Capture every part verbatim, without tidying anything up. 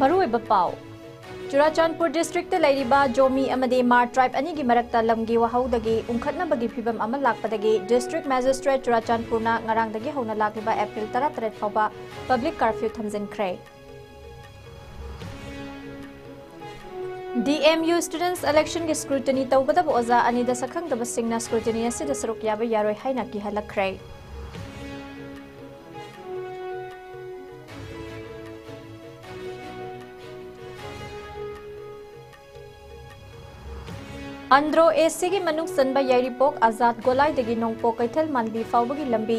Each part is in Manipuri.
ꯃꯔꯨꯑꯣꯏꯕ ꯄꯥꯎ꯫ ꯆꯨꯔꯥꯆꯥꯟꯄꯨꯔ ꯗꯤꯁꯇ꯭ꯔꯤꯛꯇ ꯂꯩꯔꯤꯕ ꯖꯣꯃꯤ ꯑꯃꯗꯤ ꯃꯥꯔ ꯇ꯭ꯔꯥꯏꯕ ꯑꯅꯤꯒꯤ ꯃꯔꯛꯇ ꯂꯝꯒꯤ ꯋꯥꯍꯧꯗꯒꯤ ꯎꯪꯈꯠꯅꯕꯒꯤ ꯐꯤꯕꯝ ꯑꯃ ꯂꯥꯛꯄꯗꯒꯤ ꯗꯤꯁꯇ꯭ꯔꯤꯛ ꯃꯦꯖꯤꯁꯇ꯭ꯔꯦꯠ ꯆꯨꯔꯥꯆꯥꯟꯄꯨꯔꯅ ꯉꯔꯥꯡꯗꯒꯤ ꯍꯧꯅ ꯂꯥꯛꯂꯤꯕ ꯑꯦꯄ꯭ꯔꯤꯜ ꯇꯔꯥꯇꯔꯦꯠ ꯐꯥꯎꯕ ꯄꯕ꯭ꯂꯤꯛ ꯀꯔꯐ꯭ꯌꯨ ꯊꯝꯖꯤꯟꯈ꯭ꯔꯦ꯫ ꯗꯤ ꯑꯦꯝ ꯌꯨ ꯁ꯭ꯇꯨꯗꯦꯟꯠꯁ ꯏꯂꯦꯛꯁꯟꯒꯤ ꯁ꯭ꯀ꯭ꯔꯨꯇꯤꯅꯤ ꯇꯧꯒꯗꯕ ꯑꯣꯖꯥ ꯑꯅꯤꯗ ꯁꯛꯈꯪꯗꯕꯁꯤꯡꯅ ꯁ꯭ꯀ꯭ꯔꯨꯇꯤꯅꯤ ꯑꯁꯤꯗ ꯁꯔꯨꯛ ꯌꯥꯕ ꯌꯥꯔꯣꯏ ꯍꯥꯏꯅ ꯀꯤꯍꯜꯂꯛꯈ꯭ꯔꯦ꯫ ꯑꯟꯗ꯭ꯔꯣ ꯑꯦ ꯁꯤꯒꯤ ꯃꯅꯨꯡ ꯆꯟꯕ ꯌꯥꯏꯔꯤꯄꯣꯛ ꯑꯖꯥꯗ ꯒꯣꯂꯥꯏꯗꯒꯤ ꯅꯣꯡꯄꯣꯛ ꯀꯩꯊꯦꯜ ꯃꯥꯟꯕꯤ ꯐꯥꯎꯕꯒꯤ ꯂꯝꯕꯤ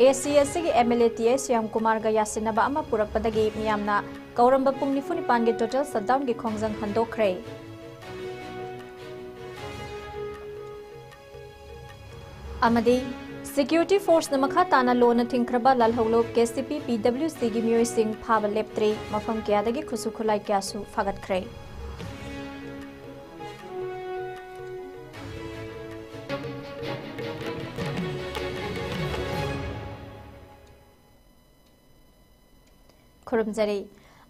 ꯑꯦ ꯁꯤ ꯑꯁꯤꯒꯤ M L A T A Shyam ꯀꯨꯃꯥꯔꯒ ꯌꯥꯁꯤꯟꯅꯕ ꯑꯃ ꯄꯨꯔꯛꯄꯗꯒꯤ ꯃꯤꯌꯥꯝꯅ ꯀꯧꯔꯝꯕ ꯄꯨꯡ ꯅꯤꯐꯨ ꯅꯤꯄꯥꯟꯒꯤ ꯇꯣꯇꯦꯜ ꯁꯠꯗꯥꯎꯟꯒꯤ ꯈꯣꯡꯖꯪ ꯍꯟꯗꯣꯛꯈ꯭ꯔꯦ꯫ ꯑꯃꯗꯤ ꯁꯦꯀ꯭ꯌꯨꯔꯤꯇꯤ ꯐꯣꯔꯁꯅ ꯃꯈꯥ ꯇꯥꯅ ꯂꯣꯟꯅ ꯊꯤꯡꯈ꯭ꯔꯕ ꯂꯥꯜꯍꯧꯂꯨꯞ ꯀꯦ ꯁꯤ ꯄꯤ ꯄꯤ ꯗꯕ꯭ꯂꯤꯎ ꯁꯤꯒꯤ ꯃꯤꯑꯣꯏꯁꯤꯡ ꯐꯥꯕ ꯂꯦꯞꯇ꯭ꯔꯤ꯫ ꯃꯐꯝ ꯀꯌꯥꯗꯒꯤ ꯈꯨꯠꯁꯨ ꯈꯨꯠꯂꯥꯏ ꯀꯌꯥꯁꯨ ꯐꯥꯒꯠꯈ꯭ꯔꯦ꯫ ꯈꯨꯔꯨꯝꯖꯔꯤ꯫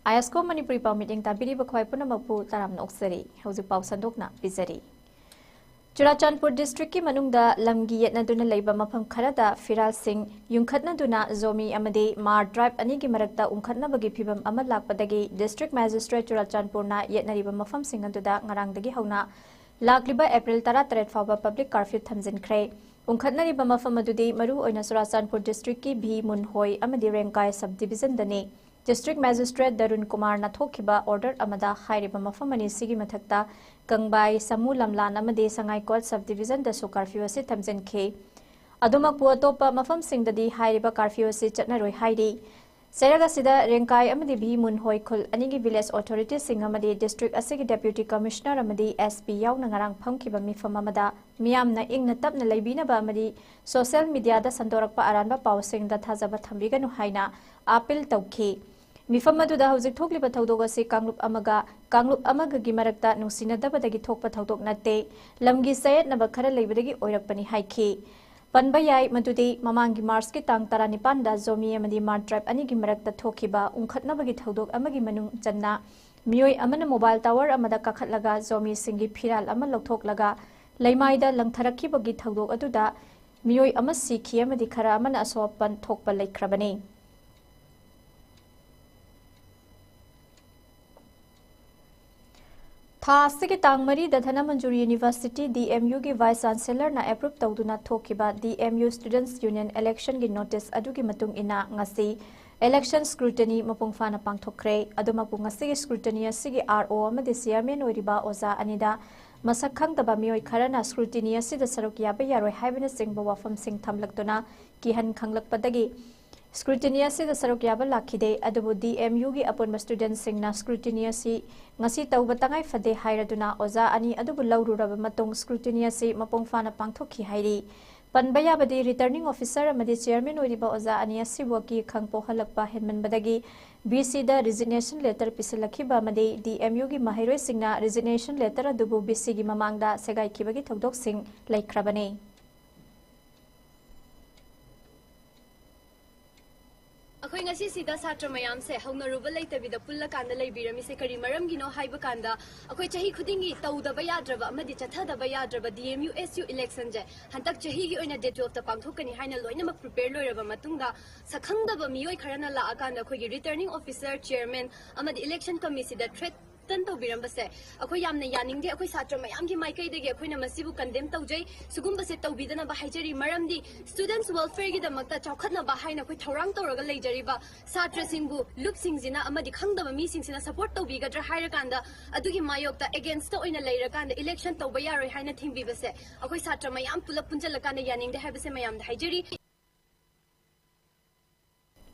ꯑꯥꯏ ꯑꯦꯁ ꯀꯣ ꯃꯅꯤꯄꯨꯔꯤ ꯄꯥꯎ ꯃꯤꯠꯌꯦꯡ ꯇꯥꯕꯤꯔꯤꯕ ꯈ꯭ꯋꯥꯏ ꯄꯨꯝꯅꯃꯛꯄꯨ ꯇꯔꯥꯝꯅ ꯑꯣꯛꯆꯔꯤ꯫ ꯍꯧꯖꯤꯛ ꯄꯥꯎ ꯁꯟꯗꯣꯛꯅ ꯄꯤꯖꯔꯤ꯫ ꯆꯨꯔꯥꯆꯥꯟꯄꯨꯔ ꯗꯤꯁꯇ꯭ꯔꯤꯛꯀꯤ ꯃꯅꯨꯡꯗ ꯂꯝꯒꯤ ꯌꯦꯠꯅꯗꯨꯅ ꯂꯩꯕ ꯃꯐꯝ ꯈꯔꯗ ꯐꯤꯔꯥꯜꯁꯤꯡ ꯌꯨꯡꯈꯠꯅꯗꯨꯅ ꯖꯣꯃꯤ ꯑꯃꯗꯤ ꯃꯥꯔ ꯇ꯭ꯔꯥꯏꯕ ꯑꯅꯤꯒꯤ ꯃꯔꯛꯇ ꯎꯪꯈꯠꯅꯕꯒꯤ ꯐꯤꯚꯝ ꯑꯃ ꯂꯥꯛꯄꯗꯒꯤ ꯗꯤꯁꯇ꯭ꯔꯤꯛ ꯃꯦꯖꯤꯁꯇ꯭ꯔꯦꯠ ꯆꯨꯔꯥꯆꯥꯟꯄꯨꯔꯅ ꯌꯦꯠꯅꯔꯤꯕ ꯃꯐꯝꯁꯤꯡ ꯑꯗꯨꯗ ꯉꯔꯥꯡꯗꯒꯤ ꯍꯧꯅ ꯂꯥꯛꯂꯤꯕ ꯑꯦꯄ꯭ꯔꯤꯜ ꯇꯔꯥꯇꯔꯦꯠ ꯐꯥꯎꯕ ꯄꯕ꯭ꯂꯤꯛ ꯀꯔꯐ꯭ꯌꯨ ꯊꯝꯖꯤꯟꯈ꯭ꯔꯦ꯫ ꯎꯪꯈꯠꯅꯔꯤꯕ ꯃꯐꯝ ꯑꯗꯨꯗꯤ ꯃꯔꯨꯑꯣꯏꯅ ꯆꯨꯔꯥꯆꯥꯟꯄꯨꯔ ꯗꯤꯁꯇ꯭ꯔꯤꯛꯀꯤ ꯚꯤ ꯃꯨꯟꯍꯣꯏ ꯑꯃꯗꯤ ꯔꯦꯡꯀꯥꯏ ꯁꯕ ꯗꯤꯚꯤꯖꯟꯗꯅꯤ꯫ ꯗꯤꯁꯇ꯭ꯔꯤꯛ ꯃꯦꯖꯤꯁꯇ꯭ꯔꯦꯠ ꯗꯔꯨꯟ ꯀꯨꯃꯥꯔꯅ ꯊꯣꯛꯈꯤꯕ ꯑꯣꯔꯗꯔ ꯑꯃꯗ ꯍꯥꯏꯔꯤꯕ ꯃꯐꯝ ꯑꯅꯤꯁꯤꯒꯤ ꯃꯊꯛꯇ ꯀꯪꯕꯥꯏ, ꯁꯥꯃꯨ ꯂꯝꯂꯥꯟ ꯑꯃꯗꯤ ꯁꯉꯥꯏꯀꯣꯠ ꯁꯕ ꯗꯤꯚꯤꯖꯟꯗꯁꯨ ꯀꯔꯐ꯭ꯌꯨ ꯑꯁꯤ ꯊꯝꯖꯤꯟꯈꯤ꯫ ꯑꯗꯨꯃꯛꯄꯨ ꯑꯇꯣꯞꯄ ꯃꯐꯝꯁꯤꯡꯗꯗꯤ ꯍꯥꯏꯔꯤꯕ ꯀꯔꯐ꯭ꯌꯨ ꯑꯁꯤ ꯆꯠꯅꯔꯣꯏ ꯍꯥꯏꯔꯤ꯫ ꯆꯩꯔꯛ ꯑꯁꯤꯗ ꯔꯦꯡꯀꯥꯏ ꯑꯃꯗꯤ ꯚꯤ ꯃꯨꯟꯍꯣꯏ ꯈꯨꯜ ꯑꯅꯤꯒꯤ ꯚꯤꯂꯦꯖ ꯑꯣꯊꯣꯔꯤꯇꯤꯁꯤꯡ ꯑꯃꯗꯤ ꯗꯤꯁꯇ꯭ꯔꯤꯛ ꯑꯁꯤꯒꯤ ꯗꯦꯄ꯭ꯌꯨꯇꯤ ꯀꯃꯤꯁꯅꯔ ꯑꯃꯗꯤ ꯑꯦꯁ ꯄꯤ ꯌꯥꯎꯅ ꯉꯔꯥꯡ ꯐꯝꯈꯤꯕ ꯃꯤꯐꯝ ꯑꯃꯗ ꯃꯤꯌꯥꯝꯅ ꯏꯪꯅ ꯇꯞꯅ ꯂꯩꯕꯤꯅꯕ ꯑꯃꯗꯤ ꯁꯣꯁꯤꯌꯦꯜ ꯃꯤꯗꯤꯌꯥꯗ ꯁꯟꯗꯣꯔꯛꯄ ꯑꯔꯥꯟꯕ ꯄꯥꯎꯁꯤꯡꯗ ꯊꯥꯖꯕ ꯊꯝꯕꯤꯒꯅꯨ ꯍꯥꯏꯅ ꯑꯥꯄꯤꯜ ꯇꯧꯈꯤ꯫ ꯃꯤꯐꯝ ꯑꯗꯨꯗ ꯍꯧꯖꯤꯛ ꯊꯣꯛꯂꯤꯕ ꯊꯧꯗꯣꯛ ꯑꯁꯤ ꯀꯥꯡꯂꯨꯞ ꯑꯃꯒ ꯀꯥꯡꯂꯨꯞ ꯑꯃꯒꯒꯤ ꯃꯔꯛꯇ ꯅꯨꯡꯁꯤꯅꯗꯕꯗꯒꯤ ꯊꯣꯛꯄ ꯊꯧꯗꯣꯛ ꯅꯠꯇꯦ꯫ ꯂꯝꯒꯤ ꯆꯌꯦꯠꯅꯕ ꯈꯔ ꯂꯩꯕꯗꯒꯤ ꯑꯣꯏꯔꯛꯄꯅꯤ ꯍꯥꯏꯈꯤ꯫ ꯄꯟꯕ ꯌꯥꯏ ꯃꯗꯨꯗꯤ ꯃꯃꯥꯡꯒꯤ ꯃꯥꯔꯆꯀꯤ ꯇꯥꯡ ꯇꯔꯥꯅꯤꯄꯥꯟꯗ ꯖꯣꯃꯤ ꯑꯃꯗꯤ ꯃꯥꯔ ꯇ꯭ꯔꯥꯏꯕ ꯑꯅꯤꯒꯤ ꯃꯔꯛꯇ ꯊꯣꯛꯈꯤꯕ ꯎꯪꯈꯠꯅꯕꯒꯤ ꯊꯧꯗꯣꯛ ꯑꯃꯒꯤ ꯃꯅꯨꯡ ꯆꯟꯅ ꯃꯤꯑꯣꯏ ꯑꯃꯅ ꯃꯣꯕꯥꯏꯜ ꯇꯥꯋꯔ ꯑꯃꯗ ꯀꯥꯈꯠꯂꯒ ꯖꯣꯃꯤꯁꯤꯡꯒꯤ ꯐꯤꯔꯥꯜ ꯑꯃ ꯂꯧꯊꯣꯛꯂꯒ ꯂꯩꯃꯥꯏꯗ ꯂꯪꯊꯔꯛꯈꯤꯕꯒꯤ ꯊꯧꯗꯣꯛ ꯑꯗꯨꯗ ꯃꯤꯑꯣꯏ ꯑꯃ ꯁꯤꯈꯤ ꯑꯃꯗꯤ ꯈꯔ ꯑꯃꯅ ꯑꯁꯣꯛ ꯑꯄꯟ ꯊꯣꯛꯄ ꯂꯩꯈ꯭ꯔꯕꯅꯤ꯫ ꯊꯥ ꯑꯁꯤꯒꯤ ꯇꯥꯡ ꯃꯔꯤꯗ ꯙꯅꯃꯟꯖꯨꯔꯤ ꯌꯨꯅꯤꯚꯔꯁꯤꯇꯤ, ꯗꯤ ꯑꯦꯝ ꯌꯨꯒꯤ ꯚꯥꯏꯁ ꯆꯥꯟꯁꯦꯂꯔꯅ ꯑꯦꯄ꯭ꯔꯨꯞ ꯇꯧꯗꯨꯅ ꯊꯣꯛꯈꯤꯕ D M U students union ꯏꯂꯦꯛꯁꯟꯒꯤ ꯅꯣꯇꯤꯁ ꯑꯗꯨꯒꯤ ꯃꯇꯨꯡ ꯏꯟꯅ ꯉꯁꯤ ꯏꯂꯦꯛꯁꯟ ꯁ꯭ꯀ꯭ꯔꯨꯇꯤꯅꯤ ꯃꯄꯨꯡ ꯐꯥꯅ ꯄꯥꯡꯊꯣꯛꯈ꯭ꯔꯦ꯫ ꯑꯗꯨꯃꯛꯄꯨ ꯉꯁꯤꯒꯤ ꯁ꯭ꯀ꯭ꯔꯨꯇꯤꯅꯤ ꯑꯁꯤꯒꯤ ꯑꯥꯔ ꯑꯣ ꯑꯃꯗꯤ ꯆꯤꯌꯔꯃꯦꯟ ꯑꯣꯏꯔꯤꯕ ꯑꯣꯖꯥ ꯑꯅꯤꯗ ꯃꯁꯛ ꯈꯪꯗꯕ ꯃꯤꯑꯣꯏ ꯈꯔꯅ ꯁ꯭ꯀ꯭ꯔꯨꯇꯤꯅꯤ ꯑꯁꯤꯗ ꯁꯔꯨꯛ ꯌꯥꯕ ꯌꯥꯔꯣꯏ ꯍꯥꯏꯕꯅꯆꯤꯡꯕ ꯋꯥꯐꯝꯁꯤꯡ ꯊꯝꯂꯛꯇꯨꯅ ꯀꯤꯍꯟ ꯈꯪꯂꯛꯄꯗꯒꯤ ꯁ꯭ꯀ꯭ꯔꯨꯇꯤꯅꯤ ꯑꯁꯤꯗ ꯁꯔꯨꯛ ꯌꯥꯕ ꯂꯥꯛꯈꯤꯗꯦ꯫ ꯑꯗꯨꯕꯨ ꯗꯤ ꯑꯦꯝ ꯌꯨꯒꯤ ꯑꯄꯨꯟꯕ ꯁ꯭ꯇꯨꯗꯦꯟꯠꯁꯤꯡꯅ ꯁ꯭ꯀ꯭ꯔꯨꯇꯤꯅꯤ ꯑꯁꯤ ꯉꯁꯤ ꯇꯧꯕ ꯇꯉꯥꯏ ꯐꯗꯦ ꯍꯥꯏꯔꯗꯨꯅ ꯑꯣꯖꯥ ꯑꯅꯤ ꯑꯗꯨꯕꯨ ꯂꯧꯔꯨꯔꯕ ꯃꯇꯨꯡ ꯁ꯭ꯀ꯭ꯔꯨꯇꯤꯅꯤ ꯑꯁꯤ ꯃꯄꯨꯡ ꯐꯥꯅ ꯄꯥꯡꯊꯣꯛꯈꯤ ꯍꯥꯏꯔꯤ꯫ ꯄꯟꯕ ꯌꯥꯕꯗꯤ, ꯔꯤꯇꯔꯅꯤꯡ ꯑꯣꯐꯤꯁꯔ ꯑꯃꯗꯤ ꯆꯤꯌꯔꯃꯦꯟ ꯑꯣꯏꯔꯤꯕ ꯑꯣꯖꯥ ꯑꯅꯤ ꯑꯁꯤꯕꯨ ꯑꯀꯤ ꯑꯈꯪ ꯄꯣꯛꯍꯜꯂꯛꯄ ꯍꯦꯟꯃꯟꯕꯗꯒꯤ ꯚꯤ ꯁꯤꯗ ꯔꯤꯖꯤꯒꯅꯦꯁꯟ ꯂꯦꯇꯔ ꯄꯤꯁꯤꯜꯂꯛꯈꯤꯕ ꯑꯃꯗꯤ ꯗꯤ ꯑꯦꯝ ꯌꯨꯒꯤ ꯃꯍꯩꯔꯣꯏꯁꯤꯡꯅ ꯔꯤꯖꯤꯒꯅꯦꯁꯟ ꯂꯦꯇꯔ ꯑꯗꯨꯕꯨ ꯚꯤ ꯁꯤꯒꯤ ꯃꯃꯥꯡꯗ ꯁꯦꯒꯥꯏꯈꯤꯕꯒꯤ ꯊꯧꯗꯣꯛꯁꯤꯡ ꯂꯩꯈ꯭ꯔꯕꯅꯤ꯫ ꯑꯩꯈꯣꯏ ꯉꯁꯤꯁꯤꯗ ꯁꯥꯇ꯭ꯔ ꯃꯌꯥꯝꯁꯦ ꯍꯧꯅꯔꯨꯕ ꯂꯩꯇꯕꯤꯗ ꯄꯨꯜꯂꯀꯥꯟꯗ ꯂꯩꯕꯤꯔꯝꯃꯤꯁꯦ ꯀꯔꯤ ꯃꯔꯝꯒꯤꯅꯣ ꯍꯥꯏꯕ ꯀꯥꯟꯗ, ꯑꯩꯈꯣꯏ ꯆꯍꯤ ꯈꯨꯗꯤꯡꯒꯤ ꯇꯧꯗꯕ ꯌꯥꯗ꯭ꯔꯕ ꯑꯃꯗꯤ ꯆꯠꯊꯗꯕ ꯌꯥꯗ꯭ꯔꯕ D M U S U ꯏꯂꯦꯛꯁꯟꯁꯦ ꯍꯟꯗꯛ ꯆꯍꯤꯒꯤ ꯑꯣꯏꯅ ꯗꯦꯠ ꯇꯨꯋꯦꯜꯐꯇ ꯄꯥꯡꯊꯣꯛꯀꯅꯤ ꯍꯥꯏꯅ ꯂꯣꯏꯅꯃꯛ ꯄ꯭ꯔꯤꯄꯦꯌꯔ ꯂꯣꯏꯔꯕ ꯃꯇꯨꯡꯗ, ꯁꯛꯈꯪꯗꯕ ꯃꯤꯑꯣꯏ ꯈꯔꯅ ꯂꯥꯛꯑꯀꯥꯟꯗ ꯑꯩꯈꯣꯏꯒꯤ ꯔꯤꯇꯔꯅꯤꯡ ꯑꯣꯐꯤꯁꯔ, ꯆꯤꯌꯔꯃꯦꯟ ꯑꯃꯗꯤ ꯏꯂꯦꯛꯁꯟ ꯀꯃꯤꯁꯤꯗ ꯊ꯭ꯔꯦꯠ ꯇꯟ ꯇꯧꯕꯤꯔꯝꯕꯁꯦ ꯑꯩꯈꯣꯏ ꯌꯥꯝꯅ ꯌꯥꯅꯤꯡꯗꯦ꯫ ꯑꯩꯈꯣꯏ ꯁꯥꯇ꯭ꯔ ꯃꯌꯥꯝꯒꯤ ꯃꯥꯏꯀꯩꯗꯒꯤ ꯑꯩꯈꯣꯏꯅ ꯃꯁꯤꯕꯨ ꯀꯟꯗꯦꯝ ꯇꯧꯖꯩ꯫ ꯁꯤꯒꯨꯝꯕꯁꯦ ꯇꯧꯕꯤꯗꯅꯕ ꯍꯥꯏꯖꯔꯤ, ꯃꯔꯝꯗꯤ ꯁ꯭ꯇꯨꯗꯦꯟꯠꯁ ꯋꯦꯜꯐꯤꯌꯔꯒꯤꯗꯃꯛꯇ, ꯆꯥꯎꯈꯠꯅꯕ ꯍꯥꯏꯅ ꯑꯩꯈꯣꯏ ꯊꯧꯔꯥꯡ ꯇꯧꯔꯒ ꯂꯩꯖꯔꯤꯕ ꯁꯥꯇ꯭ꯔꯁꯤꯡꯕꯨ ꯂꯨꯞꯁꯤꯡꯁꯤꯅ ꯑꯃꯗꯤ ꯈꯪꯗꯕ ꯃꯤꯁꯤꯡꯁꯤꯅ ꯁꯄꯣꯔꯠ ꯇꯧꯕꯤꯒꯗ꯭ꯔꯥ ꯍꯥꯏꯔꯀꯥꯟꯗ, ꯑꯗꯨꯒꯤ ꯃꯥꯌꯣꯛꯇ ꯑꯦꯒꯦꯟꯁꯇ ꯑꯣꯏꯅ ꯂꯩꯔꯀꯥꯟꯗ ꯏꯂꯦꯛꯁꯟ ꯇꯧꯕ ꯌꯥꯔꯣꯏ ꯍꯥꯏꯅ ꯊꯤꯡꯕꯤꯕꯁꯦ ꯑꯩꯈꯣꯏ ꯁꯥꯇ꯭ꯔ ꯃꯌꯥꯝ ꯄꯨꯂꯞ ꯄꯨꯟꯁꯤꯜꯂꯀꯥꯟꯗ ꯌꯥꯅꯤꯡꯗꯦ ꯍꯥꯏꯕꯁꯦ ꯃꯌꯥꯝꯗ ꯍꯥꯏꯖꯔꯤ꯫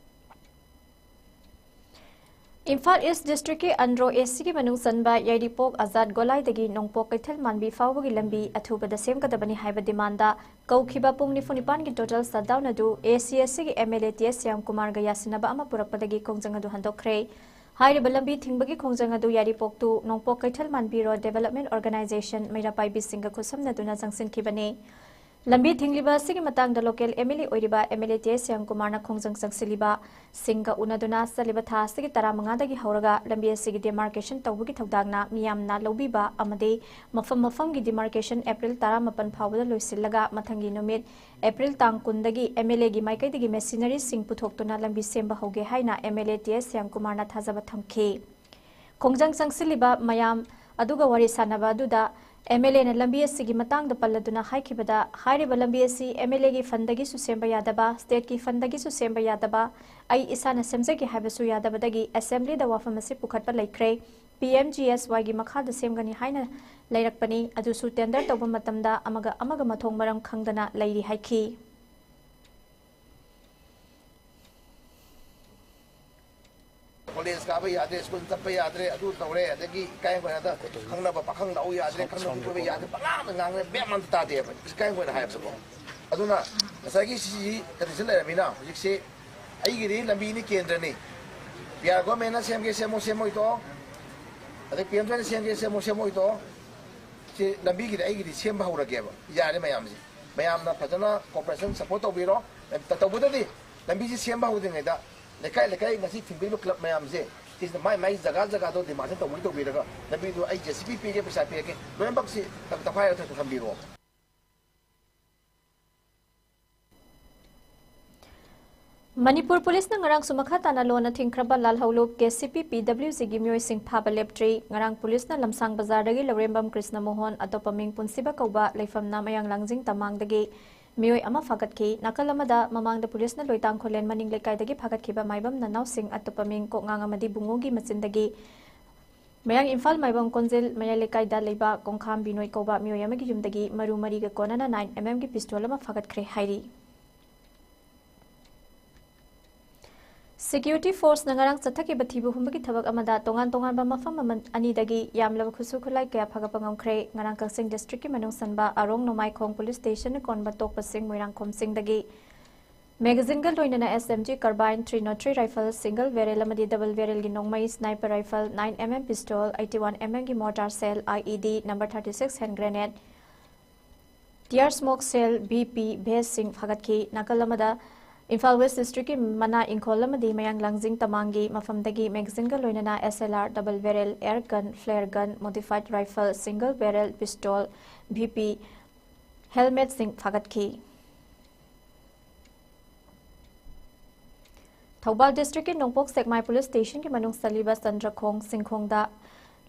ꯏꯝꯐꯥꯜ ꯏꯁ꯭ꯠ ꯗꯤꯁ꯭ꯇ꯭ꯔꯤꯛꯀꯤ ꯑꯟꯗ꯭ꯔꯣ ꯑꯦ ꯁꯤꯒꯤ ꯃꯅꯨꯡ ꯆꯟꯕ ꯌꯥꯏꯔꯤꯄꯣꯛ ꯑꯖꯥꯗ ꯒꯣꯂꯥꯏꯗꯒꯤ ꯅꯣꯡꯄꯣꯛ ꯀꯩꯊꯦꯜ ꯃꯥꯟꯕꯤ ꯐꯥꯎꯕꯒꯤ ꯂꯝꯕꯤ ꯑꯊꯨꯕꯗ ꯁꯦꯝꯒꯗꯕꯅꯤ ꯍꯥꯏꯕ ꯗꯤꯃꯥꯟꯗ ꯀꯧꯈꯤꯕ ꯄꯨꯡ ꯅꯤꯐꯨ ꯅꯤꯄꯥꯟꯒꯤ ꯇꯣꯇꯦꯜ ꯁꯠꯗꯥꯎꯟ ꯑꯗꯨ ꯑꯦ ꯁꯤ ꯑꯦ ꯁꯤꯒꯤ ꯑꯦꯝ ꯑꯦꯜ ꯑꯦ ꯇꯤ ꯑꯦꯁ ꯁ꯭ꯌꯥꯝꯀꯨꯃꯥꯔꯒ ꯌꯥꯁꯤꯟꯅꯕ ꯑꯃ ꯄꯨꯔꯛꯄꯗꯒꯤ ꯈꯣꯡꯖꯪ ꯑꯗꯨ ꯍꯟꯗꯣꯛꯈ꯭ꯔꯦ꯫ ꯍꯥꯏꯔꯤꯕ ꯂꯝꯕꯤ ꯊꯤꯡꯕꯒꯤ ꯈꯣꯡꯖꯪ ꯑꯗꯨ ꯌꯥꯏꯔꯤꯄꯣꯛ to ꯅꯣꯡꯄꯣꯛ ꯀꯩꯊꯦꯜ ꯃꯥꯟꯕꯤ ꯔꯣꯗ ꯗꯤꯚꯦꯂꯞꯃꯦꯟꯠ ꯑꯣꯔꯒꯅꯥꯏꯖꯦꯁꯟ ꯃꯩꯔꯥ ꯄꯥꯏꯕꯤꯁꯤꯡꯒ ꯈꯨꯠꯁꯝꯅꯗꯨꯅ ꯆꯪꯁꯤꯟꯈꯤꯕꯅꯤ꯫ ꯂꯝꯕꯤ ꯊꯤꯡꯂꯤꯕ ꯑꯁꯤꯒꯤ ꯃꯇꯥꯡꯗ local MLA ꯑꯣꯏꯔꯤꯕ MLA ꯇꯦ ꯁ꯭ꯌꯥꯝꯀꯨꯃꯥꯔꯅ ꯈꯣꯡꯖꯪ ꯆꯪꯁꯤꯜꯂꯤꯕ ꯁꯤꯡꯒ ꯎꯅꯗꯨꯅ ꯆꯠꯂꯤꯕ ꯊꯥ ꯑꯁꯤꯒꯤ ꯇꯔꯥꯃꯉꯥꯗꯒꯤ ꯍꯧꯔꯒ ꯂꯝꯕꯤ ꯑꯁꯤꯒꯤ demarcation ꯇꯧꯕꯒꯤ ꯊꯧꯗꯥꯡꯅ ꯃꯤꯌꯥꯝꯅ ꯂꯧꯕꯤꯕ ꯑꯃꯗꯤ ꯃꯐꯝ ꯃꯐꯝꯒꯤ demarcation April ꯇꯔꯥꯃꯥꯄꯟ ꯐꯥꯎꯕꯗ ꯂꯣꯏꯁꯤꯜꯂꯒ ꯃꯊꯪꯒꯤ ꯅꯨꯃꯤꯠ April ꯇꯥꯡ ꯀꯨꯟꯗꯒꯤ MLAꯒꯤ ꯃꯥꯏꯀꯩꯗꯒꯤ machineryꯁꯤꯡ ꯄꯨꯊꯣꯛꯇꯨꯅ ꯂꯝꯕꯤ ꯁꯦꯝꯕ ꯍꯧꯒꯦ ꯍꯥꯏꯅ MLA ꯇꯦ ꯁ꯭ꯌꯥꯝꯀꯨꯃꯥꯔꯅ ꯊꯥꯖꯕ ꯊꯝꯈꯤ꯫ ꯈꯣꯡꯖꯪ ꯆꯪꯁꯤꯜꯂꯤꯕ ꯃꯌꯥꯝ ꯑꯗꯨꯒ ꯋꯥꯔꯤ ꯁꯥꯟꯅꯕ ꯑꯗꯨꯗ MLAꯅ ꯂꯝꯕꯤ ꯑꯁꯤꯒꯤ ꯃꯇꯥꯡꯗ ꯄꯜꯂꯗꯨꯅ ꯍꯥꯏꯈꯤꯕꯗ, ꯍꯥꯏꯔꯤꯕ ꯂꯝꯕꯤ ꯑꯁꯤ MLAꯒꯤ fundꯗꯒꯤꯁꯨ ꯁꯦꯝꯕ ꯌꯥꯗꯕ, stateꯀꯤ fundꯗꯒꯤꯁꯨ ꯁꯦꯝꯕ ꯌꯥꯗꯕ, ꯑꯩ ꯏꯁꯥꯅ ꯁꯦꯝꯖꯒꯦ ꯍꯥꯏꯕꯁꯨ ꯌꯥꯗꯕꯗꯒꯤ assemblyꯗ ꯋꯥꯐꯝ ꯑꯁꯤ ꯄꯨꯈꯠꯄ ꯂꯩꯈ꯭ꯔꯦ꯫ PMGSYꯒꯤ ꯃꯈꯥꯗ ꯁꯦꯝꯒꯅꯤ ꯍꯥꯏꯅ ꯂꯩꯔꯛꯄꯅꯤ, ꯑꯗꯨꯁꯨ tender ꯇꯧꯕ ꯃꯇꯝꯗ ꯑꯃꯒ ꯑꯃꯒ ꯃꯊꯣꯡ ꯃꯔꯝ ꯈꯪꯗꯅ ꯂꯩꯔꯤ ꯍꯥꯏꯈꯤ꯫ ꯀꯣꯂꯦꯖ ꯀꯥꯕ ꯌꯥꯗ꯭ꯔꯦ, ꯁ꯭ꯀꯨꯜ ꯆꯠꯄ ꯌꯥꯗ꯭ꯔꯦ, ꯑꯗꯨ ꯇꯧꯔꯦ, ꯑꯗꯒꯤ ꯏꯀꯥꯏ ꯈꯪꯗꯅ ꯈꯪꯅꯕ ꯄꯥꯈꯪ ꯂꯥꯛꯎ ꯌꯥꯗ꯭ꯔꯦ, ꯈꯪꯅꯕ ꯀꯣꯏꯕ ꯌꯥꯗ꯭ꯔꯦ, ꯄꯪꯂꯥꯡꯗ ꯉꯥꯡꯅ ꯃꯌꯥꯝ ꯑꯝꯇ ꯇꯥꯗꯦꯕ, ꯏꯀꯥꯏ ꯈꯪꯗꯅ ꯍꯥꯏꯕꯁꯨꯀꯣ꯫ ꯑꯗꯨꯅ ꯉꯁꯥꯏꯒꯤ ꯁꯤꯁꯤ condition ꯂꯩꯔꯕꯅꯤꯅ ꯍꯧꯖꯤꯛꯁꯤ ꯑꯩꯒꯤꯗꯤ ꯂꯝꯕꯤꯅꯤ ꯀꯦꯟꯗ꯭ꯔꯅꯤ, ꯕꯤ ꯑꯥꯔ ꯒꯣꯔꯃꯦꯟꯅ ꯁꯦꯝꯒꯦ ꯁꯦꯝꯃꯣ ꯁꯦꯝꯃꯣꯏꯗꯣ, ꯑꯗꯩ ꯄꯤ ꯑꯦꯝ ꯁꯦꯝꯒꯦ ꯁꯦꯝꯃꯣ ꯁꯦꯝꯃꯣꯏꯗꯣ, ꯁꯤ ꯂꯝꯕꯤꯒꯤꯗꯤ ꯑꯩꯒꯤꯗꯤ ꯁꯦꯝꯕ ꯍꯧꯔꯒꯦꯕ, ꯌꯥꯔꯦ ꯃꯌꯥꯝꯁꯦ꯫ ꯃꯌꯥꯝꯅ ꯐꯖꯅ cooperation support ꯇꯧꯕꯤꯔꯣ꯫ ꯇꯧꯕꯗꯗꯤ ꯂꯝꯕꯤꯁꯤ ꯁꯦꯝꯕ ꯍꯧꯗ꯭ꯔꯤꯉꯩꯗ ꯂꯩꯀꯥꯏ ꯂꯩꯀꯥꯏ ꯉꯁꯤ ꯊꯤꯡꯕꯤꯔꯤꯕ club ꯃꯌꯥꯝꯁꯦ, ꯁꯤꯁꯤꯅ ꯃꯥꯏ ꯃꯥꯏ ꯖꯒꯥ ꯖꯒꯥꯗꯣ demarcation ꯇꯧꯕꯒꯤ ꯇꯧꯕꯤꯔꯒ ꯂꯝꯕꯤꯗꯣ ꯑꯩ JCB ꯄꯤꯒꯦ, ꯄꯩꯁꯥ ꯄꯤꯔꯒꯦ, ꯂꯣꯏꯅꯃꯛꯁꯤ ꯇ-, ꯇꯐꯥꯏ ꯊꯝꯕꯤꯔꯣ꯫ ꯃꯅꯤꯄꯨꯔ ꯄꯨꯂꯤꯁꯅ ꯉꯔꯥꯡꯁꯨ ꯃꯈꯥ ꯇꯥꯅ ꯂꯣꯟꯅ ꯊꯤꯡꯈ꯭ꯔꯕ ꯂꯥꯜꯍꯧꯂꯨꯞ ꯀꯦ ꯁꯤ ꯄꯤ ꯄꯤ ꯗꯕ꯭ꯂꯤꯎ ꯖꯤꯒꯤ ꯃꯤꯑꯣꯏꯁꯤꯡ ꯐꯥꯕ ꯂꯦꯞꯇ꯭ꯔꯤ꯫ ꯉꯔꯥꯡ ꯄꯨꯂꯤꯁꯅ ꯂꯝꯁꯥꯡ ꯕꯖꯥꯔꯗꯒꯤ ꯂꯧꯔꯦꯝꯕꯝ ꯀ꯭ꯔꯤꯁꯅ ꯃꯣꯍꯣꯟ, ꯑꯇꯣꯞꯄ ꯃꯤꯡ ꯄꯨꯟꯁꯤꯕ ꯀꯧꯕ, ꯂꯩꯐꯝꯅ ꯃꯌꯥꯡ ꯂꯥꯡꯖꯤꯡ ꯇꯃꯥꯡꯗꯒꯤ ꯃꯤꯑꯣꯏ ꯑꯃ ꯐꯥꯒꯠꯈꯤ꯫ ꯅꯥꯀꯜ ꯑꯃꯗ, ꯃꯃꯥꯡꯗ ꯄꯨꯂꯤꯁꯅ ꯂꯣꯏꯇꯥꯡ ꯈꯨꯂꯦꯟ ꯃꯅꯤꯡ ꯂꯩꯀꯥꯏꯗꯒꯤ ꯐꯥꯒꯠꯈꯤꯕ ꯃꯥꯏꯕꯝ ꯅꯅꯥꯎꯁꯤꯡ, ꯑꯇꯣꯞꯄ ꯃꯤꯡ ꯀꯣꯛꯉꯥꯡ ꯑꯃꯗꯤ ꯕꯨꯡꯉꯣꯒꯤ ꯃꯆꯤꯟꯗꯒꯤ ꯃꯌꯥꯡ ꯏꯝꯐꯥꯜ ꯃꯥꯏꯕꯝ ꯀꯣꯟꯖꯤꯜ ꯃꯌꯥꯏ ꯂꯩꯀꯥꯏꯗ ꯂꯩꯕ ꯀꯣꯡꯈꯥꯝ ꯕꯤꯅꯣꯏ ꯀꯧꯕ ꯃꯤꯑꯣꯏ ꯑꯃꯒꯤ ꯌꯨꯝꯗꯒꯤ ꯃꯔꯨ ꯃꯔꯤꯒ ꯀꯣꯟꯅꯅ nine MM ꯒꯤ pistol ꯑꯃ ꯐꯥꯒꯠꯈ꯭ꯔꯦ ꯍꯥꯏꯔꯤ꯫ Security force ꯅ ꯉꯔꯥꯡ ꯆꯠꯊꯈꯤꯕ ꯊꯤꯕ ꯍꯨꯝꯕꯒꯤ ꯊꯕꯛ ꯑꯃꯗ ꯇꯣꯉꯥꯟ ꯇꯣꯉꯥꯟꯕ ꯃꯐꯝ ꯑꯃ ꯑꯅꯤꯗꯒꯤ ꯌꯥꯝꯂꯕ ꯈꯨꯠꯁꯨ ꯈꯨꯠꯂꯥꯏ ꯀꯌꯥ ꯐꯥꯒꯠꯄ ꯉꯝꯈ꯭ꯔꯦ꯫ ꯉꯔꯥꯡ ꯀꯛꯆꯤꯡ district ꯀꯤ ꯃꯅꯨꯡ ꯆꯟꯕ ꯑꯔꯣꯡ ꯅꯣꯡꯃꯥꯏꯈꯣꯡ police station ꯅ ꯀꯣꯟꯕ ꯇꯣꯛꯄꯁꯤꯡ ꯃꯣꯏꯔꯥꯡꯈꯣꯝ ꯆꯤꯡꯗꯒꯤ magazine ꯒ ꯂꯣꯏꯅꯅ SMG carbine, three nought three rifle, single barrel ꯑꯃꯗꯤ double barrel ꯒꯤ ꯅꯣꯡꯃꯩ, sniper rifle, nine MM pistol, eighty one MM ꯒꯤ mortar shell, IED, number thirty six hand grenade, Tear smoke cell, B P, base ꯁꯤꯡ ꯐꯥꯒꯠꯈꯤ꯫ ꯅꯥꯀꯜ ꯑꯃꯗ, ꯏꯝꯐꯥꯜ ꯋꯦꯁ ꯗꯤꯁꯇ꯭ꯔꯤꯛꯀꯤ ꯃꯅꯥ ꯏꯪꯈꯣꯜ ꯑꯃꯗꯤ ꯃꯌꯥꯡ ꯂꯥꯡꯖꯤꯡ ꯇꯃꯥꯡꯒꯤ ꯃꯐꯝꯗꯒꯤ magazine ꯒ ꯂꯣꯏꯅꯅ S L R, double barrel air gun, flare gun, modified rifle, single barrel pistol, B P, helmet ꯁꯤꯡ ꯐꯥꯒꯠꯈꯤ꯫ ꯊꯧꯕꯥꯜ ꯗꯤꯁꯇ꯭ꯔꯤꯛꯀꯤ ꯅꯣꯡꯄꯣꯛ ꯁꯦꯛꯃꯥꯏ ꯄꯨꯂꯤꯁ ꯁ꯭ꯇꯦꯁꯟꯒꯤ ꯃꯅꯨꯡ ꯆꯜꯂꯤꯕ ꯆꯟꯗ꯭ꯔꯈꯣꯡ ꯆꯤꯡꯈꯣꯡꯗ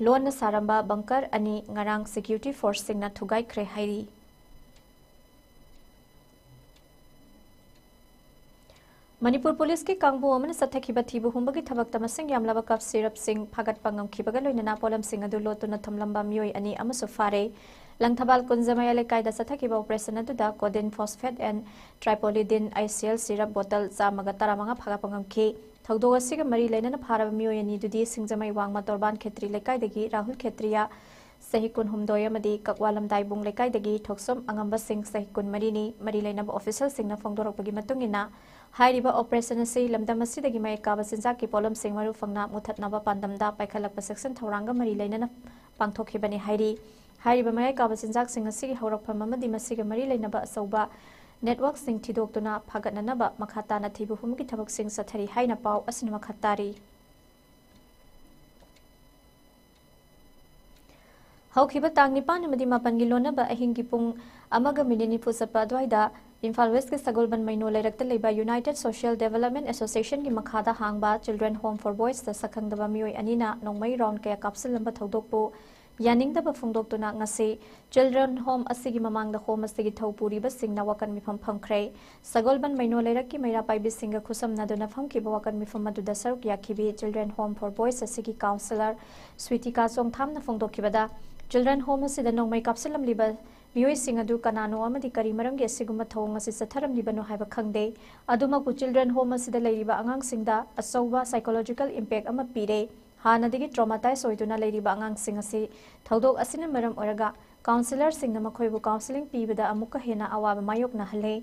ꯂꯣꯟꯅ ꯁꯥꯔꯝꯕ bunker ꯑꯅꯤ ꯉꯔꯥꯡ security force ꯁꯤꯡꯅ ꯊꯨꯒꯥꯏꯈ꯭ꯔꯦ ꯍꯥꯏꯔꯤ꯫ ꯃꯅꯤꯄꯨꯔ ꯄꯨꯂꯤꯁꯀꯤ ꯀꯥꯡꯕꯨ ꯑꯃꯅ ꯆꯠꯊꯈꯤꯕ ꯊꯤꯕ ꯍꯨꯝꯕꯒꯤ ꯊꯕꯛꯇ ꯃꯁꯤꯡ ꯌꯥꯝꯂꯕ cough syrup ꯁꯤꯡ ꯐꯥꯒꯠꯄ ꯉꯝꯈꯤꯕꯒ ꯂꯣꯏꯅꯅ ꯄꯣꯠꯂꯝꯁꯤꯡ ꯑꯗꯨ ꯂꯣꯠꯇꯨꯅ ꯊꯝꯂꯝꯕ ꯃꯤꯑꯣꯏ ꯑꯅꯤ ꯑꯃꯁꯨ ꯐꯥꯔꯦ꯫ ꯂꯪꯊꯕꯥꯜ ꯀꯨꯟꯖꯃꯌꯥ ꯂꯩꯀꯥꯏꯗ ꯆꯠꯊꯈꯤꯕ operation ꯑꯗꯨꯗ codeine phosphate and tripolidine I C L syrup bottle ꯆꯥꯝꯃꯒ ꯇꯔꯥꯃꯉꯥ ꯐꯥꯒꯠꯄ ꯉꯝꯈꯤ꯫ ꯊꯧꯗꯣꯛ ꯑꯁꯤꯒ ꯃꯔꯤ ꯂꯩꯅꯅ ꯐꯥꯔꯕ ꯃꯤꯑꯣꯏ ꯑꯅꯤꯗꯨꯗꯤ ꯁꯤꯡꯖꯃꯩ ꯋꯥꯡꯃ ꯇꯣꯔꯕꯥꯟ ꯈꯦꯇ꯭ꯔꯤ ꯂꯩꯀꯥꯏꯗꯒꯤ ꯔꯥꯍꯨꯜ ꯈꯦꯇ꯭ꯔꯤꯌꯥ, ꯆꯍꯤ ꯀꯨꯟꯍꯨꯝꯗꯣꯏ, ꯑꯃꯗꯤ ꯀꯛꯋꯥ ꯂꯝꯗꯥꯏꯕꯨꯡ ꯂꯩꯀꯥꯏꯗꯒꯤ ꯊꯣꯛꯆꯣꯝ ꯑꯉꯝꯕ ꯁꯤꯡ, ꯆꯍꯤ ꯀꯨꯟꯃꯔꯤꯅꯤ꯫ ꯃꯔꯤ ꯂꯩꯅꯕ official ꯁꯤꯡꯅ ꯐꯣꯡꯗꯣꯔꯛꯄꯒꯤ ꯃꯇꯨꯡ ꯏꯟꯅ, ꯍꯥꯏꯔꯤꯕ operation ꯑꯁꯤ ꯂꯝꯗꯝ ꯑꯁꯤꯗꯒꯤ ꯃꯍꯩ ꯀꯥꯕ ꯆꯤꯟꯖꯥꯛꯀꯤ ꯄꯣꯠꯂꯝꯁꯤꯡ ꯃꯔꯨ ꯐꯪꯅ ꯃꯨꯊꯠꯅꯕ ꯄꯥꯟꯗꯝꯗ ꯄꯥꯏꯈꯠꯂꯛꯄ ꯆꯦꯛꯁꯤꯟ ꯊꯧꯔꯥꯡꯒ ꯃꯔꯤ ꯂꯩꯅꯅ ꯄꯥꯡꯊꯣꯛꯈꯤꯕꯅꯤ ꯍꯥꯏꯔꯤ꯫ ꯍꯥꯏꯔꯤꯕ ꯃꯌꯥꯏ ꯀꯥꯕ ꯆꯤꯟꯖꯥꯛꯁꯤꯡ ꯑꯁꯤꯒꯤ ꯍꯧꯔꯛꯐꯝ ꯑꯃꯗꯤ ꯃꯁꯤꯒ ꯃꯔꯤ ꯂꯩꯅꯕ ꯑꯆꯧꯕ network ꯁꯤꯡ ꯊꯤꯗꯣꯛꯇꯨꯅ ꯐꯥꯒꯠꯅꯅꯕ ꯃꯈꯥ ꯇꯥꯅ ꯊꯤꯕ ꯍꯨꯝꯕꯒꯤ ꯊꯕꯛꯁꯤꯡ ꯆꯠꯊꯔꯤ ꯍꯥꯏꯅ ꯄꯥꯎ ꯑꯁꯤꯅ ꯃꯈꯥ ꯇꯥꯔꯤ꯫ ꯍꯧꯈꯤꯕ ꯇꯥꯡ ꯅꯤꯄꯥꯟ ꯑꯃꯗꯤ ꯃꯥꯄꯟꯒꯤ ꯂꯣꯟꯅꯕ ꯑꯍꯤꯡꯒꯤ ꯄꯨꯡ ꯑꯃꯒ ꯃꯤꯅꯤꯠ ꯅꯤꯐꯨ ꯆꯠꯄ ꯑꯗꯨꯋꯥꯏꯗ ꯏꯝꯐꯥꯜ ꯋꯦꯁꯀꯤ ꯁꯒꯣꯜꯕꯟ ꯃꯩꯅꯣ ꯂꯩꯔꯛꯇ ꯂꯩꯕ United Social Development Association ꯒꯤ ꯃꯈꯥꯗ ꯍꯥꯡꯕ Children Home for Boys ꯇ ꯁꯛꯈꯪꯗꯕ ꯃꯤꯑꯣꯏ ꯑꯅꯤꯅ ꯅꯣꯡꯃꯩ round ꯀꯌꯥ ꯀꯥꯞꯁꯤꯜꯂꯝꯕ ꯊꯧꯗꯣꯛꯄꯨ ꯌꯥꯅꯤꯡꯗꯕ ꯐꯣꯡꯗꯣꯛꯇꯨꯅ ꯉꯁꯤ Children Home ꯑꯁꯤꯒꯤ ꯃꯃꯥꯡꯗ home ꯑꯁꯤꯒꯤ ꯊꯧ ꯄꯨꯔꯤꯕꯁꯤꯡꯅ ꯋꯥꯀꯠ ꯃꯤꯐꯝ ꯐꯝꯈ꯭ꯔꯦ꯫ ꯁꯒꯣꯜꯕꯟ ꯃꯩꯅꯣ ꯂꯩꯔꯛꯀꯤ ꯃꯩꯔꯥ ꯄꯥꯏꯕꯤꯁꯤꯡꯒ ꯈꯨꯠꯁꯝꯅꯗꯨꯅ ꯐꯝꯈꯤꯕ ꯋꯥꯀꯠ ꯃꯤꯐꯝ ꯑꯗꯨꯗ ꯁꯔꯨꯛ ꯌꯥꯈꯤꯕꯤ Children Home for Boys ꯑꯁꯤꯒꯤ counsellor ꯁ꯭ꯋꯤꯇꯤꯀꯥ ꯆꯣꯡꯊꯥꯝꯅ ꯐꯣꯡꯗꯣꯛꯈꯤꯕꯗ, Children Home ꯑꯁꯤꯗ ꯅꯣꯡꯃꯩ ꯀꯥꯞꯁꯤꯜꯂꯝꯂꯤꯕ ꯃꯤꯑꯣꯏꯁꯤꯡ ꯑꯗꯨ ꯀꯅꯥꯅꯣ ꯑꯃꯗꯤ ꯀꯔꯤ ꯃꯔꯝꯒꯤ ꯑꯁꯤꯒꯨꯝꯕ ꯊꯧꯑꯣꯡ ꯑꯁꯤ ꯆꯠꯊꯔꯝꯂꯤꯕꯅꯣ ꯍꯥꯏꯕ ꯈꯪꯗꯦ꯫ ꯑꯗꯨꯃꯛꯄꯨ Children Home ꯑꯁꯤꯗ ꯂꯩꯔꯤꯕ ꯑꯉꯥꯡꯁꯤꯡꯗ ꯑꯆꯧꯕ psychological impact ꯑꯃ ꯄꯤꯔꯦ꯫ ꯍꯥꯟꯅꯗꯒꯤ traumatise ꯑꯣꯏꯗꯨꯅ ꯂꯩꯔꯤꯕ ꯑꯉꯥꯡꯁꯤꯡ ꯑꯁꯤ ꯊꯧꯗꯣꯛ ꯑꯁꯤꯅ ꯃꯔꯝ ꯑꯣꯏꯔꯒ counsellor ꯁꯤꯡꯅ ꯃꯈꯣꯏꯕꯨ counselling ꯄꯤꯕꯗ ꯑꯃꯨꯛꯀ ꯍꯦꯟꯅ ꯑꯋꯥꯕ ꯃꯥꯌꯣꯛꯅꯍꯜꯂꯦ꯫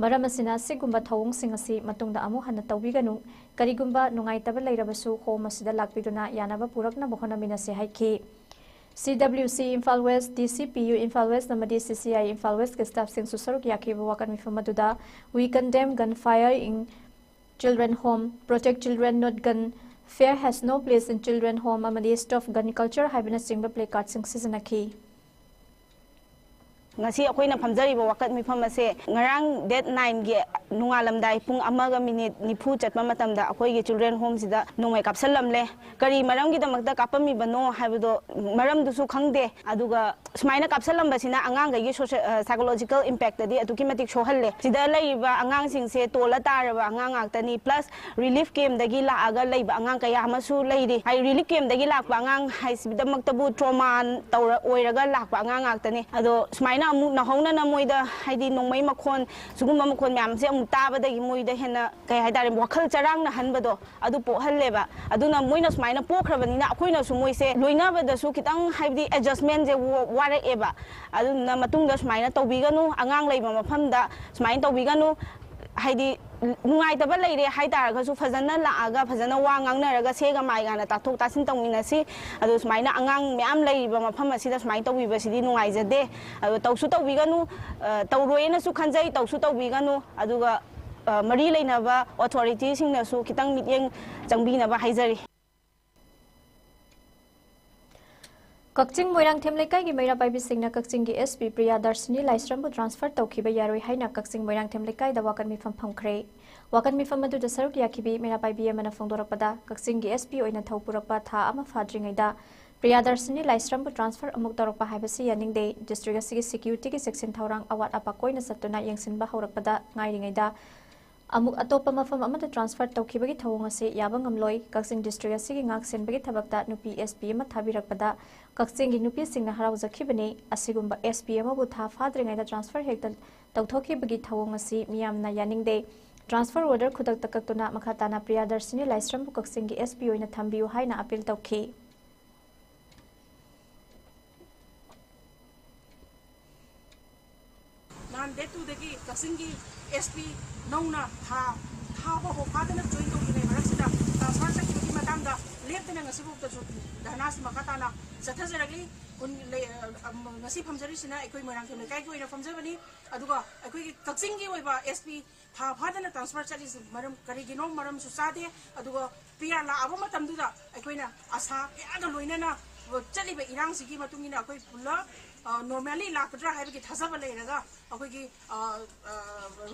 ꯃꯔꯝ ꯑꯁꯤꯅ ꯑꯁꯤꯒꯨꯝꯕ ꯊꯧꯑꯣꯡꯁꯤꯡ ꯑꯁꯤ ꯃꯇꯨꯡꯗ ꯑꯃꯨꯛ ꯍꯟꯅ ꯇꯧꯕꯤꯒꯅꯨ꯫ ꯀꯔꯤꯒꯨꯝꯕ ꯅꯨꯡꯉꯥꯏꯇꯕ ꯂꯩꯔꯕꯁꯨ home ꯑꯁꯤꯗ ꯂꯥꯛꯄꯤꯗꯨꯅ ꯌꯥꯅꯕ ꯄꯨꯔꯛꯅꯕ ꯍꯣꯠꯅꯃꯤꯟꯅꯁꯤ ꯍꯥꯏꯈꯤ꯫ CWC Imphal West, DCPU Imphal West ꯑꯃꯗꯤ CCI Imphal West ꯀꯤ staff ꯁꯤꯡꯁꯨ ꯁꯔꯨꯛ ꯌꯥꯈꯤꯕ ꯋꯥꯀꯠ ꯃꯤꯐꯝ ꯑꯗꯨꯗ "We condemn gun fire in children home, protect children, not gun, fear has no place in children home" ꯑꯃꯗꯤ "Stop gun culture" ꯍꯥꯏꯕꯅꯆꯤꯡꯕ placard ꯁꯤꯡ ꯁꯤꯖꯤꯟꯅꯈꯤ꯫ ꯉꯁꯤ ꯑꯩꯈꯣꯏꯅ ꯐꯝꯖꯔꯤꯕ ꯋꯥꯀꯠ ꯃꯤꯐꯝ ꯑꯁꯦ ꯉꯔꯥꯡ date nine ꯒꯤ ꯅꯣꯡꯉꯥꯜꯂꯝꯗꯥꯏ ꯄꯨꯡ ꯑꯃꯒ minute ꯅꯤꯐꯨ ꯆꯠꯄ ꯃꯇꯝꯗ ꯑꯩꯈꯣꯏꯒꯤ children home ꯁꯤꯗ ꯅꯣꯡꯃꯩ ꯀꯥꯞꯁꯜꯂꯝꯂꯦ꯫ ꯀꯔꯤ ꯃꯔꯝꯒꯤꯗꯃꯛꯇ ꯀꯥꯞꯄꯝꯃꯤꯕꯅꯣ ꯍꯥꯏꯕꯗꯣ ꯃꯔꯝꯗꯨꯁꯨ ꯈꯪꯗꯦ꯫ ꯑꯗꯨꯒ ꯁꯨꯃꯥꯏꯅ ꯀꯥꯞꯁꯜꯂꯝꯕꯁꯤꯅ ꯑꯉꯥꯡꯈꯩꯒꯤ social, psychological impact ꯇꯗꯤ ꯑꯗꯨꯛꯀꯤ ꯃꯇꯤꯛ ꯁꯣꯛꯍꯜꯂꯦ꯫ ꯁꯤꯗ ꯂꯩꯔꯤꯕ ꯑꯉꯥꯡꯁꯤꯡꯁꯦ ꯇꯣꯜꯂ ꯇꯥꯔꯕ ꯑꯉꯥꯡ ꯉꯥꯛꯇꯅꯤ, plus relief camp ꯗꯒꯤ ꯂꯥꯛꯑꯒ ꯂꯩꯕ ꯑꯉꯥꯡ ꯀꯌꯥ ꯑꯃꯁꯨ ꯂꯩꯔꯤ꯫ ꯍꯥꯏ, relief camp ꯗꯒꯤ ꯂꯥꯛꯄ ꯑꯉꯥꯡ ꯍꯥꯏꯁꯤꯗꯃꯛꯇꯕꯨ trauma ꯇꯧꯔ ꯑꯣꯏꯔꯒ ꯂꯥꯛꯄ ꯑꯉꯥꯡ ꯉꯥꯛꯇꯅꯤ꯫ ꯑꯗꯣ ꯁꯨꯃꯥꯏꯅ ꯑꯃꯨꯛ ꯅꯧꯍꯧꯅꯅ ꯃꯣꯏꯗ ꯍꯥꯏꯗꯤ ꯅꯣꯡꯃꯩ ꯃꯈꯣꯟ, ꯁꯤꯒꯨꯝꯕ ꯃꯈꯣꯟ ꯃꯌꯥꯝꯁꯦ ꯑꯃꯨꯛ ꯇꯥꯕꯗꯒꯤ ꯃꯣꯏꯗ ꯍꯦꯟꯅ ꯀꯩ ꯍꯥꯏꯇꯥꯔꯦ, ꯋꯥꯈꯜ ꯆꯔꯥꯡꯅꯍꯟꯕꯗꯣ ꯑꯗꯨ ꯄꯣꯛꯍꯜꯂꯦꯕ꯫ ꯑꯗꯨꯅ ꯃꯣꯏꯅ ꯁꯨꯃꯥꯏꯅ ꯄꯣꯛꯈ꯭ꯔꯕꯅꯤꯅ ꯑꯩꯈꯣꯏꯅꯁꯨ ꯃꯣꯏꯁꯦ ꯂꯣꯏꯅꯕꯗꯁꯨ ꯈꯤꯇꯪ ꯍꯥꯏꯕꯗꯤ adjustment ꯁꯦ ꯋꯥꯔꯛꯑꯦꯕ꯫ ꯑꯗꯨꯗꯨꯅ ꯃꯇꯨꯡꯗ ꯁꯨꯃꯥꯏꯅ ꯇꯧꯕꯤꯒꯅꯨ, ꯑꯉꯥꯡ ꯂꯩꯕ ꯃꯐꯝꯗ ꯁꯨꯃꯥꯏꯅ ꯇꯧꯕꯤꯒꯅꯨ꯫ ꯍꯥꯏꯗꯤ ꯅꯨꯡꯉꯥꯏꯇꯕ ꯂꯩꯔꯦ ꯍꯥꯏ ꯇꯥꯔꯒꯁꯨ ꯐꯖꯅ ꯂꯥꯛꯑꯒ ꯐꯖꯅ ꯋꯥ ꯉꯥꯡꯅꯔꯒ ꯁꯦꯒ ꯃꯥꯏꯒꯅ ꯇꯥꯊꯣꯛ ꯇꯥꯁꯤꯟ ꯇꯧꯃꯤꯟꯅꯁꯤ꯫ ꯑꯗꯣ ꯁꯨꯃꯥꯏꯅ ꯑꯉꯥꯡ ꯃꯌꯥꯝ ꯂꯩꯔꯤꯕ ꯃꯐꯝ ꯑꯁꯤꯗ ꯁꯨꯃꯥꯏꯅ ꯇꯧꯕꯤꯕꯁꯤꯗꯤ ꯅꯨꯡꯉꯥꯏꯖꯗꯦ꯫ ꯑꯗꯣ ꯇꯧꯁꯨ ꯇꯧꯕꯤꯒꯅꯨ, ꯑ, ꯇꯧꯔꯣꯏꯅꯁꯨ ꯈꯟꯖꯩ, ꯇꯧꯁꯨ ꯇꯧꯕꯤꯒꯅꯨ꯫ ꯑꯗꯨꯒ, ꯑ, ꯃꯔꯤ ꯂꯩꯅꯕ authority ꯁꯤꯡꯅꯁꯨ ꯈꯤꯇꯪ ꯃꯤꯠꯌꯦꯡ ꯆꯪꯕꯤꯅꯕ ꯍꯥꯏꯖꯔꯤ꯫ ꯀꯛꯆꯤꯡ ꯃꯣꯏꯔꯥꯡꯊꯦꯝ ꯂꯩꯀꯥꯏꯒꯤ ꯃꯩꯔꯥ ꯄꯥꯏꯕꯤꯁꯤꯡꯅ ꯀꯛꯆꯤꯡꯒꯤ SP ꯄ꯭ꯔꯤꯌꯥ ꯗꯔꯁꯤꯅꯤ ꯂꯥꯏꯁ꯭ꯔꯝꯕꯨ transfer ꯇꯧꯈꯤꯕ ꯌꯥꯔꯣꯏ ꯍꯥꯏꯅ ꯀꯛꯆꯤꯡ ꯃꯣꯏꯔꯥꯡꯊꯦꯝ ꯂꯩꯀꯥꯏꯗ ꯋꯥꯀꯠ ꯃꯤꯐꯝ ꯐꯝꯈ꯭ꯔꯦ꯫ ꯋꯥꯀꯠ ꯃꯤꯐꯝ ꯑꯗꯨꯗ ꯁꯔꯨꯛ ꯌꯥꯈꯤꯕꯤ ꯃꯩꯔꯥ ꯄꯥꯏꯕꯤ ꯑꯃꯅ ꯐꯣꯡꯗꯣꯔꯛꯄꯗ, ꯀꯛꯆꯤꯡꯒꯤ SP ꯑꯣꯏꯅ ꯊꯧ ꯄꯨꯔꯛꯄ ꯊꯥ ꯑꯃ ꯐꯥꯗ꯭ꯔꯤꯉꯩꯗ ꯄ꯭ꯔꯤꯌꯥ ꯗꯔꯁꯤꯅꯤ ꯂꯥꯏꯁ꯭ꯔꯝꯕꯨ transfer ꯑꯃꯨꯛ ꯇꯧꯔꯛꯄ ꯍꯥꯏꯕꯁꯤ ꯌꯥꯅꯤꯡꯗꯦ꯫ District ꯑꯁꯤꯒꯤ security ꯒꯤ ꯆꯦꯛꯁꯤꯟ ꯊꯧꯔꯥꯡ ꯑꯋꯥꯠ ꯑꯄꯥ ꯀꯣꯏꯅ ꯆꯠꯇꯨꯅ ꯌꯦꯡꯁꯤꯟꯕ ꯍꯧꯔꯛꯄꯗ ꯉꯥꯏꯔꯤꯉꯩꯗ ꯑꯃꯨꯛ ꯑꯇꯣꯞꯄ ꯃꯐꯝ ꯑꯃꯗ transfer ꯇꯧꯈꯤꯕꯒꯤ ꯊꯧꯑꯣꯡ ꯑꯁꯤ ꯌꯥꯕ ꯉꯝꯂꯣꯏ꯫ ꯀꯛꯆꯤꯡ district ꯑꯁꯤꯒꯤ ꯉꯥꯛ ꯁꯦꯟꯕꯒꯤ ꯊꯕꯛꯇ ꯅꯨꯄꯤ SP ꯑꯃ ꯊꯥꯕꯤꯔꯛꯄꯗ ꯀꯛꯆꯤꯡꯒꯤ ꯅꯨꯄꯤꯁꯤꯡꯅ ꯍꯔꯥꯎꯖꯈꯤꯕꯅꯤ꯫ ꯑꯁꯤꯒꯨꯝꯕ SP ꯑꯃꯕꯨ ꯊꯥ ꯐꯥꯗ꯭ꯔꯤꯉꯩꯗ transfer ꯍꯦꯛꯇ ꯇꯧꯊꯣꯛꯈꯤꯕꯒꯤ ꯊꯧꯑꯣꯡ ꯑꯁꯤ ꯃꯤꯌꯥꯝꯅ ꯌꯥꯅꯤꯡꯗꯦ꯫ Transfer order ꯈꯨꯗꯛꯇ ꯀꯛꯇꯨꯅ ꯃꯈꯥ ꯇꯥꯅ ꯄ꯭ꯔꯤꯌꯥ ꯗꯔꯁꯤꯅꯤ ꯂꯥꯏꯁ꯭ꯔꯝꯕꯨ ꯀꯛꯆꯤꯡꯒꯤ SP ꯑꯣꯏꯅ ꯊꯝꯕꯤꯌꯨ ꯍꯥꯏꯅ appeal ꯇꯧꯈꯤ꯫ ꯅꯍꯥꯟ date two ꯗꯒꯤ ꯀꯛꯆꯤꯡꯒꯤ SP ꯅꯧꯅ ꯊꯥ, ꯊꯥ ꯐꯥꯎꯕ ꯐꯥꯗꯅ join ꯇꯧꯗ꯭ꯔꯤꯉꯩ ꯃꯔꯛꯁꯤꯗ transfer ꯆꯠꯈꯤꯕꯒꯤ ꯃꯌꯥꯝꯗ ꯂꯦꯞꯇꯅ ꯉꯁꯤꯐꯥꯎꯗꯁꯨ ꯙꯔꯅꯥꯁꯤ ꯃꯈꯥ ꯇꯥꯅ ꯆꯠꯊꯖꯔꯛꯂꯤ꯫ ꯀꯨꯟ ꯂꯩ-, ꯑ, ꯑ, ꯉꯁꯤ ꯐꯝꯖꯔꯤꯁꯤꯅ ꯑꯩꯈꯣꯏ ꯃꯣꯏꯔꯥꯡꯊꯦꯝ ꯂꯩꯀꯥꯏꯒꯤ ꯑꯣꯏꯅ ꯐꯝꯖꯕꯅꯤ꯫ ꯑꯗꯨꯒ ꯑꯩꯈꯣꯏꯒꯤ ꯀꯛꯆꯤꯡꯒꯤ ꯑꯣꯏꯕ ꯑꯦꯁ ꯄꯤ ꯊꯥ ꯐꯥꯗꯅ ꯇ꯭ꯔꯥꯟꯁꯐꯔ ꯆꯠꯂꯤꯁꯤ ꯃꯔꯝ ꯀꯔꯤꯒꯤꯅꯣ? ꯃꯔꯝꯁꯨ ꯆꯥꯗꯦ꯫ ꯑꯗꯨꯒ ꯄꯤ ꯑꯥꯔ ꯂꯥꯛꯑꯕ ꯃꯇꯝꯗꯨꯗ ꯑꯩꯈꯣꯏꯅ ꯑꯁꯥ ꯀꯌꯥꯒ ꯂꯣꯏꯅꯅ ꯆꯠꯂꯤꯕ ꯏꯔꯥꯡꯁꯤꯒꯤ ꯃꯇꯨꯡ ꯏꯟꯅ ꯑꯩꯈꯣꯏ ꯄꯨꯂꯞ, ꯑ, ꯅꯣꯔꯃꯦꯜꯂꯤ ꯂꯥꯛꯀꯗ꯭ꯔꯥ ꯍꯥꯏꯕꯒꯤ ꯊꯥꯖꯕ ꯂꯩꯔꯒ ꯑꯩꯈꯣꯏꯒꯤ, ꯑ, ꯑ,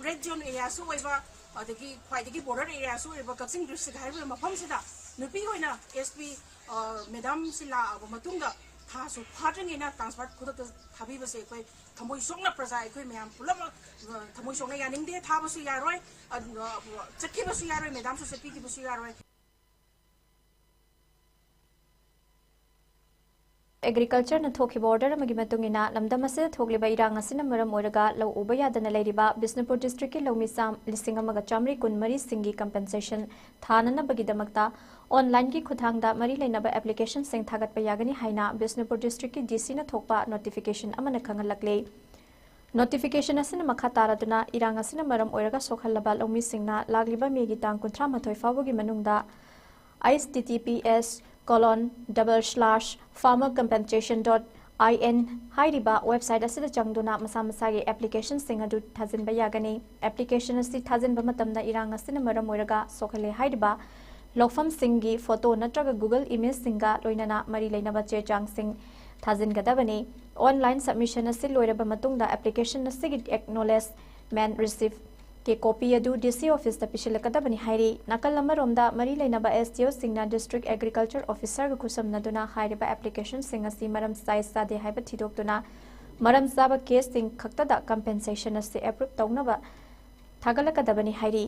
ꯔꯦꯗ ꯖꯣꯟ ꯑꯦꯔꯤꯌꯥꯁꯨ ꯑꯣꯏꯕ, ꯑꯗꯒꯤ ꯈ꯭ꯋꯥꯏꯗꯒꯤ ꯕꯣꯔꯗꯔ ꯑꯦꯔꯤꯌꯥꯁꯨ ꯑꯣꯏꯕ ꯀꯛꯆꯤꯡ ꯗꯤꯁꯇ꯭ꯔꯤꯛ ꯍꯥꯏꯔꯤꯕ ꯃꯐꯝꯁꯤꯗ ꯅꯨꯄꯤ ꯑꯣꯏꯅ ꯑꯦꯁ ꯄꯤ, ꯑ, ꯃꯦꯗꯥꯝꯁꯤ ꯂꯥꯛꯑꯕ ꯃꯇꯨꯡꯗ ꯊꯥꯁꯨ ꯐꯥꯗ꯭ꯔꯤꯉꯩꯅ ꯇ꯭ꯔꯥꯟꯁꯐꯔ ꯈꯨꯗꯛꯇ ꯊꯥꯕꯤꯕꯁꯦ ꯑꯩꯈꯣꯏ ꯊꯃꯣꯏ ꯁꯣꯛꯅ ꯄ꯭ꯔꯖꯥ ꯑꯩꯈꯣꯏ ꯃꯌꯥꯝ ꯄꯨꯝꯅꯃꯛ, ꯑ, ꯊꯃꯣꯏ ꯁꯣꯛꯅ ꯌꯥꯅꯤꯡꯗꯦ꯫ ꯊꯥꯕꯁꯨ ꯌꯥꯔꯣꯏ, ꯑ, ꯑ, ꯆꯠꯈꯤꯕꯁꯨ ꯌꯥꯔꯣꯏ, ꯃꯦꯗꯥꯝꯁꯨ ꯆꯠꯄꯤꯈꯤꯕꯁꯨ ꯌꯥꯔꯣꯏ꯫ ꯑꯦꯒ꯭ꯔꯤꯀꯜꯆꯔꯅ ꯊꯣꯛꯈꯤꯕ ꯑꯣꯔꯗꯔ ꯑꯃꯒꯤ ꯃꯇꯨꯡ ꯏꯟꯅ ꯂꯝꯗꯝ ꯑꯁꯤꯗ ꯊꯣꯛꯂꯤꯕ ꯏꯔꯥꯡ ꯑꯁꯤꯅ ꯃꯔꯝ ꯑꯣꯏꯔꯒ ꯂꯧ ꯎꯕ ꯌꯥꯗꯅ ꯂꯩꯔꯤꯕ ꯕꯤꯁꯅꯨꯄꯨꯔ ꯗꯤꯁꯇ꯭ꯔꯤꯛꯀꯤ ꯂꯧꯃꯤ ꯆꯥꯝ ꯂꯤꯁꯤꯡ ꯑꯃꯒ ꯆꯥꯃꯔꯤ ꯀꯨꯟꯃꯔꯤ ꯁꯤꯡꯒꯤ ꯀꯝꯄꯦꯟꯁꯦꯁꯟ ꯊꯥꯅꯅꯕꯒꯤꯗꯃꯛꯇ ꯑꯣꯟꯂꯥꯏꯟꯒꯤ ꯈꯨꯠꯊꯥꯡꯗ ꯃꯔꯤ ꯂꯩꯅꯕ ꯑꯦꯄ꯭ꯂꯤꯀꯦꯁꯟꯁꯤꯡ ꯊꯥꯒꯠꯄ ꯌꯥꯒꯅꯤ ꯍꯥꯏꯅ ꯕꯤꯁꯅꯨꯄꯨꯔ ꯗꯤꯁꯇ꯭ꯔꯤꯛꯀꯤ ꯗꯤ ꯁꯤꯅ ꯊꯣꯛꯄ ꯅꯣꯇꯤꯐꯤꯀꯦꯁꯟ ꯑꯃꯅ ꯈꯪꯍꯜꯂꯛꯂꯤ꯫ ꯅꯣꯇꯤꯐꯤꯀꯦꯁꯟ ꯑꯁꯤꯅ ꯃꯈꯥ ꯇꯥꯔꯗꯨꯅ ꯏꯔꯥꯡ ꯑꯁꯤꯅ ꯃꯔꯝ ꯑꯣꯏꯔꯒ ꯁꯣꯛꯍꯜꯂꯕ ꯂꯧꯃꯤꯁꯤꯡꯅ ꯂꯥꯛꯂꯤꯕ ꯃꯦꯒꯤ ꯇꯥꯡ ꯀꯨꯟꯊ꯭ꯔꯥ ꯃꯥꯊꯣꯏ ꯐꯥꯎꯕꯒꯤ ꯃꯅꯨꯡꯗ H T T P S colon double slash farmer compensation dot I N ꯍꯥꯏꯔꯤꯕ ꯋꯦꯕꯁꯥꯏꯠ ꯑꯁꯤꯗ ꯆꯪꯗꯨꯅ ꯃꯁꯥ ꯃꯁꯥꯒꯤ ꯑꯦꯄ꯭ꯂꯤꯀꯦꯁꯟꯁꯤꯡ ꯑꯗꯨ ꯊꯥꯖꯤꯟꯕ ꯌꯥꯒꯅꯤ꯫ ꯑꯦꯄ꯭ꯂꯤꯀꯦꯁꯟ ꯑꯁꯤ ꯊꯥꯖꯤꯟꯕ ꯃꯇꯝꯗ ꯏꯔꯥꯡ ꯑꯁꯤꯅ ꯃꯔꯝ ꯑꯣꯏꯔꯒ ꯁꯣꯛꯍꯜꯂꯦ ꯍꯥꯏꯔꯤꯕ ꯂꯧꯐꯝꯁꯤꯡꯒꯤ ꯐꯣꯇꯣ ꯅꯠꯇ꯭ꯔꯒ ꯒꯨꯒꯜ ꯏꯃꯦꯖꯁꯤꯡꯒ ꯂꯣꯏꯅꯅ ꯃꯔꯤ ꯂꯩꯅꯕ ꯆꯦ ꯆꯥꯡꯁꯤꯡ ꯊꯥꯖꯤꯟꯒꯗꯕꯅꯤ꯫ ꯑꯣꯟꯂꯥꯏꯟ ꯁꯕꯃꯤꯁꯟ ꯑꯁꯤ ꯂꯣꯏꯔꯕ ꯃꯇꯨꯡꯗ ꯑꯦꯄ꯭ꯂꯤꯀꯦꯁꯟ ꯑꯁꯤꯒꯤ ꯑꯦꯛꯅꯣꯂꯦꯖꯃꯦꯟꯠ ꯔꯤꯁꯤꯞꯀꯤ ꯀꯣꯄꯤ ꯑꯗꯨ ꯗꯤ ꯁꯤ ꯑꯣꯐꯤꯁꯇ ꯄꯤꯁꯤꯜꯂꯛꯀꯗꯕꯅꯤ ꯍꯥꯏꯔꯤ꯫ ꯅꯥꯀꯜ ꯑꯃꯔꯣꯝꯗ, ꯃꯔꯤ ꯂꯩꯅꯕ ꯑꯦꯁ ꯗꯤ ꯑꯣꯁꯤꯡꯅ ꯗꯤꯁꯇ꯭ꯔꯤꯛ ꯑꯦꯒ꯭ꯔꯤꯀꯜꯆꯔ ꯑꯣꯐꯤꯁꯔꯒ ꯈꯨꯠꯁꯝꯅꯗꯨꯅ ꯍꯥꯏꯔꯤꯕ ꯑꯦꯄ꯭ꯂꯤꯀꯦꯁꯟꯁꯤꯡ ꯑꯁꯤ ꯃꯔꯝ ꯆꯥꯏ ꯆꯥꯗꯦ ꯍꯥꯏꯕ ꯊꯤꯗꯣꯛꯇꯨꯅ ꯃꯔꯝ ꯆꯥꯕ ꯀꯦꯁꯁꯤꯡ ꯈꯛꯇꯗ ꯀꯝꯄꯦꯟꯁꯦꯁꯟ ꯑꯁꯤ ꯑꯦꯄ꯭ꯔꯨꯞ ꯇꯧꯅꯕ ꯊꯥꯒꯠꯂꯛꯀꯗꯕꯅꯤ ꯍꯥꯏꯔꯤ꯫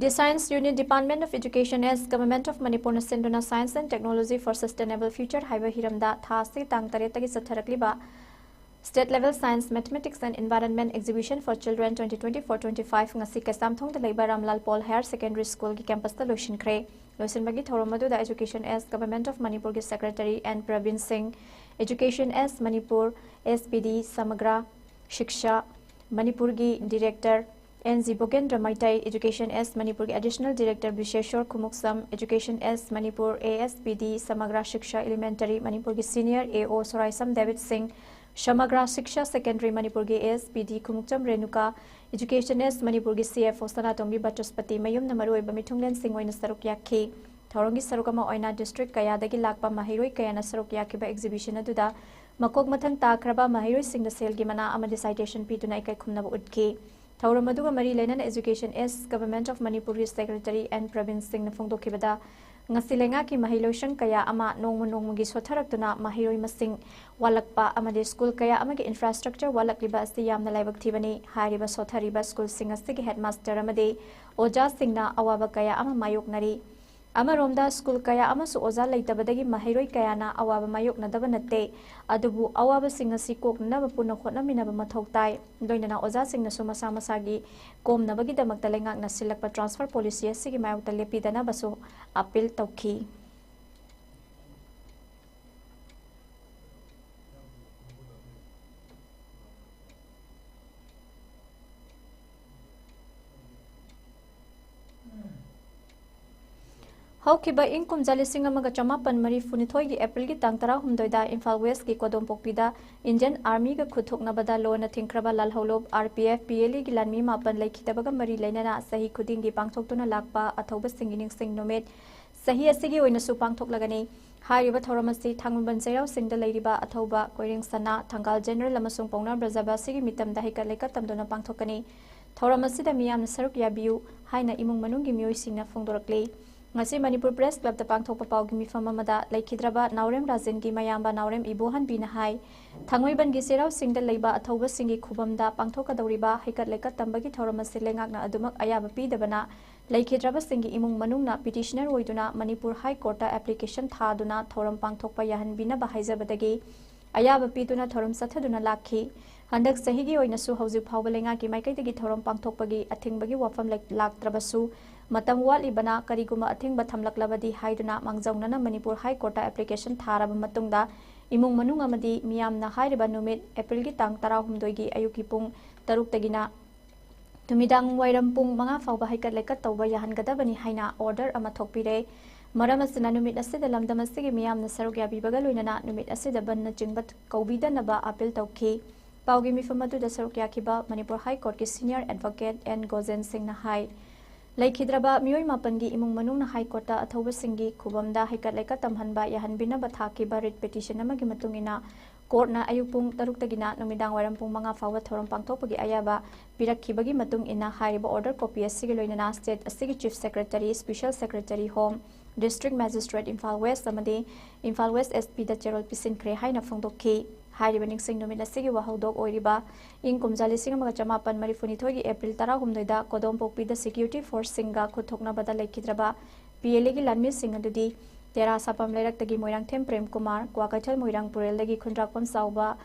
The Science Unit, Department of Education as Government of Manipur ꯅ ꯁꯤꯟꯗꯨꯅ Science and Technology for Sustainable Future ꯍꯥꯏꯕ ꯍꯤꯔꯝꯗ ꯊꯥ ꯑꯁꯤꯒꯤ ꯇꯥꯡ ꯇꯔꯦꯠꯇꯒꯤ ꯆꯠꯊꯔꯛꯂꯤꯕ State Level Science, Mathematics and Environment Exhibition for Children twenty twenty-four twenty-five ꯉꯁꯤ ꯀꯩꯁꯥꯝꯊꯣꯡꯗ ꯂꯩꯕ ꯔꯥꯝꯂꯥꯜ ꯄꯣꯜ ꯍꯥꯌꯔ ꯁꯦꯀꯦꯟꯗꯔꯤ ꯁ꯭ꯀꯨꯜꯒꯤ ꯀꯦꯝꯄꯁꯇ ꯂꯣꯏꯁꯤꯟꯈ꯭ꯔꯦ꯫ ꯂꯣꯏꯁꯤꯟꯕꯒꯤ ꯊꯧꯔꯝ ꯑꯗꯨꯗ Education as Government of ꯃꯅꯤꯄꯨꯔꯒꯤ ꯁꯦꯀ꯭ꯔꯦꯇꯔꯤ ꯑꯦꯟ ꯄ꯭ꯔꯕꯤꯟ ꯁꯤꯡ, Education as Manipur, S P D Samagra Shiksha, ꯃꯅꯤꯄꯨꯔꯒꯤ director N G Bogendra Meitei, Education S ꯃꯅꯤꯄꯨꯔꯒꯤ Additional Director Bisheshor Khumukcham, Education S Manipur, A S P D Samagra Shiksha elementary ꯃꯅꯤꯄꯨꯔꯒꯤ Senior A O ꯁꯣꯔꯥꯏꯁꯝ ꯗꯦꯕꯤꯠ ꯁꯤꯡ, ꯁꯃꯒ꯭ꯔꯥ ꯁꯤꯛꯁꯥ ꯁꯦꯀꯦꯟꯗꯔꯤ ꯃꯅꯤꯄꯨꯔꯒꯤ A S P D Khumukcham Renuka, Education S ꯃꯅꯤꯄꯨꯔꯒꯤ C F O Sanatombi Bachaspati ꯃꯌꯨꯝꯅ ꯃꯔꯨꯑꯣꯏꯕ ꯃꯤꯊꯨꯡꯂꯦꯟꯁꯤꯡ ꯑꯣꯏꯅ ꯁꯔꯨꯛ ꯌꯥꯈꯤ꯫ ꯊꯧꯔꯝꯒꯤ ꯁꯔꯨꯛ ꯑꯃ ꯑꯣꯏꯅ district ꯀꯌꯥꯗꯒꯤ ꯂꯥꯛꯄ ꯃꯍꯩꯔꯣꯏ ꯀꯌꯥꯅ ꯁꯔꯨꯛ ꯌꯥꯈꯤꯕ exhibition ꯑꯗꯨꯗ ꯃꯀꯣꯛ ꯃꯊꯪ ꯇꯥꯈ꯭ꯔꯕ ꯃꯍꯩꯔꯣꯏꯁꯤꯡꯗ ꯁꯦꯜꯒꯤ ꯃꯅꯥ ꯑꯃꯗꯤ citation ꯄꯤꯗꯨꯅ ꯏꯀꯥꯏ ꯈꯨꯝꯅꯕ ꯎꯠꯈꯤ꯫ ꯊꯧꯔꯝ ꯑꯗꯨꯒ ꯃꯔꯤ ꯂꯩꯅꯅ Education S Government of Manipurꯒꯤ Secretary N Praveen ꯁꯤꯡꯅ ꯐꯣꯡꯗꯣꯛꯈꯤꯕꯗ, ꯉꯁꯤ ꯂꯩꯉꯥꯛꯀꯤ ꯃꯍꯩ ꯂꯣꯏꯁꯪ ꯀꯌꯥ ꯑꯃ ꯅꯣꯡꯃ ꯅꯣꯡꯃꯒꯤ ꯁꯣꯠꯊꯔꯛꯇꯨꯅ ꯃꯍꯩꯔꯣꯏ ꯃꯁꯤꯡ ꯋꯥꯠꯂꯛꯄ ꯑꯃꯗꯤ school ꯀꯌꯥ ꯑꯃꯒꯤ infrastructure ꯋꯥꯠꯂꯛꯂꯤꯕ ꯑꯁꯤ ꯌꯥꯝꯅ ꯂꯥꯏꯕꯛ ꯊꯤꯕꯅꯤ꯫ ꯍꯥꯏꯔꯤꯕ ꯁꯣꯠꯊꯔꯤꯕ schoolꯁꯤꯡ ꯑꯁꯤꯒꯤ headmaster ꯑꯃꯗꯤ ꯑꯣꯖꯥꯁꯤꯡꯅ ꯑꯋꯥꯕ ꯀꯌꯥ ꯑꯃ ꯃꯥꯌꯣꯛꯅꯔꯤ꯫ ꯑꯃꯔꯣꯝꯗ, school ꯀꯌꯥ ꯑꯃꯁꯨ ꯑꯣꯖꯥ ꯂꯩꯇꯕꯗꯒꯤ ꯃꯍꯩꯔꯣꯏ ꯀꯌꯥꯅ ꯑꯋꯥꯕ ꯃꯥꯌꯣꯛꯅꯗꯕ ꯅꯠꯇꯦ꯫ ꯑꯗꯨꯕꯨ ꯑꯋꯥꯕꯁꯤꯡ ꯑꯁꯤ ꯀꯣꯛꯅꯅꯕ ꯄꯨꯟꯅ ꯍꯣꯠꯅꯃꯤꯟꯅꯕ ꯃꯊꯧ ꯇꯥꯏ꯫ ꯂꯣꯏꯅꯅ ꯑꯣꯖꯥꯁꯤꯡꯅꯁꯨ ꯃꯁꯥ ꯃꯁꯥꯒꯤ ꯀꯣꯝꯅꯕꯒꯤꯗꯃꯛꯇ ꯂꯩꯉꯥꯛꯅ ꯁꯤꯜꯂꯛꯄ transfer policy ꯑꯁꯤꯒꯤ ꯃꯥꯌꯣꯛꯇ ꯂꯦꯞꯄꯤꯗꯅꯕꯁꯨ appeal ꯇꯧꯈꯤ꯫ ꯍꯧꯈꯤꯕ ꯏꯪ ꯀꯨꯝꯖꯥ ꯂꯤꯁꯤꯡ ꯑꯃꯒ ꯆꯃꯥꯄꯟ ꯃꯔꯤꯐꯨ ꯅꯤꯊꯣꯏꯒꯤ Aprilꯒꯤ ꯇꯥꯡ ꯇꯔꯥꯍꯨꯝꯗꯣꯏꯗ ꯏꯝꯐꯥꯜ Westꯀꯤ ꯀꯣꯗꯣꯝꯄꯣꯛꯄꯤꯗ Indian Armyꯒ ꯈꯨꯠꯊꯣꯛꯅꯕꯗ ꯂꯣꯟꯅ ꯊꯤꯡꯈ꯭ꯔꯕ ꯂꯥꯜꯍꯧꯂꯨꯞ R P F P L Aꯒꯤ ꯂꯥꯟꯃꯤ ꯃꯥꯄꯟ ꯂꯩꯈꯤꯗꯕꯒ ꯃꯔꯤ ꯂꯩꯅꯅ ꯆꯍꯤ ꯈꯨꯗꯤꯡꯒꯤ ꯄꯥꯡꯊꯣꯛꯇꯨꯅ ꯂꯥꯛꯄ ꯑꯊꯧꯕꯁꯤꯡꯒꯤ ꯅꯤꯡꯁꯤꯡ ꯅꯨꯃꯤꯠ ꯆꯍꯤ ꯑꯁꯤꯒꯤ ꯑꯣꯏꯅꯁꯨ ꯄꯥꯡꯊꯣꯛꯂꯒꯅꯤ꯫ ꯍꯥꯏꯔꯤꯕ ꯊꯧꯔꯝ ꯑꯁꯤ ꯊꯥꯡꯃꯩꯕꯟ ꯆꯩꯔꯥꯎ ꯆꯤꯡꯗ ꯂꯩꯔꯤꯕ ꯑꯊꯧꯕ ꯀꯣꯏꯔꯦꯡ ꯁꯅꯥ, ꯊꯪꯒꯥꯜ General ꯑꯃꯁꯨꯡ ꯄꯥꯎꯅꯥ ꯕ꯭ꯔꯖꯕꯥꯁꯤꯒꯤ ꯃꯤꯇꯝꯗ ꯍꯩꯀꯠ ꯂꯩꯀꯠ ꯇꯝꯗꯨꯅ ꯄꯥꯡꯊꯣꯛꯀꯅꯤ꯫ ꯊꯧꯔꯝ ꯑꯁꯤꯗ ꯃꯤꯌꯥꯝꯅ ꯁꯔꯨꯛ ꯌꯥꯕꯤꯌꯨ ꯍꯥꯏꯅ ꯏꯃꯨꯡ ꯃꯅꯨꯡꯒꯤ ꯃꯤꯑꯣꯏꯁꯤꯡꯅ ꯐꯣꯡꯗꯣꯔꯛꯂꯤ꯫ ꯉꯁꯤ ꯃꯅꯤꯄꯨꯔ Press Clubꯇ ꯄꯥꯡꯊꯣꯛꯄ ꯄꯥꯎꯒꯤ ꯃꯤꯐꯝ ꯑꯃꯗ ꯂꯩꯈꯤꯗ꯭ꯔꯕ ꯅꯥꯎꯔꯦꯝ ꯔꯥꯖꯦꯟꯒꯤ ꯃꯌꯥꯝꯕ ꯅꯥꯎꯔꯦꯝ ꯏꯕꯣꯍꯟꯕꯤꯅ ꯍꯥꯏ, ꯊꯥꯡꯃꯩꯕꯟꯒꯤ ꯆꯩꯔꯥꯎ ꯆꯤꯡꯗ ꯂꯩꯕ ꯑꯊꯧꯕꯁꯤꯡꯒꯤ ꯈꯨꯕꯝꯗ ꯄꯥꯡꯊꯣꯛꯀꯗꯧꯔꯤꯕ ꯍꯩꯀꯠ ꯂꯩꯀꯠ ꯇꯝꯕꯒꯤ ꯊꯧꯔꯝ ꯑꯁꯤ ꯂꯩꯉꯥꯛꯅ ꯑꯗꯨꯃꯛ ꯑꯌꯥꯕ ꯄꯤꯗꯕꯅ ꯂꯩꯈꯤꯗ꯭ꯔꯕꯁꯤꯡꯒꯤ ꯏꯃꯨꯡ ꯃꯅꯨꯡꯅ petitioner ꯑꯣꯏꯗꯨꯅ ꯃꯅꯤꯄꯨꯔ High Courtꯇ application ꯊꯥꯗꯨꯅ ꯊꯧꯔꯝ ꯄꯥꯡꯊꯣꯛꯄ ꯌꯥꯍꯟꯕꯤꯅꯕ ꯍꯥꯏꯖꯕꯗꯒꯤ ꯑꯌꯥꯕ ꯄꯤꯗꯨꯅ ꯊꯧꯔꯝ ꯆꯠꯊꯗꯨꯅ ꯂꯥꯛꯈꯤ꯫ ꯍꯟꯗꯛ ꯆꯍꯤꯒꯤ ꯑꯣꯏꯅꯁꯨ ꯍꯧꯖꯤꯛ ꯐꯥꯎꯕ ꯂꯩꯉꯥꯛꯀꯤ ꯃꯥꯏꯀꯩꯗꯒꯤ ꯊꯧꯔꯝ ꯄꯥꯡꯊꯣꯛꯄꯒꯤ ꯑꯊꯤꯡꯕꯒꯤ ꯋꯥꯐꯝ ꯂꯩ-, ꯂꯥꯛꯇ꯭ꯔꯕꯁꯨ, ꯃꯇꯝ ꯋꯥꯠꯂꯤꯕꯅ ꯀꯔꯤꯒꯨꯝꯕ ꯑꯊꯤꯡꯕ ꯊꯝꯂꯛꯂꯕꯗꯤ ꯍꯥꯏꯗꯨꯅ ꯃꯥꯡꯖꯧꯅꯅ ꯃꯅꯤꯄꯨꯔ High Courtꯇ application ꯊꯥꯔꯕ ꯃꯇꯨꯡꯗ ꯏꯃꯨꯡ ꯃꯅꯨꯡ ꯑꯃꯗꯤ ꯃꯤꯌꯥꯝꯅ ꯍꯥꯏꯔꯤꯕ ꯅꯨꯃꯤꯠ Aprilꯒꯤ ꯇꯥꯡ ꯇꯔꯥꯍꯨꯝꯗꯣꯏꯒꯤ ꯑꯌꯨꯛꯀꯤ ꯄꯨꯡ ꯇꯔꯨꯛꯇꯒꯤꯅ ꯅꯨꯃꯤꯗꯥꯡ ꯋꯥꯏꯔꯝ ꯄꯨꯡ ꯃꯉꯥ ꯐꯥꯎꯕ ꯍꯩꯀꯠ ꯂꯩꯀꯠ ꯇꯧꯕ ꯌꯥꯍꯟꯒꯗꯕꯅꯤ ꯍꯥꯏꯅ order ꯑꯃ ꯊꯣꯛꯄꯤꯔꯦ꯫ ꯃꯔꯝ ꯑꯁꯤꯅ ꯅꯨꯃꯤꯠ ꯑꯁꯤꯗ ꯂꯝꯗꯝ ꯑꯁꯤꯒꯤ ꯃꯤꯌꯥꯝꯅ ꯁꯔꯨꯛ ꯌꯥꯕꯤꯕꯒ ꯂꯣꯏꯅꯅ ꯅꯨꯃꯤꯠ ꯑꯁꯤꯗ ꯕꯟꯅꯆꯤꯡꯕ ꯀꯧꯕꯤꯗꯅꯕ appeal ꯇꯧꯈꯤ꯫ ꯄꯥꯎꯒꯤ ꯃꯤꯐꯝ ꯑꯗꯨꯗ ꯁꯔꯨꯛ ꯌꯥꯈꯤꯕ ꯃꯅꯤꯄꯨꯔ High Courtꯀꯤ senior advocate ꯑꯦꯟ ꯒꯣꯖꯦꯟ ꯁꯤꯡꯅ ꯍꯥꯏ, ꯂꯩꯈꯤꯗ꯭ꯔꯕ ꯃꯤꯑꯣꯏ ꯃꯥꯄꯟꯒꯤ ꯏꯃꯨꯡ ꯃꯅꯨꯡꯅ High Courtꯇ ꯑꯊꯧꯕꯁꯤꯡꯒꯤ ꯈꯨꯕꯝꯗ ꯍꯩꯀꯠ ꯂꯩꯀꯠ ꯇꯝꯍꯟꯕ ꯌꯥꯍꯟꯕꯤꯅꯕ ꯊꯥꯈꯤꯕ writ petition ꯑꯃꯒꯤ ꯃꯇꯨꯡ ꯏꯟꯅ, courtꯅ ꯑꯌꯨꯛ ꯄꯨꯡ ꯇꯔꯨꯛꯇꯒꯤꯅ ꯅꯨꯃꯤꯗꯥꯡ ꯋꯥꯏꯔꯝ ꯄꯨꯡ ꯃꯉꯥ ꯐꯥꯎꯕ ꯊꯧꯔꯝ ꯄꯥꯡꯊꯣꯛꯄꯒꯤ ꯑꯌꯥꯕ ꯄꯤꯔꯛꯈꯤꯕꯒꯤ ꯃꯇꯨꯡ ꯏꯟꯅ, ꯍꯥꯏꯔꯤꯕ order copy ꯑꯁꯤꯒꯤ ꯂꯣꯏꯅꯅ state ꯑꯁꯤꯒꯤ Chief Secretary, Special Secretary Home, District Magistrate Imphal West ꯑꯃꯗꯤ Imphal West S Pꯗ ꯆꯦꯔꯣꯜ ꯄꯤꯁꯤꯟꯈ꯭ꯔꯦ ꯍꯥꯏꯅ ꯐꯣꯡꯗꯣꯛꯈꯤ꯫ ꯍꯥꯏꯔꯤꯕ ꯅꯤꯡꯁꯤꯡ ꯅꯨꯃꯤꯠ ꯑꯁꯤꯒꯤ ꯋꯥꯍꯧꯗꯣꯛ ꯑꯣꯏꯔꯤꯕ ꯏꯪ ꯀꯨꯝꯖꯥ ꯂꯤꯁꯤꯡ ꯑꯃꯒ ꯆꯃꯥꯄꯟ ꯃꯔꯤꯐꯨꯅꯤꯊꯣꯏꯒꯤ April ꯇꯔꯥꯍꯨꯝꯗꯣꯏꯗ ꯀꯣꯗꯣꯝꯄꯣꯛꯄꯤꯗ security forceꯁꯤꯡꯒ ꯈꯨꯠꯊꯣꯛꯅꯕꯗ ꯂꯩꯈꯤꯗ꯭ꯔꯕ PLAꯒꯤ ꯂꯥꯟꯃꯤꯁꯤꯡ ꯑꯗꯨꯗꯤ ꯇꯦꯔꯥ ꯁꯥꯄꯝ ꯂꯩꯔꯛꯇꯒꯤ ꯃꯣꯏꯔꯥꯡꯊꯦꯝ ꯄ꯭ꯔꯦꯝ ꯀꯨꯃꯥꯔ, ꯀ꯭ꯋꯥꯀꯩꯊꯦꯜ ꯃꯣꯏꯔꯥꯡ ꯄꯨꯔꯦꯜꯗꯒꯤ ꯈꯨꯟꯗ꯭ꯔꯥꯛꯄꯝ ꯆꯥꯎꯕ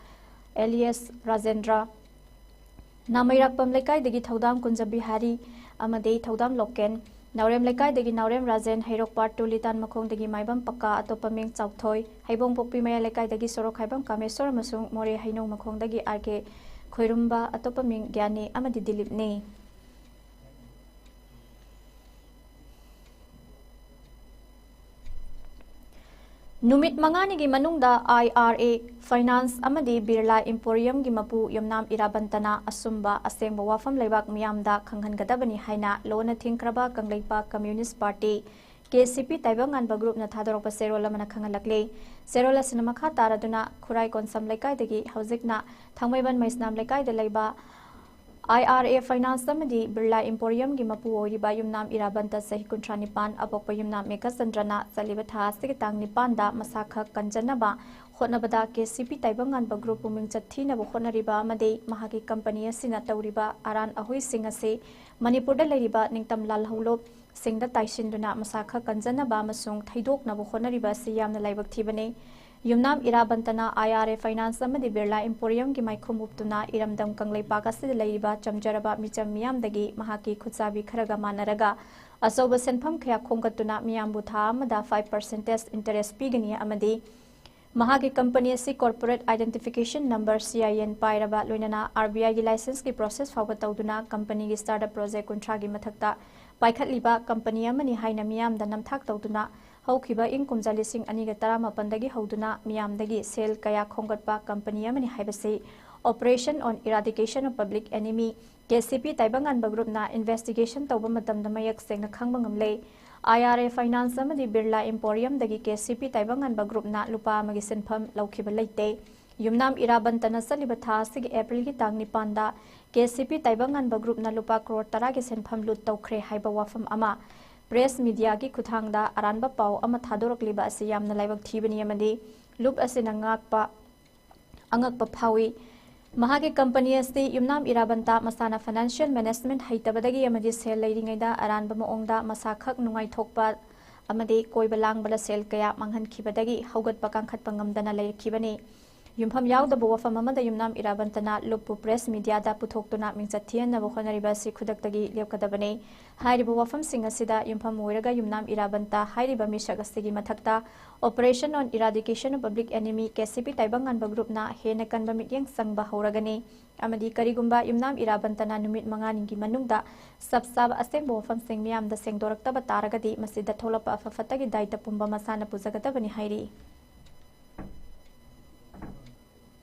alias ꯔꯥꯖꯦꯟꯗ꯭ꯔ, ꯅꯥꯃꯩꯔꯥꯛꯄꯝ ꯂꯩꯀꯥꯏꯗꯒꯤ ꯊꯧꯗꯥꯝ ꯀꯨꯟꯖ ꯕꯤꯍꯥꯔꯤ ꯑꯃꯗꯤ ꯊꯧꯗꯥꯝ ꯂꯣꯀꯦꯟ, ꯅꯥꯎꯔꯦꯝ ꯂꯩꯀꯥꯏꯗꯒꯤ ꯅꯥꯎꯔꯦꯝ ꯔꯥꯖꯦꯟ, ꯍꯩꯔꯣꯛ part two ꯂꯤꯇꯥꯟ ꯃꯈꯣꯡꯗꯒꯤ ꯃꯥꯏꯕꯝ ꯄꯛꯀꯥ, ꯑꯇꯣꯞꯄ ꯃꯤꯡ ꯆꯥꯎꯊꯣꯏ, ꯍꯩꯕꯣꯡ ꯄꯣꯛꯄꯤ ꯃꯌꯥꯏ ꯂꯩꯀꯥꯏꯗꯒꯤ ꯁꯣꯔꯣꯛ ꯈꯥꯏꯕꯝ ꯀꯥꯃꯦꯁꯣꯔ ꯑꯃꯁꯨꯡ ꯃꯣꯔꯦ ꯍꯩꯅꯧ ꯃꯈꯣꯡꯗꯒꯤ R K ꯈꯣꯏꯔꯨꯝꯕ, ꯑꯇꯣꯞꯄ ꯃꯤꯡ ꯒ꯭ꯌꯥꯅꯤ ꯑꯃꯗꯤ ꯗꯤꯂꯤꯞꯅꯤ꯫ ꯅꯨꯃꯤꯠ ꯃꯉꯥꯅꯤꯒꯤ ꯃꯅꯨꯡꯗ IRA Finance ꯑꯃꯗꯤ Birla Emporiumꯒꯤ ꯃꯄꯨ ꯌꯨꯝꯅꯥꯝ ꯏꯔꯥꯕꯟꯇꯅ ꯑꯆꯨꯝꯕ ꯑꯁꯦꯡꯕ ꯋꯥꯐꯝ ꯂꯩꯕꯥꯛ ꯃꯤꯌꯥꯝꯗ ꯈꯪꯍꯟꯒꯗꯕꯅꯤ ꯍꯥꯏꯅ ꯂꯣꯟꯅ ꯊꯤꯡꯈ꯭ꯔꯕ ꯀꯪꯂꯩꯄꯥꯛ Communist Party, KCP ꯇꯥꯏꯕꯪꯉꯥꯟꯕ groupꯅ ꯊꯥꯗꯣꯔꯛꯄ ꯆꯦꯔꯣꯜ ꯑꯃꯅ ꯈꯪꯍꯜꯂꯛꯂꯤ꯫ ꯆꯦꯔꯣꯜ ꯑꯁꯤꯅ ꯃꯈꯥ ꯇꯥꯔꯗꯨꯅ ꯈꯨꯔꯥꯏ ꯀꯣꯟꯁꯝ ꯂꯩꯀꯥꯏꯗꯒꯤ ꯍꯧꯖꯤꯛꯅ ꯊꯥꯡꯃꯩꯕꯟ ꯃꯩꯁꯅꯥꯝ ꯂꯩꯀꯥꯏꯗ ꯂꯩꯕ IRA Finance ꯑꯃꯗꯤ Birla Emporiumꯒꯤ ꯃꯄꯨ ꯑꯣꯏꯔꯤꯕ ꯌꯨꯝꯅꯥꯝ ꯏꯔꯥꯕꯟꯇ ꯆꯍꯤ ꯀꯨꯟꯊ꯭ꯔꯥ ꯅꯤꯄꯥꯟ, ꯑꯄꯣꯛꯄ ꯌꯨꯝꯅꯥꯝ ꯃꯦꯘꯆꯟꯗ꯭ꯔꯅ ꯆꯠꯂꯤꯕ ꯊꯥ ꯑꯁꯤꯒꯤ ꯇꯥꯡ ꯅꯤꯄꯥꯟꯗ ꯃꯁꯥ ꯈꯛ ꯀꯟꯖꯅꯕ ꯍꯣꯠꯅꯕꯗ KCP ꯇꯥꯏꯕꯪꯉꯥꯟꯕ groupꯄꯨ ꯃꯤꯡꯆꯠ ꯊꯤꯅꯕ ꯍꯣꯠꯅꯔꯤꯕ ꯑꯃꯗꯤ ꯃꯍꯥꯛꯀꯤ company ꯑꯁꯤꯅ ꯇꯧꯔꯤꯕ ꯑꯔꯥꯟ ꯑꯍꯣꯏꯁꯤꯡ ꯑꯁꯤ ꯃꯅꯤꯄꯨꯔꯗ ꯂꯩꯔꯤꯕ ꯅꯤꯡꯇꯝ ꯂꯥꯜꯍꯧꯂꯨꯞꯁꯤꯡꯗ ꯇꯥꯏꯁꯤꯟꯗꯨꯅ ꯃꯁꯥ ꯈꯛ ꯀꯟꯖꯅꯕ ꯑꯃꯁꯨꯡ ꯊꯩꯗꯣꯛꯅꯕ ꯍꯣꯠꯅꯔꯤꯕ ꯑꯁꯤ ꯌꯥꯝꯅ ꯂꯥꯏꯕꯛ ꯊꯤꯕꯅꯤ꯫ ꯌꯨꯝꯅꯥꯝ ꯏꯔꯥꯕꯟꯇꯅ IRA Finance ꯑꯃꯗꯤ Birla Emporiumꯒꯤ ꯃꯥꯏꯈꯨꯝ ꯎꯞꯇꯨꯅ ꯏꯔꯝꯗꯝ ꯀꯪꯂꯩꯄꯥꯛ ꯑꯁꯤꯗ ꯂꯩꯔꯤꯕ ꯆꯝꯖꯔꯕ ꯃꯤꯆꯝ ꯃꯤꯌꯥꯝꯗꯒꯤ ꯃꯍꯥꯛꯀꯤ ꯈꯨꯠꯆꯥꯕꯤ ꯈꯔꯒ ꯃꯥꯟꯅꯔꯒ ꯑꯆꯧꯕ ꯁꯦꯟꯐꯝ ꯀꯌꯥ ꯈꯣꯝꯒꯠꯇꯨꯅ ꯃꯤꯌꯥꯝꯕꯨ ꯊꯥ ꯑꯃꯗ five percentage interest ꯄꯤꯒꯅꯤ ꯑꯃꯗꯤ ꯃꯍꯥꯛꯀꯤ ꯀꯝꯄꯅꯤ ꯑꯁꯤ Corporate Identification Number, C I N, ꯄꯥꯏꯔꯕ ꯂꯣꯏꯅꯅ R B I ꯒꯤ ꯂꯥꯏꯁꯦꯟꯁꯀꯤ ꯄ꯭ꯔꯣꯁꯦꯁ ꯐꯥꯎꯕ ꯇꯧꯗꯨꯅ ꯀꯝꯄꯅꯤꯒꯤ startup project ꯀꯨꯟꯊ꯭ꯔꯥꯒꯤ ꯃꯊꯛꯇ ꯄꯥꯏꯈꯠꯂꯤꯕ ꯀꯝꯄꯅꯤ ꯑꯃꯅꯤ ꯍꯥꯏꯅ ꯃꯤꯌꯥꯝꯗ ꯅꯝꯊꯥꯛ ꯇꯧꯗꯨꯅ ꯍꯧꯈꯤꯕ ꯏꯪ ꯀꯨꯝꯖꯥ ꯂꯤꯁꯤꯡ ꯑꯅꯤꯒ ꯇꯔꯥꯃꯥꯄꯟꯗꯒꯤ ꯍꯧꯗꯨꯅ ꯃꯤꯌꯥꯝꯗꯒꯤ ꯁꯦꯜ ꯀꯌꯥ ꯈꯣꯝꯒꯠꯄ ꯀꯝꯄꯅꯤ ꯑꯃꯅꯤ ꯍꯥꯏꯕꯁꯤ Operation on Eradication of Public Enemy, K C P ꯇꯥꯏꯕꯪꯉꯥꯟꯕ ꯒ꯭ꯔꯨꯞꯅ ꯏꯟꯚꯦꯁꯇꯤꯒꯦꯁꯟ ꯇꯧꯕ ꯃꯇꯝꯗ ꯃꯌꯦꯛ ꯁꯦꯡꯅ ꯈꯪꯕ ꯉꯝꯂꯦ꯫ I R A Finance ꯑꯃꯗꯤ ꯕꯤꯔꯂꯥ ꯏꯝꯄꯣꯔꯤꯌꯝꯗꯒꯤ K C P ꯇꯥꯏꯕꯪꯉꯥꯟꯕ ꯒ꯭ꯔꯨꯞꯅ ꯂꯨꯄꯥ ꯑꯃꯒꯤ ꯁꯦꯟꯐꯝ ꯂꯧꯈꯤꯕ ꯂꯩꯇꯦ꯫ ꯌꯨꯝꯅꯥꯝ ꯏꯔꯥꯕꯟꯇꯅ ꯆꯠꯂꯤꯕ ꯊꯥ ꯑꯁꯤꯒꯤ ꯑꯦꯄ꯭ꯔꯤꯜꯒꯤ ꯇꯥꯡ ꯅꯤꯄꯥꯟꯗ K C P ꯇꯥꯏꯕꯪꯉꯥꯟꯕ ꯒ꯭ꯔꯨꯞꯅ ꯂꯨꯄꯥ ꯀ꯭ꯔꯣꯔ ꯇꯔꯥꯒꯤ ꯁꯦꯟꯐꯝ ꯂꯨꯠ ꯇꯧꯈ꯭ꯔꯦ ꯍꯥꯏꯕ ꯋꯥꯐꯝ ꯑꯃ ꯄ꯭ꯔꯦꯁ ꯃꯤꯗꯤꯌꯥꯒꯤ ꯈꯨꯠꯊꯥꯡꯗ ꯑꯔꯥꯟꯕ ꯄꯥꯎ ꯑꯃ ꯊꯥꯗꯣꯔꯛꯂꯤꯕ ꯑꯁꯤ ꯌꯥꯝꯅ ꯂꯥꯏꯕꯛ ꯊꯤꯕꯅꯤ ꯑꯃꯗꯤ ꯂꯨꯞ ꯑꯁꯤꯅ ꯉꯥꯛꯄ ꯑꯉꯛꯄ ꯐꯥꯎꯏ꯫ ꯃꯍꯥꯛꯀꯤ ꯀꯝꯄꯅꯤ ꯑꯁꯤ ꯌꯨꯝꯅꯥꯝ ꯏꯔꯥꯕꯟꯇ ꯃꯁꯥꯅ ꯐꯥꯏꯅꯥꯟꯁꯤꯌꯦꯜ ꯃꯦꯅꯦꯖꯃꯦꯟꯠ ꯍꯩꯇꯕꯗꯒꯤ ꯑꯃꯗꯤ ꯁꯦꯜ ꯂꯩꯔꯤꯉꯩꯗ ꯑꯔꯥꯟꯕ ꯃꯑꯣꯡꯗ ꯃꯁꯥ ꯈꯛ ꯅꯨꯡꯉꯥꯏꯊꯣꯛꯄ ꯑꯃꯗꯤ ꯀꯣꯏꯕ ꯂꯥꯡꯕꯗ ꯁꯦꯜ ꯀꯌꯥ ꯃꯥꯡꯍꯟꯈꯤꯕꯗꯒꯤ ꯍꯧꯒꯠꯄ ꯀꯥꯡꯈꯠꯄ ꯉꯝꯗꯅ ꯂꯩꯔꯛꯈꯤꯕꯅꯤ꯫ ꯌꯨꯝꯐꯝ ꯌꯥꯎꯗꯕ ꯋꯥꯐꯝ ꯑꯃꯗ ꯌꯨꯝꯅꯥꯝ ꯏꯔꯥꯕꯟꯇꯅ ꯂꯨꯞꯄꯨ ꯄ꯭ꯔꯦꯁ ꯃꯤꯗꯤꯌꯥꯗ ꯄꯨꯊꯣꯛꯇꯨꯅ ꯃꯤꯡꯆꯠ ꯊꯤꯍꯟꯅꯕ ꯍꯣꯠꯅꯔꯤꯕ ꯑꯁꯤ ꯈꯨꯗꯛꯇꯒꯤ ꯂꯦꯞꯀꯗꯕꯅꯤ꯫ ꯍꯥꯏꯔꯤꯕ ꯋꯥꯐꯝꯁꯤꯡ ꯑꯁꯤꯗ ꯌꯨꯝꯐꯝ ꯑꯣꯏꯔꯒ ꯌꯨꯝꯅꯥꯝ ꯏꯔꯥꯕꯟꯇ ꯍꯥꯏꯔꯤꯕ ꯃꯤꯁꯛ ꯑꯁꯤꯒꯤ ꯃꯊꯛꯇ Operation on Eradication of Public Enemy, K C P ꯇꯥꯏꯕꯪꯉꯥꯟꯕ ꯒ꯭ꯔꯨꯞꯅ ꯍꯦꯟꯅ ꯀꯟꯕ ꯃꯤꯠꯌꯦꯡ ꯆꯪꯕ ꯍꯧꯔꯒꯅꯤ ꯑꯃꯗꯤ ꯀꯔꯤꯒꯨꯝꯕ ꯌꯨꯝꯅꯥꯝ ꯏꯔꯥꯕꯟꯇꯅ ꯅꯨꯃꯤꯠ ꯃꯉꯥꯅꯤꯒꯤ ꯃꯅꯨꯡꯗ ꯆꯞ ꯆꯥꯕ ꯑꯁꯦꯡꯕ ꯋꯥꯐꯝꯁꯤꯡ ꯃꯤꯌꯥꯝꯗ ꯁꯦꯡꯗꯣꯔꯛꯇꯕ ꯇꯥꯔꯒꯗꯤ ꯃꯁꯤꯗ ꯊꯣꯛꯂꯛꯄ ꯑꯐ ꯐꯠꯇꯒꯤ ꯗꯥꯏꯇ ꯄꯨꯝꯕ ꯃꯁꯥꯅ ꯄꯨꯖꯒꯗꯕꯅꯤ ꯍꯥꯏꯔꯤ꯫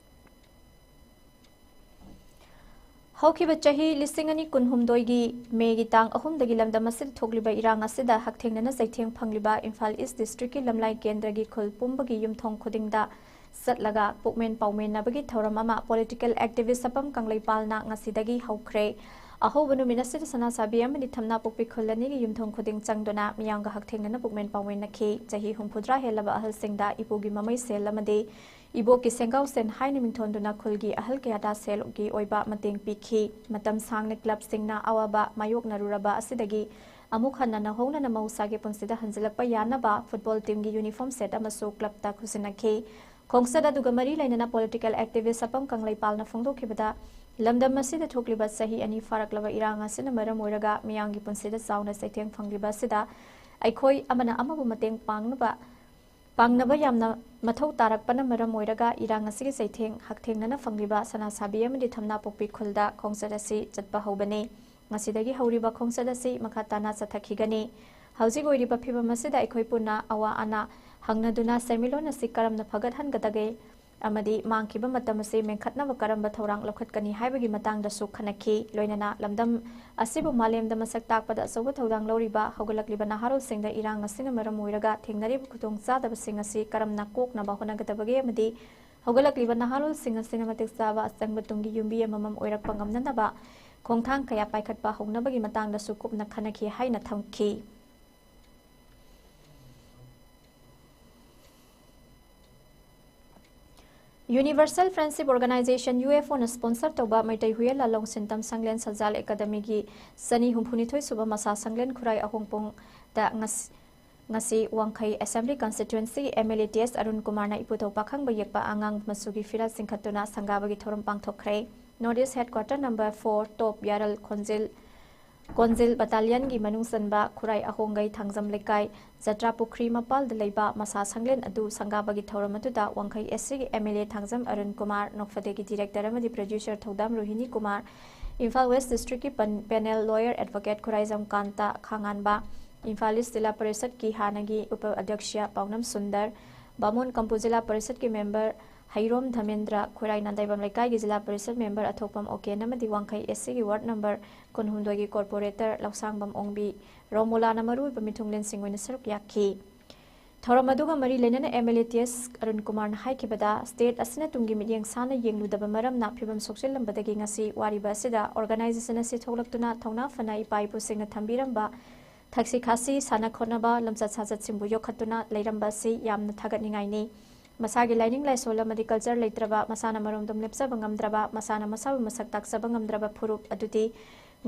ꯍꯧꯈꯤꯕ ꯆꯍꯤ ꯂꯤꯁꯤꯡ ꯑꯅꯤ ꯀꯨꯟꯍꯨꯝꯗꯣꯏꯒꯤ ꯃꯦꯒꯤ ꯇꯥꯡ ꯑꯍꯨꯝꯗꯒꯤ ꯂꯝꯗꯝ ꯑꯁꯤꯗ ꯊꯣꯛꯂꯤꯕ ꯏꯔꯥꯡ ꯑꯁꯤꯗ ꯍꯛꯊꯦꯡꯅꯅ ꯆꯩꯊꯦꯡ ꯐꯪꯂꯤꯕ ꯏꯝꯐꯥꯜ ꯏꯁ ꯗꯤꯁꯇ꯭ꯔꯤꯛꯀꯤ ꯂꯝꯂꯥꯏ ꯀꯦꯟꯗ꯭ꯔꯒꯤ ꯈꯨꯜ ꯄꯨꯝꯕꯒꯤ ꯌꯨꯝꯊꯣꯡ ꯈꯨꯗꯤꯡꯗ ꯆꯠꯂꯒ ꯄꯨꯛꯃꯦꯟ ꯄꯥꯎꯃꯦꯟꯅꯕꯒꯤ ꯊꯧꯔꯝ ꯑꯃ ꯄꯣꯂꯤꯇꯤꯀꯦꯜ ꯑꯦꯛꯇꯤꯚꯤꯁ ꯑꯄꯝ ꯀꯪꯂꯩꯄꯥꯜꯅ ꯉꯁꯤꯗꯒꯤ ꯍꯧꯈ꯭ꯔꯦ꯫ ꯑꯍꯧꯕ ꯅꯨꯃꯤꯠ ꯑꯁꯤꯗ ꯁꯅꯥꯁꯥꯕꯤ ꯑꯃꯗꯤ ꯊꯝꯅꯥꯄꯣꯛꯄꯤ ꯈꯨꯜ ꯑꯅꯤꯒꯤ ꯌꯨꯝꯊꯣꯡ ꯈꯨꯗꯤꯡ ꯆꯪꯗꯨꯅ ꯃꯤꯌꯥꯝꯒ ꯍꯛꯊꯦꯡꯅꯅ ꯄꯨꯛꯃꯦꯟ ꯄꯥꯎꯃꯦꯟꯅꯈꯤ꯫ ꯆꯍꯤ ꯍꯨꯝꯐꯨꯇꯔꯥ ꯍꯦꯜꯂꯕ ꯑꯍꯜꯁꯤꯡꯗ ꯏꯄꯨꯒꯤ ꯃꯃꯩ ꯁꯦꯜ ꯑꯃꯗꯤ ꯏꯕꯣꯛꯀꯤ ꯁꯦꯡꯒꯥꯎ ꯁꯦꯟ ꯍꯥꯏꯅ ꯃꯤꯡꯊꯣꯟꯗꯨꯅ ꯈꯨꯜꯒꯤ ꯑꯍꯜ ꯀꯌꯥꯗ ꯁꯦꯜꯒꯤ ꯑꯣꯏꯕ ꯃꯇꯦꯡ ꯄꯤꯈꯤ꯫ ꯃꯇꯝ ꯁꯥꯡꯅ ꯀ꯭ꯂꯕꯁꯤꯡꯅ ꯑꯋꯥꯕ ꯃꯥꯌꯣꯛꯅꯔꯨꯔꯕ ꯑꯁꯤꯗꯒꯤ ꯑꯃꯨꯛ ꯍꯟꯅ ꯅꯧꯍꯧꯅꯅ ꯃꯍꯧꯁꯥꯒꯤ ꯄꯨꯟꯁꯤꯗ ꯍꯟꯖꯤꯜꯂꯛꯄ ꯌꯥꯅꯕ ꯐꯨꯠꯕꯣꯜ ꯇꯤꯝꯒꯤ ꯌꯨꯅꯤꯐꯣꯔꯝ ꯁꯦꯠ ꯑꯃꯁꯨ ꯀ꯭ꯂꯕꯇ ꯈꯨꯠꯁꯤꯟꯅꯈꯤ꯫ ꯈꯣꯡꯆꯠ ꯑꯗꯨꯒ ꯃꯔꯤ ꯂꯩꯅꯅ ꯄꯣꯂꯤꯇꯤꯀꯦꯜ ꯑꯦꯛꯇꯤꯚꯤꯁ ꯑꯄꯝ ꯀꯪꯂꯩꯄꯥꯜꯅ ꯐꯣꯡꯗꯣꯛꯈꯤꯕꯗ, ꯂꯝꯗꯝ ꯑꯁꯤꯗ ꯊꯣꯛꯂꯤꯕ ꯆꯍꯤ ꯑꯅꯤ ꯐꯥꯔꯛꯂꯕ ꯏꯔꯥꯡ ꯑꯁꯤꯅ ꯃꯔꯝ ꯑꯣꯏꯔꯒ ꯃꯤꯌꯥꯝꯒꯤ ꯄꯨꯟꯁꯤꯗ ꯆꯥꯎꯅ ꯆꯩꯊꯦꯡ ꯐꯪꯂꯤꯕ ꯑꯁꯤꯗ ꯑꯩꯈꯣꯏ ꯑꯃꯅ ꯑꯃꯕꯨ ꯃꯇꯦꯡ ꯄꯥꯡꯅꯕ ꯄꯥꯡꯅꯕ ꯌꯥꯝꯅ ꯃꯊꯧ ꯇꯥꯔꯛꯄꯅ ꯃꯔꯝ ꯑꯣꯏꯔꯒ ꯏꯔꯥꯡ ꯑꯁꯤꯒꯤ ꯆꯩꯊꯦꯡ ꯍꯛꯊꯦꯡꯅꯅ ꯐꯪꯂꯤꯕ ꯁꯅꯥꯁꯥꯕꯤ ꯑꯃꯗꯤ ꯊꯝꯅꯥꯄꯣꯛꯄꯤ ꯈꯨꯜꯗ ꯈꯣꯡꯆꯠ ꯑꯁꯤ ꯆꯠꯄ ꯍꯧꯕꯅꯤ꯫ ꯉꯁꯤꯗꯒꯤ ꯍꯧꯔꯤꯕ ꯈꯣꯡꯆꯠ ꯑꯁꯤ ꯃꯈꯥ ꯇꯥꯅ ꯆꯠꯊꯈꯤꯒꯅꯤ꯫ ꯍꯧꯖꯤꯛ ꯑꯣꯏꯔꯤꯕ ꯐꯤꯕꯝ ꯑꯁꯤꯗ ꯑꯩꯈꯣꯏ ꯄꯨꯟꯅ ꯑꯋꯥ ꯑꯅꯥ ꯍꯪꯅꯗꯨꯅ ꯁꯦꯟꯃꯤꯠꯂꯣꯟ ꯑꯁꯤ ꯀꯔꯝꯅ ꯐꯒꯠꯍꯟꯒꯗꯒꯦ ꯑꯃꯗꯤ ꯃꯥꯡꯈꯤꯕ ꯃꯇꯝ ꯑꯁꯤ ꯃꯦꯟꯈꯠꯅꯕ ꯀꯔꯝꯕ ꯊꯧꯔꯥꯡ ꯂꯧꯈꯠꯀꯅꯤ ꯍꯥꯏꯕꯒꯤ ꯃꯇꯥꯡꯗꯁꯨ ꯈꯟꯅꯈꯤ꯫ ꯂꯣꯏꯅꯅ ꯂꯝꯗꯝ ꯑꯁꯤꯕꯨ ꯃꯥꯂꯦꯝꯗ ꯃꯁꯛ ꯇꯥꯛꯄꯗ ꯑꯆꯧꯕ ꯊꯧꯗꯥꯡ ꯂꯧꯔꯤꯕ ꯍꯧꯒꯠꯂꯛꯂꯤꯕ ꯅꯍꯥꯔꯣꯜꯁꯤꯡꯗ ꯏꯔꯥꯡ ꯑꯁꯤꯅ ꯃꯔꯝ ꯑꯣꯏꯔꯒ ꯊꯦꯡꯅꯔꯤꯕ ꯈꯨꯗꯣꯡꯆꯥꯗꯕꯁꯤꯡ ꯑꯁꯤ ꯀꯔꯝꯅ ꯀꯣꯛꯅꯕ ꯍꯣꯠꯅꯒꯗꯕꯒꯦ ꯑꯃꯗꯤ ꯍꯧꯒꯠꯂꯛꯂꯤꯕ ꯅꯍꯥꯔꯣꯜꯁꯤꯡ ꯑꯁꯤꯅ ꯃꯇꯤꯛ ꯆꯥꯕ ꯑꯆꯪꯕ ꯇꯨꯡꯒꯤ ꯌꯨꯝꯕꯤ ꯑꯃꯃꯝ ꯑꯣꯏꯔꯛꯄ ꯉꯝꯅꯅꯕ ꯈꯣꯡꯊꯥꯡ ꯀꯌꯥ ꯄꯥꯏꯈꯠꯄ ꯍꯧꯅꯕꯒꯤ ꯃꯇꯥꯡꯗꯁꯨ ꯀꯨꯞꯅ ꯈꯟꯅꯈꯤ ꯍꯥꯏꯅ ꯊꯝꯈꯤ꯫ Universal Friendship Organization, UFOꯅ sponsor ꯇꯧꯕ ꯃꯩꯇꯩ ꯍꯨꯌꯦꯟ ꯂꯥꯂꯣꯡ ꯁꯤꯟꯇꯝ ꯁꯪꯂꯦꯟ ꯁꯖꯥꯜ ꯑꯦꯀꯥꯗꯃꯤꯒꯤ ꯆꯅꯤ ꯍꯨꯝꯐꯨꯅꯤꯊꯣꯏ ꯁꯨꯕ ꯃꯁꯥ ꯁꯪꯂꯦꯟ ꯈꯨꯔꯥꯏ ꯑꯍꯣꯡꯄꯣꯡꯗ ꯉꯁ-, ꯉꯁꯤ ꯋꯥꯡꯈꯩ Assembly Constituency MLA TS Arun ꯀꯨꯃꯥꯔꯅ ꯏꯄꯨꯊꯧ ꯄꯥꯈꯪꯕ ꯌꯦꯛꯄ ꯑꯉꯥꯡ ꯃꯆꯨꯒꯤ ꯐꯤꯔꯥꯜ ꯆꯤꯡꯈꯠꯇꯨꯅ ꯁꯪꯒꯥꯕꯒꯤ ꯊꯧꯔꯝ ꯄꯥꯡꯊꯣꯛꯈ꯭ꯔꯦ꯫ North East Headquarter number four, Top ꯌꯥꯔꯜ ꯈꯣꯟꯖꯦꯜ ꯀꯣꯟꯖꯤꯜ battalionꯒꯤ ꯃꯅꯨꯡ ꯆꯟꯕ ꯈꯨꯔꯥꯏ ꯑꯍꯣꯡꯒꯩ ꯊꯥꯡꯖꯝ ꯂꯩꯀꯥꯏ ꯖꯇ꯭ꯔꯥ ꯄꯨꯈ꯭ꯔꯤ ꯃꯄꯥꯜꯗ ꯂꯩꯕ ꯃꯁꯥ ꯁꯪꯂꯦꯟ ꯑꯗꯨ ꯁꯪꯒꯥꯕꯒꯤ ꯊꯧꯔꯝ ꯑꯗꯨꯗ ꯋꯥꯡꯈꯩ SCꯒꯤ MLA ꯊꯥꯡꯖꯝ ꯑꯔꯨꯟ ꯀꯨꯃꯥꯔ, ꯅꯣꯛꯐꯗꯦꯒꯤ director ꯑꯃꯗꯤ producer ꯊꯧꯗꯥꯝ ꯔꯣꯍꯤꯅꯤ ꯀꯨꯃꯥꯔ, ꯏꯝꯐꯥꯜ West Districtꯀꯤ ꯄꯟ-, panel lawyer advocate Khuraijam ꯀꯥꯟꯇ ꯈꯥꯉꯥꯟꯕ, Imphal East ꯖꯤꯂꯥ ꯄꯔꯤꯁꯠꯀꯤ ꯍꯥꯟꯅꯒꯤ ꯎꯄ ꯑꯗ꯭ꯌꯛꯁ ꯄꯥꯎꯅꯝ ꯁꯨꯟꯗꯔ, ꯕꯥꯃꯣꯟ ꯀꯝꯄꯨ ꯖꯤꯂꯥ ꯄꯔꯤꯁꯠꯀꯤ member ꯍꯩꯔꯣꯝ ꯙꯃꯦꯟꯗ꯭ꯔ, ꯈꯨꯔꯥꯏ ꯅꯥꯟꯗꯥꯏꯕꯝ ꯂꯩꯀꯥꯏꯒꯤ ꯖꯤꯂꯥ ꯄꯔꯤꯁꯠ member ꯑꯊꯣꯛꯄꯝ ꯑꯣꯀꯦꯟ ꯑꯃꯗꯤ ꯋꯥꯡꯈꯩ SCꯒꯤ ward number ꯀꯨꯟꯍꯨꯝꯗꯣꯏꯒꯤ corporator ꯂꯧꯁꯥꯡꯕꯝ ꯑꯣꯡꯕꯤ ꯔꯣꯃꯣꯂꯥꯅ ꯃꯔꯨꯑꯣꯏꯕ ꯃꯤꯊꯨꯡꯂꯦꯟꯁꯤꯡ ꯑꯣꯏꯅ ꯁꯔꯨꯛ ꯌꯥꯈꯤ꯫ ꯊꯧꯔꯝ ꯑꯗꯨꯒ ꯃꯔꯤ ꯂꯩꯅꯅ MLA TS ꯑꯔꯨꯟ ꯀꯨꯃꯥꯔꯅ ꯍꯥꯏꯈꯤꯕꯗ, state ꯑꯁꯤꯅ ꯇꯨꯡꯒꯤ ꯃꯤꯠꯌꯦꯡ ꯁꯥꯟꯅ ꯌꯦꯡꯂꯨꯗꯕ ꯃꯔꯝꯅ ꯐꯤꯕꯝ ꯁꯣꯛꯆꯤꯜꯂꯝꯕꯗꯒꯤ ꯉꯁꯤ ꯋꯥꯔꯤꯕ ꯑꯁꯤꯗ organization ꯑꯁꯤ ꯊꯣꯛꯂꯛꯇꯨꯅ ꯊꯧꯅꯥ ꯐꯅ ꯏꯄꯥ ꯏꯄꯨꯁꯤꯡꯅ ꯊꯝꯕꯤꯔꯝꯕ ꯊꯛꯁꯤ ꯈꯥꯁꯤ, ꯁꯥꯟꯅ ꯈꯣꯠꯅꯕ, ꯂꯝꯆꯠ ꯁꯥꯖꯠꯁꯤꯡꯕꯨ ꯌꯣꯛꯈꯠꯇꯨꯅ ꯂꯩꯔꯝꯕ ꯑꯁꯤ ꯌꯥꯝꯅ ꯊꯥꯒꯠꯅꯤꯡꯉꯥꯏꯅꯤ꯫ ꯃꯁꯥꯒꯤ ꯂꯥꯏꯅꯤꯡ ꯂꯥꯏꯁꯣꯜ ꯑꯃꯗꯤ culture ꯂꯩꯇ꯭ꯔꯕ, ꯃꯁꯥꯅ ꯃꯔꯣꯝꯗꯣꯝ ꯂꯦꯞꯆꯕ ꯉꯝꯗ꯭ꯔꯕ, ꯃꯁꯥꯅ ꯃꯁꯥꯕꯨ ꯃꯁꯛ ꯇꯥꯛꯆꯕ ꯉꯝꯗ꯭ꯔꯕ ꯐꯨꯔꯨꯞ ꯑꯗꯨꯗꯤ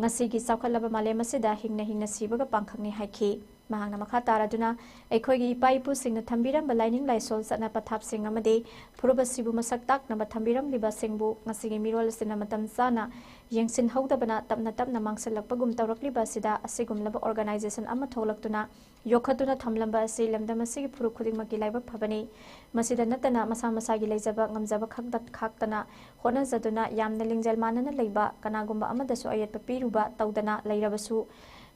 ꯉꯁꯤꯒꯤ ꯆꯥꯎꯈꯠꯂꯕ ꯃꯥꯂꯦꯝ ꯑꯁꯤꯗ ꯍꯤꯡꯅ ꯍꯤꯡꯅ ꯁꯤꯕꯒ ꯄꯥꯡꯈꯛꯅꯤ ꯍꯥꯏꯈꯤ꯫ ꯃꯍꯥꯛꯅ ꯃꯈꯥ ꯇꯥꯔꯗꯨꯅ, ꯑꯩꯈꯣꯏꯒꯤ ꯏꯄꯥ ꯏꯄꯨꯁꯤꯡꯅ ꯊꯝꯕꯤꯔꯝꯕ ꯂꯥꯏꯅꯤꯡ ꯂꯥꯏꯁꯣꯜ ꯆꯠꯅ ꯄꯊꯥꯞꯁꯤꯡ ꯑꯃꯗꯤ ꯐꯨꯔꯨꯞ ꯑꯁꯤꯕꯨ ꯃꯁꯛ ꯇꯥꯛꯅꯕ ꯊꯝꯕꯤꯔꯝꯂꯤꯕꯁꯤꯡꯕꯨ ꯉꯁꯤꯒꯤ ꯃꯤꯔꯣꯜ ꯑꯁꯤꯅ ꯃꯇꯝ ꯆꯥꯅ ꯌꯦꯡꯁꯤꯟꯍꯧꯗꯕꯅ ꯇꯞꯅ ꯇꯞꯅ ꯃꯥꯡꯁꯤꯜꯂꯛꯄꯒꯨꯝ ꯇꯧꯔꯛꯂꯤꯕ ꯑꯁꯤꯗ ꯑꯁꯤꯒꯨꯝꯂꯕ organization ꯑꯃ ꯊꯣꯛꯂꯛꯇꯨꯅ ꯌꯣꯛꯈꯠꯇꯨꯅ ꯊꯝꯂꯝꯕ ꯑꯁꯤ ꯂꯝꯗꯝ ꯑꯁꯤꯒꯤ ꯐꯨꯔꯨꯞ ꯈꯨꯗꯤꯡꯃꯛꯀꯤ ꯂꯥꯏꯕꯛ ꯐꯕꯅꯤ꯫ ꯃꯁꯤꯗ ꯅꯠꯇꯅ ꯃꯁꯥ ꯃꯁꯥꯒꯤ ꯂꯩꯖꯕ ꯉꯝꯖꯕ ꯈꯛꯇ ꯈꯥꯛꯇꯅ ꯍꯣꯠꯅꯖꯗꯨꯅ ꯌꯥꯝꯅ ꯂꯤꯡꯖꯦꯜ ꯃꯥꯟꯅꯅ ꯂꯩꯕ, ꯀꯅꯥꯒꯨꯝꯕ ꯑꯃꯗꯁꯨ ꯑꯌꯦꯠꯄ ꯄꯤꯔꯨꯕ ꯇꯧꯗꯅ ꯂꯩꯔꯕꯁꯨ,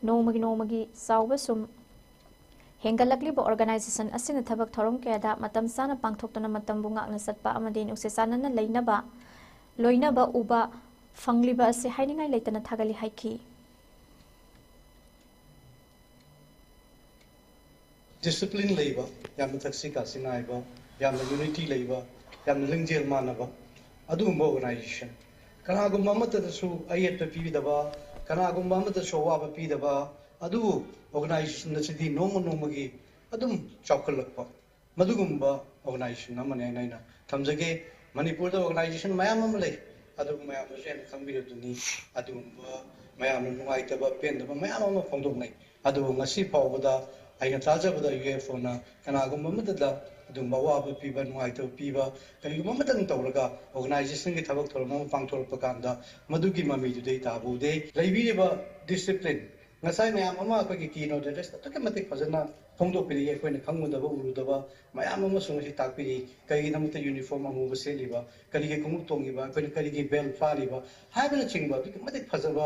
ꯅꯣꯡꯃꯒꯤ ꯅꯣꯡꯃꯒꯤ ꯆꯥꯎꯕ ꯁꯨꯝ ꯍꯦꯟꯒꯠꯂꯛꯂꯤꯕ organization ꯑꯁꯤꯅ ꯊꯕꯛ ꯊꯧꯔꯝ ꯀꯌꯥꯗ ꯃꯇꯝ ꯆꯥꯅ ꯄꯥꯡꯊꯣꯛꯇꯨꯅ ꯃꯇꯝꯕꯨ ꯉꯥꯛꯅ ꯆꯠꯄ ꯑꯃꯗꯤ ꯅꯨꯡꯁꯤ ꯆꯥꯟꯅꯅ ꯂꯩꯅꯕ, ꯂꯣꯏꯅꯕ ꯎꯕ ꯐꯪꯂꯤꯕ ꯑꯁꯤ ꯍꯥꯏꯅꯤꯡꯉꯥꯏ ꯂꯩꯇꯅ ꯊꯥꯒꯠꯂꯤ ꯍꯥꯏꯈꯤ꯫ Discipline ꯂꯩꯕ, ꯌꯥꯝꯅ ꯊꯛꯁꯤ ꯈꯥꯁꯤ ꯅꯥꯏꯕ, ꯌꯥꯝꯅ unity ꯂꯩꯕ, ꯌꯥꯝꯅ ꯂꯤꯡꯖꯦꯜ ꯃꯥꯟꯅꯕ ꯑꯗꯨꯒꯨꯝꯕ organization꯫ ꯀꯅꯥꯒꯨꯝꯕ ꯑꯃꯠꯇꯗꯁꯨ ꯑꯌꯦꯠꯄ ꯄꯤꯗꯕ, ꯀꯅꯥꯒꯨꯝꯕ ꯑꯃꯠꯇꯁꯨ ꯑꯋꯥꯕ ꯄꯤꯗꯕ, ꯑꯗꯨꯕꯨ organization ꯑꯁꯤꯗꯤ ꯅꯣꯡꯃ ꯅꯣꯡꯃꯒꯤ ꯑꯗꯨꯝ ꯆꯥꯎꯈꯠꯂꯛꯄ, ꯃꯗꯨꯒꯨꯝꯕ organization ꯑꯃꯅꯦ ꯍꯥꯏꯅ ꯑꯩꯅ ꯊꯝꯖꯒꯦ꯫ ꯃꯅꯤꯄꯨꯔꯗ organization ꯃꯌꯥꯝ ꯑꯃ ꯂꯩ, ꯑꯗꯨꯕꯨ ꯃꯌꯥꯝꯅꯁꯨ ꯍꯦꯟꯅ ꯈꯪꯕꯤꯔꯗꯨꯅꯤ꯫ ꯑꯗꯨꯒꯨꯝꯕ ꯃꯌꯥꯝꯅ ꯅꯨꯡꯉꯥꯏꯇꯕ, ꯄꯦꯟꯗꯕ ꯃꯌꯥꯝ ꯑꯃ ꯐꯣꯡꯗꯣꯛꯅꯩ꯫ ꯑꯗꯨꯕꯨ ꯉꯁꯤ ꯐꯥꯎꯕꯗ ꯑꯩꯅ ꯇꯥꯖꯕꯗ UFOꯅ ꯀꯅꯥꯒꯨꯝꯕ ꯑꯃꯠꯇꯗ ꯑꯗꯨꯒꯨꯝꯕ ꯑꯋꯥꯕ ꯄꯤꯕ, ꯅꯨꯡꯉꯥꯏꯇꯕ ꯄꯤꯕ, ꯀꯔꯤꯒꯨꯝꯕ ꯑꯃꯠꯇꯪ ꯇꯧꯔꯒ organizationꯒꯤ ꯊꯕꯛ ꯊꯧꯔꯝ ꯑꯃ ꯄꯥꯡꯊꯣꯔꯛꯄ ꯀꯥꯟꯗ ꯃꯗꯨꯒꯤ ꯃꯃꯤꯗꯨꯗꯤ ꯇꯥꯕ ꯎꯗꯦ꯫ ꯂꯩꯕꯤꯔꯤꯕ discipline, ꯉꯁꯥꯏ ꯃꯌꯥꯝ ꯑꯃ ꯑꯩꯈꯣꯏꯒꯤ keynote address ꯑꯗꯨꯛꯀꯤ ꯃꯇꯤꯛ ꯐꯖꯅ ꯐꯣꯡꯗꯣꯛꯄꯤꯔꯛꯏ꯫ ꯑꯩꯈꯣꯏꯅ ꯈꯪꯉꯨꯗꯕ ꯎꯔꯨꯗꯕ ꯃꯌꯥꯝ ꯑꯃꯁꯨ ꯉꯁꯤ ꯇꯥꯛꯄꯤꯔꯤ꯫ ꯀꯔꯤꯒꯤꯗꯃꯛꯇ uniform ꯑꯃꯨꯕ ꯁꯦꯠꯂꯤꯕ, ꯀꯔꯤꯒꯤ ꯈꯣꯡꯎꯞ ꯇꯣꯡꯉꯤꯕ, ꯑꯩꯈꯣꯏꯅ ꯀꯔꯤꯒꯤ bell ꯐꯥꯔꯤꯕ ꯍꯥꯏꯕꯅꯆꯤꯡꯕ ꯑꯗꯨꯛꯀꯤ ꯃꯇꯤꯛ ꯐꯖꯕ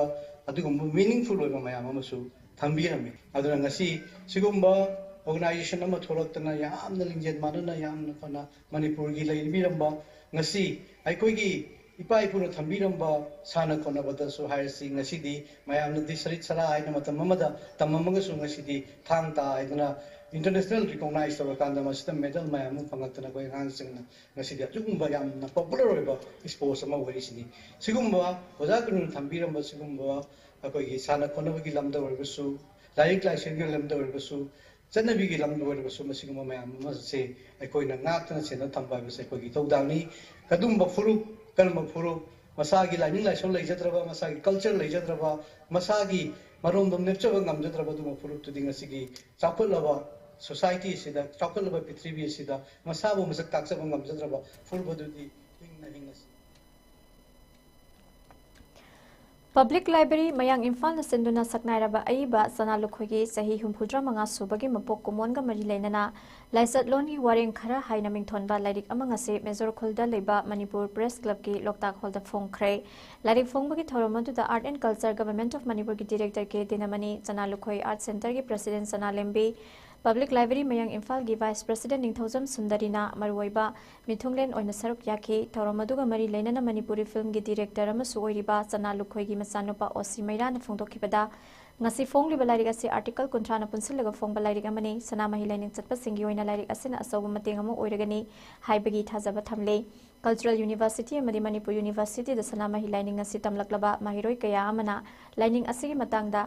ꯑꯗꯨꯒꯨꯝꯕ meaningful ꯑꯣꯏꯕ ꯃꯌꯥꯝ ꯑꯃꯁꯨ ꯊꯝꯕꯤꯔꯝꯃꯤ꯫ ꯑꯗꯨꯅ ꯉꯁꯤ ꯁꯤꯒꯨꯝꯕ organization ꯑꯃ ꯊꯣꯛꯂꯛꯇꯅ ꯌꯥꯝꯅ ꯂꯤꯡꯖꯦꯜ ꯃꯥꯟꯅꯅ ꯌꯥꯝꯅ ꯐꯅ ꯃꯅꯤꯄꯨꯔꯒꯤ ꯂꯩꯕꯤꯔꯝꯕ ꯉꯁꯤ ꯑꯩꯈꯣꯏꯒꯤ ꯏꯄꯥ ꯏꯄꯨꯅ ꯊꯝꯕꯤꯔꯝꯕ ꯁꯥꯟꯅ ꯈꯣꯠꯅꯕꯗꯁꯨ ꯍꯥꯏꯔꯁꯤ, ꯉꯁꯤꯗꯤ ꯃꯌꯥꯝꯅꯗꯤ ꯁꯔꯤꯠ ꯁꯔꯥ ꯍꯥꯏꯅ ꯃꯇꯝ ꯑꯃꯗ ꯇꯝꯃꯝꯃꯒꯁꯨ ꯉꯁꯤꯗꯤ ꯊꯥꯡ ꯇꯥ ꯍꯥꯏꯗꯅ international recognize ꯇꯧꯔꯀꯥꯟꯗ ꯃꯁꯤꯗ medal ꯃꯌꯥꯝ ꯑꯃ ꯐꯪꯂꯛꯇꯅ ꯑꯩꯈꯣꯏ ꯑꯉꯥꯡꯁꯤꯡꯅ ꯉꯁꯤꯗꯤ ꯑꯗꯨꯒꯨꯝꯕ ꯌꯥꯝꯅ popular ꯑꯣꯏꯕ sports ꯑꯃ ꯑꯣꯏꯔꯤꯁꯤꯅꯤ꯫ ꯁꯤꯒꯨꯝꯕ ꯑꯣꯖꯥ ꯀꯩꯅꯣꯅ ꯊꯝꯕꯤꯔꯝꯕ ꯁꯤꯒꯨꯝꯕ ꯑꯩꯈꯣꯏꯒꯤ ꯁꯥꯟꯅ ꯈꯣꯠꯅꯕꯒꯤ ꯂꯝꯗ ꯑꯣꯏꯔꯒꯁꯨ, ꯂꯥꯏꯔꯤꯛ ꯂꯥꯏꯁꯨꯒꯤ ꯂꯝꯗ ꯑꯣꯏꯔꯒꯁꯨ, ꯆꯠꯅꯕꯤꯒꯤ ꯂꯝꯗ ꯑꯣꯏꯔꯒꯁꯨ ꯃꯁꯤꯒꯨꯝꯕ ꯃꯌꯥꯝ ꯑꯃꯁꯦ ꯑꯩꯈꯣꯏꯅ ꯉꯥꯛꯇꯅ ꯁꯦꯟꯅ ꯊꯝꯕ ꯍꯥꯏꯕꯁꯦ ꯑꯩꯈꯣꯏꯒꯤ ꯏꯊꯧꯗꯥꯡꯅꯤ꯫ ꯀꯔꯝꯕ ꯐꯨꯔꯨꯞ, ꯀꯔꯝꯕ ꯐꯨꯔꯨꯞ ꯃꯁꯥꯒꯤ ꯂꯥꯏꯅꯤꯡ ꯂꯥꯏꯁꯣꯟ ꯂꯩꯖꯗ꯭ꯔꯕ, ꯃꯁꯥꯒꯤ ꯀꯜꯆꯔ ꯂꯩꯖꯗ꯭ꯔꯕ, ꯃꯁꯥꯒꯤ ꯃꯔꯣꯝꯗꯣꯝ ꯂꯦꯞꯆꯕ ꯉꯝꯖꯗ꯭ꯔꯕ ꯑꯗꯨꯒꯨꯝꯕ ꯐꯨꯔꯨꯞꯇꯨꯗꯤ ꯉꯁꯤꯒꯤ ꯆꯥꯎꯈꯠꯂꯕ ꯁꯣꯁꯥꯏꯇꯤ ꯑꯁꯤꯗ, ꯆꯥꯎꯈꯠꯂꯕ ꯄ꯭ꯔꯤꯊꯤꯕꯤ ꯑꯁꯤꯗ ꯃꯁꯥꯕꯨ ꯃꯁꯛ ꯇꯥꯛꯆꯕ ꯉꯝꯖꯗ꯭ꯔꯕ ꯐꯨꯔꯨꯞ ꯑꯗꯨꯗꯤ ꯍꯤꯡꯅ ꯍꯤꯡꯅ ꯁꯤ- ꯄꯕ꯭ꯂꯤꯛ ꯂꯥꯏꯕ꯭ꯔꯦꯔꯤ ꯃꯌꯥꯡ ꯏꯝꯐꯥꯜꯅ ꯁꯤꯟꯗꯨꯅ ꯁꯛꯅꯥꯏꯔꯕ ꯑꯏꯕ ꯆꯅꯥ ꯂꯨꯈꯣꯏꯒꯤ ꯆꯍꯤ ꯍꯨꯝꯐꯨꯇꯔꯥ ꯃꯉꯥ ꯁꯨꯕꯒꯤ ꯃꯄꯣꯛ ꯀꯨꯝꯑꯣꯟꯒ ꯃꯔꯤ ꯂꯩꯅꯅ ꯂꯥꯏꯆꯠꯂꯣꯟꯒꯤ ꯋꯥꯔꯦꯡ ꯈꯔ ꯍꯥꯏꯅ ꯃꯤꯡꯊꯣꯟꯕ ꯂꯥꯏꯔꯤꯛ ꯑꯃ ꯉꯁꯤ ꯃꯦꯖꯣꯔ ꯈꯨꯜꯗ ꯂꯩꯕ ꯃꯅꯤꯄꯨꯔ ꯄ꯭ꯔꯦꯁ ꯀ꯭ꯂꯕꯀꯤ ꯂꯣꯛꯇꯥꯛ ꯍꯣꯜꯗ ꯐꯣꯡꯈ꯭ꯔꯦ꯫ ꯂꯥꯏꯔꯤꯛ ꯐꯣꯡꯕꯒꯤ ꯊꯧꯔꯝ ꯑꯗꯨꯗ Art and Culture Government of Manipur ꯒꯤ ꯗꯤꯔꯦꯛꯇꯔ ꯀꯦ ꯗꯤꯅꯃꯅꯤ, ꯆꯅꯥ ꯂꯨꯈꯣꯏ ꯑꯥꯔꯠ ꯁꯦꯟꯇꯔꯒꯤ ꯄ꯭ꯔꯁꯤꯗꯦꯟ ꯁꯅꯥꯂꯦꯝꯕꯤ, ꯄꯕ꯭ꯂꯤꯛ ꯂꯥꯏꯕ꯭ꯔꯦꯔꯤ ꯃꯌꯥꯡ ꯏꯝꯐꯥꯜꯒꯤ ꯚꯥꯏꯁ ꯄ꯭ꯔꯁꯤꯗꯦꯟ ꯅꯤꯡꯊꯧꯖꯝ ꯁꯨꯟꯗꯔꯤꯅ ꯃꯔꯨꯑꯣꯏꯕ ꯃꯤꯊꯨꯡꯂꯦꯟ ꯑꯣꯏꯅ ꯁꯔꯨꯛ ꯌꯥꯈꯤ꯫ ꯊꯧꯔꯝ ꯑꯗꯨꯒ ꯃꯔꯤ ꯂꯩꯅꯅ ꯃꯅꯤꯄꯨꯔꯤ ꯐꯤꯜꯝꯒꯤ ꯗꯤꯔꯦꯛꯇꯔ ꯑꯃꯁꯨ ꯑꯣꯏꯔꯤꯕ ꯆꯅꯥ ꯂꯨꯈꯣꯏꯒꯤ ꯃꯆꯥꯅꯨꯄꯥ ꯑꯣ ꯁꯤ ꯃꯩꯔꯥꯅ ꯐꯣꯡꯗꯣꯛꯈꯤꯕꯗ, ꯉꯁꯤ ꯐꯣꯡꯂꯤꯕ ꯂꯥꯏꯔꯤꯛ ꯑꯁꯤ ꯑꯥꯔꯇꯤꯀꯜ ꯀꯨꯟꯊ꯭ꯔꯥꯅ ꯄꯨꯟꯁꯤꯜꯂꯒ ꯐꯣꯡꯕ ꯂꯥꯏꯔꯤꯛ ꯑꯃꯅꯤ꯫ ꯁꯅꯥꯃꯍꯤ ꯂꯥꯏꯅꯤꯡ ꯆꯠꯄꯁꯤꯡꯒꯤ ꯑꯣꯏꯅ ꯂꯥꯏꯔꯤꯛ ꯑꯁꯤꯅ ꯑꯆꯧꯕ ꯃꯇꯦꯡ ꯑꯃ ꯑꯣꯏꯔꯒꯅꯤ ꯍꯥꯏꯕꯒꯤ ꯊꯥꯖꯕ ꯊꯝꯂꯤ꯫ ꯀꯜꯆꯔꯦꯜ ꯌꯨꯅꯤꯚꯔꯁꯤꯇꯤ ꯑꯃꯗꯤ ꯃꯅꯤꯄꯨꯔ ꯌꯨꯅꯤꯚꯔꯁꯤꯇꯤꯗ ꯁꯅꯥꯃꯍꯤ ꯂꯥꯏꯅꯤꯡ ꯑꯁꯤ ꯇꯝꯂꯛꯂꯕ ꯃꯍꯩꯔꯣꯏ ꯀꯌꯥ ꯑꯃꯅ ꯂꯥꯏꯅꯤꯡ ꯑꯁꯤꯒꯤ ꯃꯇꯥꯡꯗ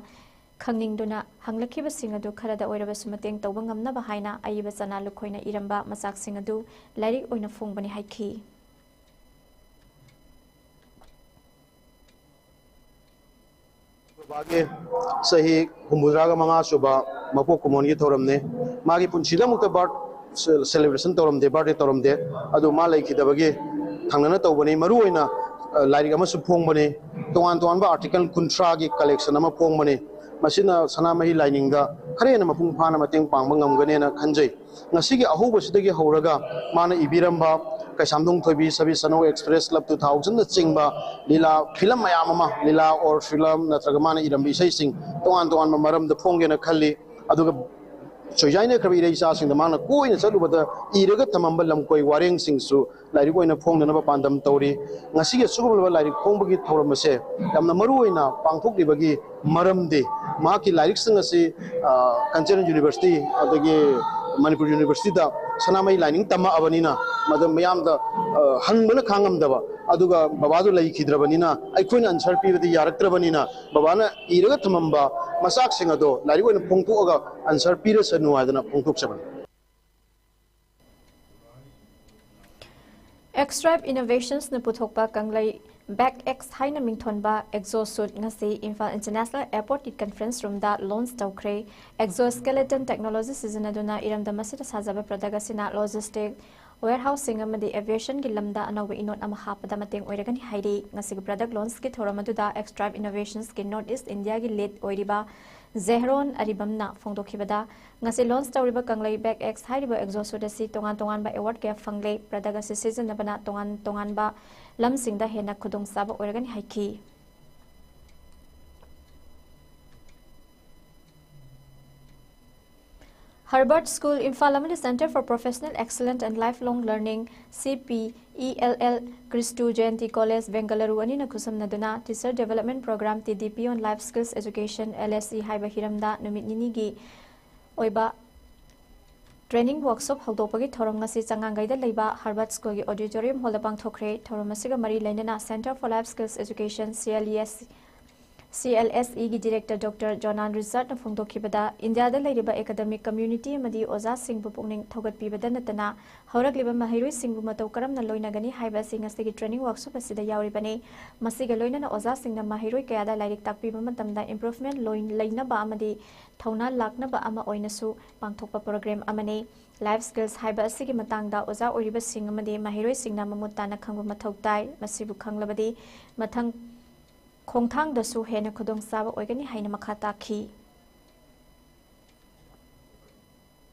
ꯈꯪꯅꯤꯡꯗꯨꯅ ꯍꯪꯂꯛꯈꯤꯕꯁꯤꯡ ꯑꯗꯨ ꯈꯔꯗ ꯑꯣꯏꯔꯕꯁꯨ ꯃꯇꯦꯡ ꯇꯧꯕ ꯉꯝꯅꯕ ꯍꯥꯏꯅ ꯑꯏꯕ ꯆꯅꯥ ꯂꯨꯈꯣꯏꯅ ꯏꯔꯝꯕ ꯃꯆꯥꯛꯁꯤꯡ ꯑꯗꯨ ꯂꯥꯏꯔꯤꯛ ꯑꯣꯏꯅ ꯐꯣꯡꯕꯅꯤ ꯍꯥꯏꯈꯤ꯫ ꯕꯕꯥꯒꯤ ꯆꯍꯤ ꯍꯨꯝꯐꯨꯇꯔꯥꯒ ꯃꯉꯥ ꯁꯨꯕ ꯃꯄꯣꯛ ꯀꯨꯝꯑꯣꯟꯒꯤ ꯊꯧꯔꯝꯅꯤ꯫ ꯃꯥꯒꯤ ꯄꯨꯟꯁꯤꯗ ꯑꯃꯨꯛꯇ ꯕꯥꯔꯠ ꯁꯦꯂꯦꯕ꯭ꯔꯦꯁꯟ ꯇꯧꯔꯝꯗꯦ, ꯕꯥꯔꯠꯗꯦ ꯇꯧꯔꯝꯗꯦ꯫ ꯑꯗꯨ ꯃꯥ ꯂꯩꯈꯤꯗꯕꯒꯤ ꯊꯪꯅꯅ ꯇꯧꯕꯅꯤ꯫ ꯃꯔꯨꯑꯣꯏꯅ ꯂꯥꯏꯔꯤꯛ ꯑꯃꯁꯨ ꯐꯣꯡꯕꯅꯤ, ꯇꯣꯉꯥꯟ ꯇꯣꯉꯥꯟꯕ ꯑꯥꯔꯇꯤꯀꯜ ꯀꯨꯟꯊ꯭ꯔꯥꯒꯤ ꯀꯂꯦꯛꯁꯟ ꯑꯃ ꯐꯣꯡꯕꯅꯤ꯫ ꯃꯁꯤꯅ ꯁꯅꯥꯃꯍꯤ ꯂꯥꯏꯅꯤꯡꯗ ꯈꯔ ꯍꯦꯟꯅ ꯃꯄꯨꯡ ꯐꯥꯅ ꯃꯇꯦꯡ ꯄꯥꯡꯕ ꯉꯝꯒꯅꯦꯅ ꯈꯟꯖꯩ꯫ ꯉꯁꯤꯒꯤ ꯑꯍꯧꯕꯁꯤꯗꯒꯤ ꯍꯧꯔꯒ ꯃꯥꯅ ꯏꯕꯤꯔꯝꯕ ꯀꯩꯁꯥꯝꯊꯣꯡ ꯊꯣꯏꯕꯤ, ꯁꯕꯤ ꯁꯅꯧ, ꯑꯦꯛꯁꯄ꯭ꯔꯦꯁ ꯀ꯭ꯂꯕ ꯇꯨ ꯊꯥꯎꯖꯟꯅꯆꯤꯡꯕ ꯂꯤꯂꯥ ꯐꯤꯂꯝ ꯃꯌꯥꯝ ꯑꯃ, ꯂꯤꯂꯥ ꯑꯣꯔ ꯐꯤꯂꯝ ꯅꯠꯇ꯭ꯔꯒ ꯃꯥꯅ ꯏꯔꯝꯕ ꯏꯁꯩꯁꯤꯡ ꯇꯣꯉꯥꯟ ꯇꯣꯉꯥꯟꯕ ꯃꯔꯝꯗ ꯐꯣꯡꯒꯦꯅ ꯈꯜꯂꯤ꯫ ꯑꯗꯨꯒ ꯆꯣꯏꯖꯥꯏꯅꯈ꯭ꯔꯕ ꯏꯔꯩ ꯏꯆꯥꯁꯤꯡꯗ ꯃꯥꯅ ꯀꯣꯏꯅ ꯆꯠꯂꯨꯕꯗ ꯏꯔꯒ ꯊꯝꯃꯝꯕ ꯂꯝꯀꯣꯏ ꯋꯥꯔꯦꯡꯁꯤꯡꯁꯨ ꯂꯥꯏꯔꯤꯛ ꯑꯣꯏꯅ ꯐꯣꯡꯗꯅꯕ ꯄꯥꯟꯗꯝ ꯇꯧꯔꯤ꯫ ꯉꯁꯤꯒꯤ ꯑꯁꯤꯒꯨꯝꯂꯕ ꯂꯥꯏꯔꯤꯛ ꯐꯣꯡꯕꯒꯤ ꯊꯧꯔꯝ ꯑꯁꯦ ꯌꯥꯝꯅ ꯃꯔꯨ ꯑꯣꯏꯅ ꯄꯥꯡꯊꯣꯛꯂꯤꯕꯒꯤ ꯃꯔꯝꯗꯤ ꯃꯍꯥꯛꯀꯤ ꯂꯥꯏꯔꯤꯛꯁꯤꯡ ꯑꯁꯤ ꯀꯜꯆꯔꯦꯜ ꯌꯨꯅꯤꯚꯔꯁꯤꯇꯤ ꯑꯗꯒꯤ ꯃꯅꯤꯄꯨꯔ ꯌꯨꯅꯤꯚꯔꯁꯤꯇꯤꯗ ꯁꯅꯥꯃꯍꯤ ꯂꯥꯏꯅꯤꯡ ꯇꯝꯃꯛꯑꯕꯅꯤꯅ ꯃꯗꯨ ꯃꯤꯌꯥꯝꯗ ꯍꯪꯕꯅ ꯈꯥꯡꯉꯝꯗꯕ, ꯑꯗꯨꯒ ꯕꯕꯥꯗꯨ ꯂꯩꯈꯤꯗ꯭ꯔꯕꯅꯤꯅ ꯑꯩꯈꯣꯏꯅ ꯑꯟꯁꯔ ꯄꯤꯕꯗꯤ ꯌꯥꯔꯛꯇ꯭ꯔꯕꯅꯤꯅ ꯕꯕꯥꯅ ꯏꯔꯒ ꯊꯝꯃꯝꯕ ꯃꯆꯥꯛꯁꯤꯡ ꯑꯗꯣ ꯂꯥꯏꯔꯤꯛ ꯑꯣꯏꯅ ꯐꯣꯡꯗꯣꯛꯑꯒ ꯑꯟꯁꯔ ꯄꯤꯔꯁꯅꯨ ꯍꯥꯏꯗꯅ ꯐꯣꯡꯗꯣꯛꯆꯕꯅꯤ꯫ X-Tribe Innovations ꯅ ꯄꯨꯊꯣꯛꯄ ꯀꯪꯂꯩ ꯕꯦꯛ ꯑꯦꯛꯁ ꯍꯥꯏꯅ ꯃꯤꯡꯊꯣꯟꯕ ꯑꯦꯛꯖꯣꯁꯨꯠ ꯉꯁꯤ ꯏꯝꯐꯥꯜ ꯏꯟꯇꯔꯅꯦꯁꯅꯦꯜ ꯑꯦꯌꯔꯄꯣꯔꯠꯀꯤ ꯀꯟꯐꯔꯦꯟꯁ ꯔꯨꯝꯗ ꯂꯣꯟꯆ ꯇꯧꯈ꯭ꯔꯦ꯫ ꯑꯦꯛꯖꯣꯁ꯭ꯀꯦꯂꯦꯇꯟ ꯇꯦꯛꯅꯣꯂꯣꯖꯤ ꯁꯤꯖꯤꯟꯅꯗꯨꯅ ꯏꯔꯝꯗꯝ ꯑꯁꯤꯗ ꯁꯥꯖꯕ ꯄ꯭ꯔꯗꯛ ꯑꯁꯤꯅ ꯂꯣꯖꯤꯁꯇꯤꯛ, ꯋꯦꯌꯔꯍꯥꯎꯁꯁꯤꯡ ꯑꯃꯗꯤ ꯑꯦꯚꯤꯌꯦꯁꯟꯒꯤ ꯂꯝꯗ ꯑꯅꯧꯕ ꯏꯅꯣꯠ ꯑꯃ ꯍꯥꯞꯄꯗ ꯃꯇꯦꯡ ꯑꯣꯏꯔꯒꯅꯤ ꯍꯥꯏꯔꯤ꯫ ꯉꯁꯤꯒꯤ ꯄ꯭ꯔꯗꯛ ꯂꯣꯟꯆꯀꯤ ꯊꯧꯔꯝ ꯑꯗꯨꯗ ꯑꯦꯛꯁꯇ꯭ꯔꯥꯏꯞ ꯏꯅꯣꯚꯦꯁꯟꯁꯀꯤ ꯅꯣꯔꯠ ꯏꯁ ꯏꯟꯗꯤꯌꯥꯒꯤ ꯂꯤꯗ ꯑꯣꯏꯔꯤꯕ ꯖꯦꯍꯔꯣꯟ ꯑꯔꯤꯕꯝꯅ ꯐꯣꯡꯗꯣꯛꯈꯤꯕꯗ, ꯉꯁꯤ ꯂꯣꯟꯆ ꯇꯧꯔꯤꯕ ꯀꯪꯂꯩ ꯕꯦꯛ ꯑꯦꯛꯁ ꯍꯥꯏꯔꯤꯕ ꯑꯦꯛꯖꯣꯁꯨꯠ ꯑꯁꯤ ꯇꯣꯉꯥꯟ ꯇꯣꯉꯥꯟꯕ ꯑꯦꯋꯥꯔꯗ ꯀꯌꯥ ꯐꯪꯂꯦ꯫ ꯄ꯭ꯔꯗꯛ ꯑꯁꯤ ꯁꯤꯖꯤꯟꯅꯕꯅ ꯇꯣꯉꯥꯟ ꯇꯣꯉꯥꯟꯕ ꯂꯝꯁꯤꯡꯗ ꯍꯦꯟꯅ ꯈꯨꯗꯣꯡꯆꯥꯕ ꯑꯣꯏꯔꯒꯅꯤ ꯍꯥꯏꯈꯤ꯫ ꯍꯔꯕꯔꯠ ꯁ꯭ꯀꯨꯜ ꯏꯝꯐꯥꯜ ꯑꯃꯗꯤ Centre for Professional Excellence and Lifelong Learning, C P E L L, Kristu Jayanti college, Bengaluru ꯑꯅꯤꯅ ꯈꯨꯠꯁꯝꯅꯗꯨꯅ Teacher Development Program, T D P on Life Skills Education, L S E ꯍꯥꯏꯕ ꯍꯤꯔꯝꯗ ꯅꯨꯃꯤꯠ ꯅꯤꯅꯤꯒꯤ ꯑꯣꯏꯕ ꯇ꯭ꯔꯦꯅꯤꯡ ꯋꯥꯔꯛꯁꯣꯞ ꯍꯧꯗꯣꯛꯄꯒꯤ ꯊꯧꯔꯝ ꯉꯁꯤ ꯆꯉꯥꯡꯒꯩꯗ ꯂꯩꯕ ꯍꯔꯕꯔꯠ ꯁ꯭ꯀꯨꯜꯒꯤ ꯑꯣꯗꯤꯇꯣꯔꯤꯌꯝ ꯍꯣꯜꯗ ꯄꯥꯡꯊꯣꯛꯈ꯭ꯔꯦ꯫ ꯊꯧꯔꯝ ꯑꯁꯤꯒ ꯃꯔꯤ ꯂꯩꯅꯅ Centre for Life Skills Education, C L E S, C L S E ꯒꯤ ꯗꯤꯔꯦꯛꯇꯔ ꯗꯣꯛꯇꯔ ꯖꯣꯅꯥꯟ ꯔꯤꯆꯥꯔꯗꯅ ꯐꯣꯡꯗꯣꯛꯈꯤꯕꯗ, ꯏꯟꯗꯤꯌꯥꯗ ꯂꯩꯔꯤꯕ ꯑꯦꯀꯥꯗꯃꯤꯛ ꯀꯝꯃ꯭ꯌꯨꯅꯤꯇꯤ ꯑꯃꯗꯤ ꯑꯣꯖꯥꯁꯤꯡꯕꯨ ꯄꯨꯛꯅꯤꯡ ꯊꯧꯒꯠꯄꯤꯕꯗ ꯅꯠꯇꯅ, ꯍꯧꯔꯛꯂꯤꯕ ꯃꯍꯩꯔꯣꯏꯁꯤꯡꯕꯨ ꯃꯇꯧ ꯀꯔꯝꯅ ꯂꯣꯏꯅꯒꯅꯤ ꯍꯥꯏꯕ ꯑꯁꯤ ꯉꯁꯤꯒꯤ ꯇ꯭ꯔꯦꯅꯤꯡ ꯋꯥꯔꯛꯁꯣꯞ ꯑꯁꯤꯗ ꯌꯥꯎꯔꯤꯕꯅꯤ꯫ ꯃꯁꯤꯒ ꯂꯣꯏꯅꯅ ꯑꯣꯖꯥꯁꯤꯡꯅ ꯃꯍꯩꯔꯣꯏ ꯀꯌꯥꯗ ꯂꯥꯏꯔꯤꯛ ꯇꯥꯛꯄꯤꯕ ꯃꯇꯝꯗ ꯏꯝꯄ꯭ꯔꯨꯚꯃꯦꯟꯠ ꯂꯣꯏ-, ꯂꯩꯅꯕ ꯑꯃꯗꯤ ꯊꯧꯅꯥ ꯂꯥꯛꯅꯕ ꯑꯃ ꯑꯣꯏꯅꯁꯨ ꯄꯥꯡꯊꯣꯛꯄ ꯄ꯭ꯔꯣꯒ꯭ꯔꯥꯝ ꯑꯃꯅꯤ꯫ ꯂꯥꯏꯐ ꯁ꯭ꯀꯤꯜꯁ ꯍꯥꯏꯕ ꯑꯁꯤꯒꯤ ꯃꯇꯥꯡꯗ ꯑꯣꯖꯥ ꯑꯣꯏꯔꯤꯕꯁꯤꯡ ꯑꯃꯗꯤ ꯃꯍꯩꯔꯣꯏꯁꯤꯡꯅ ꯃꯃꯨꯠ ꯇꯥꯅ ꯈꯪꯕ ꯃꯊꯧ ꯇꯥꯏ꯫ ꯃꯁꯤꯕꯨ ꯈꯪꯂꯕꯗꯤ ꯃꯊꯪ ꯈꯣꯡꯊꯥꯡꯗꯁꯨ ꯍꯦꯟꯅ ꯈꯨꯗꯣꯡꯆꯥꯕ ꯑꯣꯏꯒꯅꯤ ꯍꯥꯏꯅ ꯃꯈꯥ ꯇꯥꯈꯤ꯫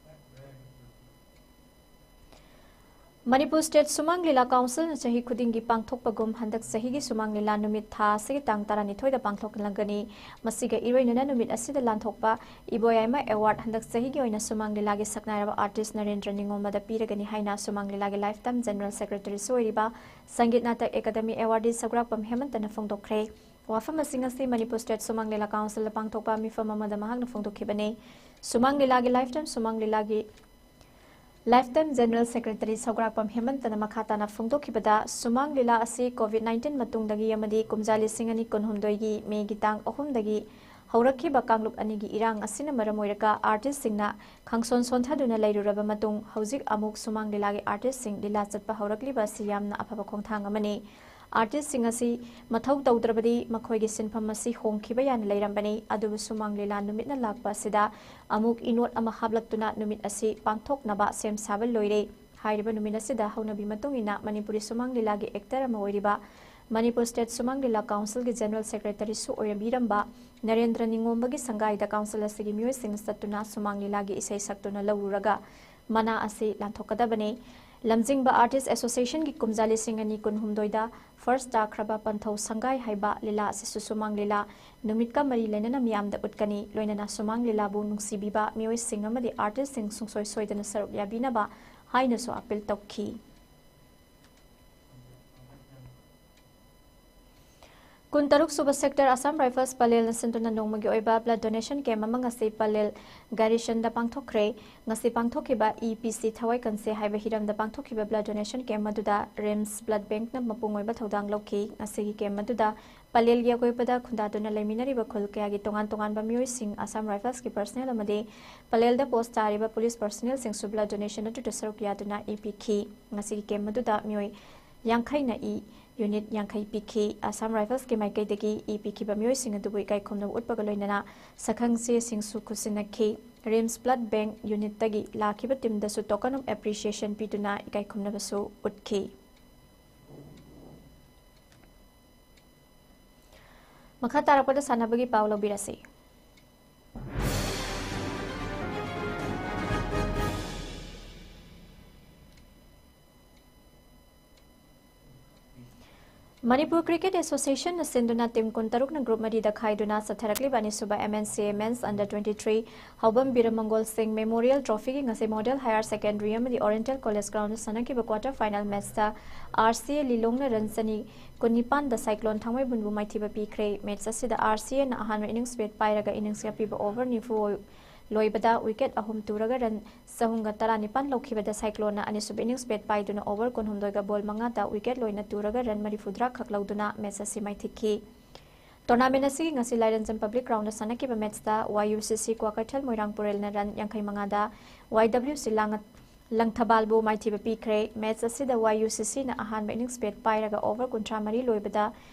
ꯃꯅꯤꯄꯨꯔ ꯁ꯭ꯇꯦꯠ ꯁꯨꯃꯥꯡ ꯂꯤꯂꯥ ꯀꯥꯎꯟꯁꯤꯜꯅ ꯆꯍꯤ ꯈꯨꯗꯤꯡꯒꯤ ꯄꯥꯡꯊꯣꯛꯄꯒꯨꯝ ꯍꯟꯗꯛ ꯆꯍꯤꯒꯤ ꯁꯨꯃꯥꯡ ꯂꯤꯂꯥ ꯅꯨꯃꯤꯠ ꯊꯥ ꯑꯁꯤꯒꯤ ꯇꯥꯡ ꯇꯔꯥꯅꯤꯊꯣꯏꯗ ꯄꯥꯡꯊꯣꯛꯂꯒꯅꯤ꯫ ꯃꯁꯤꯒ ꯏꯔꯣꯏꯅꯅ ꯅꯨꯃꯤꯠ ꯑꯁꯤꯗ ꯂꯥꯟꯊꯣꯛꯄ ꯏꯕꯣꯌꯥꯏꯃ ꯑꯦꯋꯥꯔꯗ ꯍꯟꯗꯛ ꯆꯍꯤꯒꯤ ꯑꯣꯏꯅ ꯁꯨꯃꯥꯡ ꯂꯤꯂꯥꯒꯤ ꯁꯛꯅꯥꯏꯔꯕ ꯑꯥꯔꯇꯤꯁ ꯅꯔꯦꯟꯗ꯭ꯔ ꯅꯤꯉꯣꯝꯕꯗ ꯄꯤꯔꯒꯅꯤ ꯍꯥꯏꯅ ꯁꯨꯃꯥꯡ ꯂꯤꯂꯥꯒꯤ ꯂꯥꯏꯐ ꯇꯥꯏꯝ ꯖꯦꯅꯔꯦꯜ ꯁꯦꯀ꯭ꯔꯦꯇꯔꯤꯁꯨ ꯑꯣꯏꯔꯤꯕ ꯁꯪꯒꯤꯠ ꯅꯥꯇꯛ ꯑꯦꯀꯥꯗꯃꯤ ꯑꯦꯋꯥꯔꯗꯤ ꯁꯧꯒ꯭ꯔꯥꯛꯄꯝ ꯍꯦꯃꯟꯇꯅ ꯐꯣꯡꯗꯣꯛꯈ꯭ꯔꯦ꯫ ꯋꯥꯐꯝ ꯑꯁꯤ ꯉꯁꯤ ꯃꯅꯤꯄꯨꯔ ꯁ꯭ꯇꯦꯠ ꯁꯨꯃꯥꯡ ꯂꯤꯂꯥ ꯀꯥꯎꯟꯁꯤꯜꯗ ꯄꯥꯡꯊꯣꯛꯄ ꯃꯤꯐꯝ ꯑꯃꯗ ꯃꯍꯥꯛꯅ ꯐꯣꯡꯗꯣꯛꯈꯤꯕꯅꯤ꯫ ꯁꯨꯃꯥꯡ ꯂꯤꯂꯥꯒꯤ ꯂꯥꯏꯐ ꯇꯥꯏꯝ, ꯁꯨꯃꯥꯡ ꯂꯤꯂꯥꯒꯤ ꯂꯥꯏꯐ ꯇꯥꯏꯝ ꯖꯦꯅꯔꯦꯜ ꯁꯦꯀ꯭ꯔꯦꯇꯔꯤ ꯁꯧꯒ꯭ꯔꯥꯛꯄꯝ ꯍꯦꯃꯟꯇꯅ ꯃꯈꯥ ꯇꯥꯅ ꯐꯣꯡꯗꯣꯛꯈꯤꯕꯗ, ꯁꯨꯃꯥꯡ ꯂꯤꯂꯥ ꯑꯁꯤ ꯀꯣꯚꯤꯗ ꯅꯥꯏꯟꯇꯤꯟ ꯃꯇꯨꯡꯗꯒꯤ ꯑꯃꯗꯤ ꯀꯨꯝꯖꯥ ꯂꯤꯁꯤꯡ ꯑꯅꯤ ꯀꯨꯟꯍꯨꯝꯗꯣꯏꯒꯤ ꯃꯦꯒꯤ ꯇꯥꯡ ꯑꯍꯨꯝꯗꯒꯤ ꯍꯧꯔꯛꯈꯤꯕ ꯀꯥꯡꯂꯨꯞ ꯑꯅꯤꯒꯤ ꯏꯔꯥꯡ ꯑꯁꯤꯅ ꯃꯔꯝ ꯑꯣꯏꯔꯒ ꯑꯥꯔꯇꯤꯁꯁꯤꯡꯅ ꯈꯪꯁꯣꯟ ꯁꯣꯟꯊꯗꯨꯅ ꯂꯩꯔꯨꯔꯕ ꯃꯇꯨꯡ, ꯍꯧꯖꯤꯛ ꯑꯃꯨꯛ ꯁꯨꯃꯥꯡ ꯂꯤꯂꯥꯒꯤ ꯑꯥꯔꯇꯤꯁꯁꯤꯡ ꯂꯤꯂꯥ ꯆꯠꯄ ꯍꯧꯔꯛꯂꯤꯕ ꯑꯁꯤ ꯌꯥꯝꯅ ꯑꯐꯕ ꯈꯣꯡꯊꯥꯡ ꯑꯃꯅꯤ꯫ ꯑꯥꯔꯇꯤꯁꯁꯤꯡ ꯑꯁꯤ ꯃꯊꯧ ꯇꯧꯗ꯭ꯔꯕꯗꯤ ꯃꯈꯣꯏꯒꯤ ꯁꯤꯟꯐꯝ ꯑꯁꯤ ꯍꯣꯡꯈꯤꯕ ꯌꯥꯅ ꯂꯩꯔꯝꯕꯅꯤ꯫ ꯑꯗꯨꯕꯨ ꯁꯨꯃꯥꯡ ꯂꯤꯂꯥ ꯅꯨꯃꯤꯠꯅ ꯂꯥꯛꯄ ꯑꯁꯤꯗ ꯑꯃꯨꯛ ꯏꯅꯣꯠ ꯑꯃ ꯍꯥꯞꯂꯛꯇꯨꯅ ꯅꯨꯃꯤꯠ ꯑꯁꯤ ꯄꯥꯡꯊꯣꯛꯅꯕ ꯁꯦꯝ ꯁꯥꯕ ꯂꯣꯏꯔꯦ꯫ ꯍꯥꯏꯔꯤꯕ ꯅꯨꯃꯤꯠ ꯑꯁꯤꯗ ꯍꯧꯅꯕꯤ ꯃꯇꯨꯡ ꯏꯟꯅ ꯃꯅꯤꯄꯨꯔꯤ ꯁꯨꯃꯥꯡ ꯂꯤꯂꯥꯒꯤ ꯑꯦꯛꯇꯔ ꯑꯃ ꯑꯣꯏꯔꯤꯕ ꯃꯅꯤꯄꯨꯔ ꯁ꯭ꯇꯦꯠ ꯁꯨꯃꯥꯡ ꯂꯤꯂꯥ ꯀꯥꯎꯟꯁꯤꯜꯒꯤ ꯖꯦꯅꯔꯦꯜ ꯁꯦꯀ꯭ꯔꯦꯇꯔꯤꯁꯨ ꯑꯣꯏꯔꯝꯕꯤꯔꯝꯕ ꯅꯔꯦꯟꯗ꯭ꯔ ꯅꯤꯉꯣꯝꯕꯒꯤ ꯁꯪꯒꯥꯏꯗ ꯀꯥꯎꯟꯁꯤꯜ ꯑꯁꯤꯒꯤ ꯃꯤꯑꯣꯏꯁꯤꯡꯅ ꯆꯠꯇꯨꯅ ꯁꯨꯃꯥꯡ ꯂꯤꯂꯥꯒꯤ ꯏꯁꯩ ꯁꯛꯇꯨꯅ ꯂꯧꯔꯨꯔꯒ ꯃꯅꯥ ꯑꯁꯤ ꯂꯥꯟꯊꯣꯛꯀꯗꯕꯅꯤ꯫ ꯂꯝꯖꯤꯡꯕ ꯑꯥꯔꯇꯤꯁ ꯑꯦꯁꯣꯁꯤꯌꯦꯁꯟꯒꯤ ꯀꯨꯝꯖꯥ ꯂꯤꯁꯤꯡ ꯑꯅꯤ ꯀꯨꯟꯍꯨꯝꯗꯣꯏꯗ ꯐꯥꯔꯁ ꯇꯥꯈ꯭ꯔꯕ ꯄꯟꯊꯧ ꯁꯪꯒꯥꯏ ꯍꯥꯏꯕ ꯂꯤꯂꯥ ꯑꯁꯤꯁꯨ ꯁꯨꯃꯥꯡ ꯂꯤꯂꯥ ꯅꯨꯃꯤꯠꯀ ꯃꯔꯤ ꯂꯩꯅꯅ ꯃꯤꯌꯥꯝꯗ ꯎꯠꯀꯅꯤ꯫ ꯂꯣꯏꯅꯅ ꯁꯨꯃꯥꯡ ꯂꯤꯂꯥꯕꯨ ꯅꯨꯡꯁꯤꯕꯤꯕ ꯃꯤꯑꯣꯏꯁꯤꯡ ꯑꯃꯗꯤ ꯑꯥꯔꯇꯤꯁꯁꯤꯡ ꯁꯨꯡꯁꯣꯏ ꯁꯣꯏꯗꯅ ꯁꯔꯨꯛ ꯌꯥꯕꯤꯅꯕ ꯍꯥꯏꯅꯁꯨ ꯑꯄꯤꯜ ꯇꯧꯈꯤ꯫ ꯀꯨꯟꯇꯔꯨꯛ ꯁꯨꯕ ꯁꯦꯛꯇꯔ ꯑꯁꯥꯝ ꯔꯥꯏꯐꯜꯁ ꯄꯂꯦꯜꯅ ꯁꯤꯟꯗꯨꯅ ꯅꯣꯡꯃꯒꯤ ꯑꯣꯏꯕ ꯕ꯭ꯂꯗ ꯗꯣꯅꯦꯁꯟ ꯀꯦꯝ ꯑꯃ ꯉꯁꯤ ꯄꯂꯦꯜ ꯒꯥꯔꯤꯁꯟꯗ ꯄꯥꯡꯊꯣꯛꯈ꯭ꯔꯦ꯫ ꯉꯁꯤ ꯄꯥꯡꯊꯣꯛꯈꯤꯕ ꯏ ꯄꯤ ꯁꯤ ꯊꯋꯥꯏ ꯀꯟꯁꯦ ꯍꯥꯏꯕ ꯍꯤꯔꯝꯗ ꯄꯥꯡꯊꯣꯛꯈꯤꯕ ꯕ꯭ꯂꯗ ꯗꯣꯅꯦꯁꯟ ꯀꯦꯝ ꯑꯗꯨꯗ ꯔꯤꯝꯁ ꯕ꯭ꯂꯗ ꯕꯦꯡꯛꯅ ꯃꯄꯨꯡ ꯑꯣꯏꯕ ꯊꯧꯗꯥꯡ ꯂꯧꯈꯤ꯫ ꯉꯁꯤꯒꯤ ꯀꯦꯝ ꯑꯗꯨꯗ ꯄꯂꯦꯜꯒꯤ ꯑꯀꯣꯏꯕꯗ ꯈꯨꯟꯗꯥꯗꯨꯅ ꯂꯩꯃꯤꯟꯅꯔꯤꯕ ꯈꯨꯜ ꯀꯌꯥꯒꯤ ꯇꯣꯉꯥꯟ ꯇꯣꯉꯥꯟꯕ ꯃꯤꯑꯣꯏꯁꯤꯡ, ꯑꯁꯥꯝ ꯔꯥꯏꯐꯜꯁꯀꯤ ꯄꯔꯁꯅꯦꯜ ꯑꯃꯗꯤ ꯄꯂꯦꯜꯗ ꯄꯣꯁ ꯇꯥꯔꯤꯕ ꯄꯨꯂꯤꯁ ꯄꯔꯁꯅꯦꯜꯁꯤꯡꯁꯨ ꯕ꯭ꯂꯗ ꯗꯣꯅꯦꯁꯟ ꯑꯗꯨꯗ ꯁꯔꯨꯛ ꯌꯥꯗꯨꯅ ꯏ ꯄꯤꯈꯤ꯫ ꯉꯁꯤꯒꯤ ꯀꯦꯝ ꯑꯗꯨꯗ ꯃꯤꯑꯣꯏ ꯌꯥꯡꯈꯩꯅ ꯏ ꯌꯨꯅꯤꯠ ꯌꯥꯡꯈꯩ ꯄꯤꯈꯤ꯫ ꯑꯁꯥꯝ ꯔꯥꯏꯐꯜꯁꯀꯤ ꯃꯥꯏꯀꯩꯗꯒꯤ ꯏ ꯄꯤꯈꯤꯕ ꯃꯤꯑꯣꯏꯁꯤꯡ ꯑꯗꯨꯕꯨ ꯏꯀꯥꯏ ꯈꯨꯝꯅꯕ ꯎꯠꯄꯒ ꯂꯣꯏꯅꯅ ꯁꯛꯈꯪ ꯆꯦꯁꯤꯡꯁꯨ ꯈꯨꯠꯁꯤꯟꯅꯈꯤ꯫ ꯔꯤꯝꯁ ꯕ꯭ꯂꯗ ꯕꯦꯡꯛ ꯌꯨꯅꯤꯠꯇꯒꯤ ꯂꯥꯛꯈꯤꯕ ꯇꯤꯝꯗꯁꯨ ꯇꯣꯀꯟ ꯑꯣꯐ ꯑꯦꯄ꯭ꯔꯤꯁꯤꯌꯦꯁꯟ ꯄꯤꯗꯨꯅ ꯏꯀꯥꯏ ꯈꯨꯝꯅꯕꯁꯨ ꯎꯠꯈꯤ꯫ ꯃꯈꯥ ꯇꯥꯔꯛꯄꯗ ꯁꯥꯟꯅꯕꯒꯤ ꯄꯥꯎ ꯂꯧꯕꯤꯔꯁꯤ꯫ ꯃꯅꯤꯄꯨꯔ ꯀ꯭ꯔꯤꯀꯦꯠ ꯑꯦꯁꯣꯁꯤꯌꯦꯁꯟꯅ ꯁꯤꯟꯗꯨꯅ ꯇꯤꯝ ꯀꯨꯟꯇꯔꯨꯛꯅ ꯒ꯭ꯔꯨꯞ ꯃꯔꯤꯗ ꯈꯥꯏꯗꯨꯅ ꯆꯠꯊꯔꯛꯂꯤꯕ ꯑꯅꯤꯁꯨꯕ ꯑꯦꯝ ꯑꯦꯟ ꯁꯤ ꯑꯦ ꯃꯦꯟꯁ ꯑꯟꯗꯔ ꯇ꯭ꯋꯦꯟꯇꯤ ꯊ꯭ꯔꯤ ꯍꯥꯎꯕꯝ ꯕꯤꯔꯃꯪꯒꯣꯜ ꯁꯤꯡ ꯃꯦꯃꯣꯔꯤꯌꯦꯜ ꯇ꯭ꯔꯣꯐꯤꯒꯤ ꯉꯁꯤ ꯃꯣꯗꯦꯜ ꯍꯥꯌꯔ ꯁꯦꯀꯦꯟꯗꯔꯤ ꯑꯃꯗꯤ ꯑꯣꯔꯤꯌꯦꯟꯇꯦꯜ ꯀꯣꯂꯦꯖ ꯒ꯭ꯔꯥꯎꯟꯗ ꯁꯥꯟꯅꯈꯤꯕ ꯀ꯭ꯋꯥꯇꯔ ꯐꯥꯏꯅꯦꯜ ꯃꯦꯠꯁꯇ ꯑꯥꯔ ꯁꯤ ꯑꯦ ꯂꯤꯂꯣꯡꯅ ꯔꯟ ꯆꯅꯤ ꯀꯨꯟꯅꯤꯄꯥꯟꯗ ꯁꯥꯏꯀ꯭ꯂꯣꯟ ꯊꯥꯡꯃꯩꯕꯨꯟꯕꯨ ꯃꯥꯏꯊꯤꯕ ꯄꯤꯈ꯭ꯔꯦ꯫ ꯃꯦꯠꯁ ꯑꯁꯤꯗ ꯑꯥꯔ ꯁꯤ ꯑꯦꯅ ꯑꯍꯥꯟꯕ ꯏꯅꯤꯡꯁ ꯕꯦꯠ ꯄꯥꯏꯔꯒ ꯏꯅꯤꯡꯁ ꯑꯄꯤꯕ ꯑꯣꯚꯔ ꯅꯤꯐꯨ ꯂꯣꯏꯕꯗ ꯋꯤꯀꯦꯠ ꯑꯍꯨꯝ ꯇꯨꯔꯒ ꯔꯟ ꯆꯍꯨꯝꯒ ꯇꯔꯥꯅꯤꯄꯥꯟ ꯂꯧꯈꯤꯕꯗ ꯁꯥꯏꯀ꯭ꯂꯣꯟꯅ ꯑꯅꯤꯁꯨꯕ ꯏꯅꯤꯡꯁ ꯕꯦꯠ ꯄꯥꯏꯗꯨꯅ ꯑꯣꯚꯔ ꯀꯨꯟꯍꯨꯝꯗꯣꯏꯒ ꯕꯣꯜ ꯃꯉꯥꯗ ꯋꯤꯀꯦꯠ ꯂꯣꯏꯅ ꯇꯨꯔꯒ ꯔꯟ ꯃꯔꯤꯐꯨꯇꯔꯥ ꯈꯛ ꯂꯧꯗꯨꯅ ꯃꯦꯠꯁ ꯑꯁꯤ ꯃꯥꯏꯊꯤꯈꯤ꯫ ꯇꯣꯔꯅꯥꯃꯦꯟ ꯑꯁꯤꯒꯤ ꯉꯁꯤ ꯂꯥꯏꯔꯦꯟꯖꯝ ꯄꯕ꯭ꯂꯤꯛ ꯒ꯭ꯔꯥꯎꯟꯗ ꯁꯥꯟꯅꯈꯤꯕ ꯃꯦꯠꯁꯇ ꯋꯥꯏ ꯌꯨ ꯁꯤ ꯁꯤ ꯀ꯭ꯋꯥꯀꯩꯊꯦꯜ ꯃꯣꯏꯔꯥꯡ ꯄꯨꯔꯦꯜꯅ ꯔꯟ ꯌꯥꯡꯈꯩ ꯃꯉꯥꯗ ꯋꯥꯏ ꯗꯕ꯭ꯂꯤꯎ ꯁꯤ ꯂꯥꯡꯉ-, ꯂꯪꯊꯕꯥꯜꯕꯨ ꯃꯥꯏꯊꯤꯕ ꯄꯤꯈ꯭ꯔꯦ꯫ ꯃꯦꯠꯆ ꯑꯁꯤꯗ ꯋꯥꯏ ꯌꯨ ꯁꯤ ꯁꯤꯅ ꯑꯍꯥꯟꯕ ꯏꯅꯤꯡꯁ ꯕꯦꯠ ꯄꯥꯏꯔꯒ ꯑꯣꯚꯔ ꯀꯨꯟꯊ꯭ꯔꯥ ꯃꯔꯤ ꯂꯣꯏꯕꯗ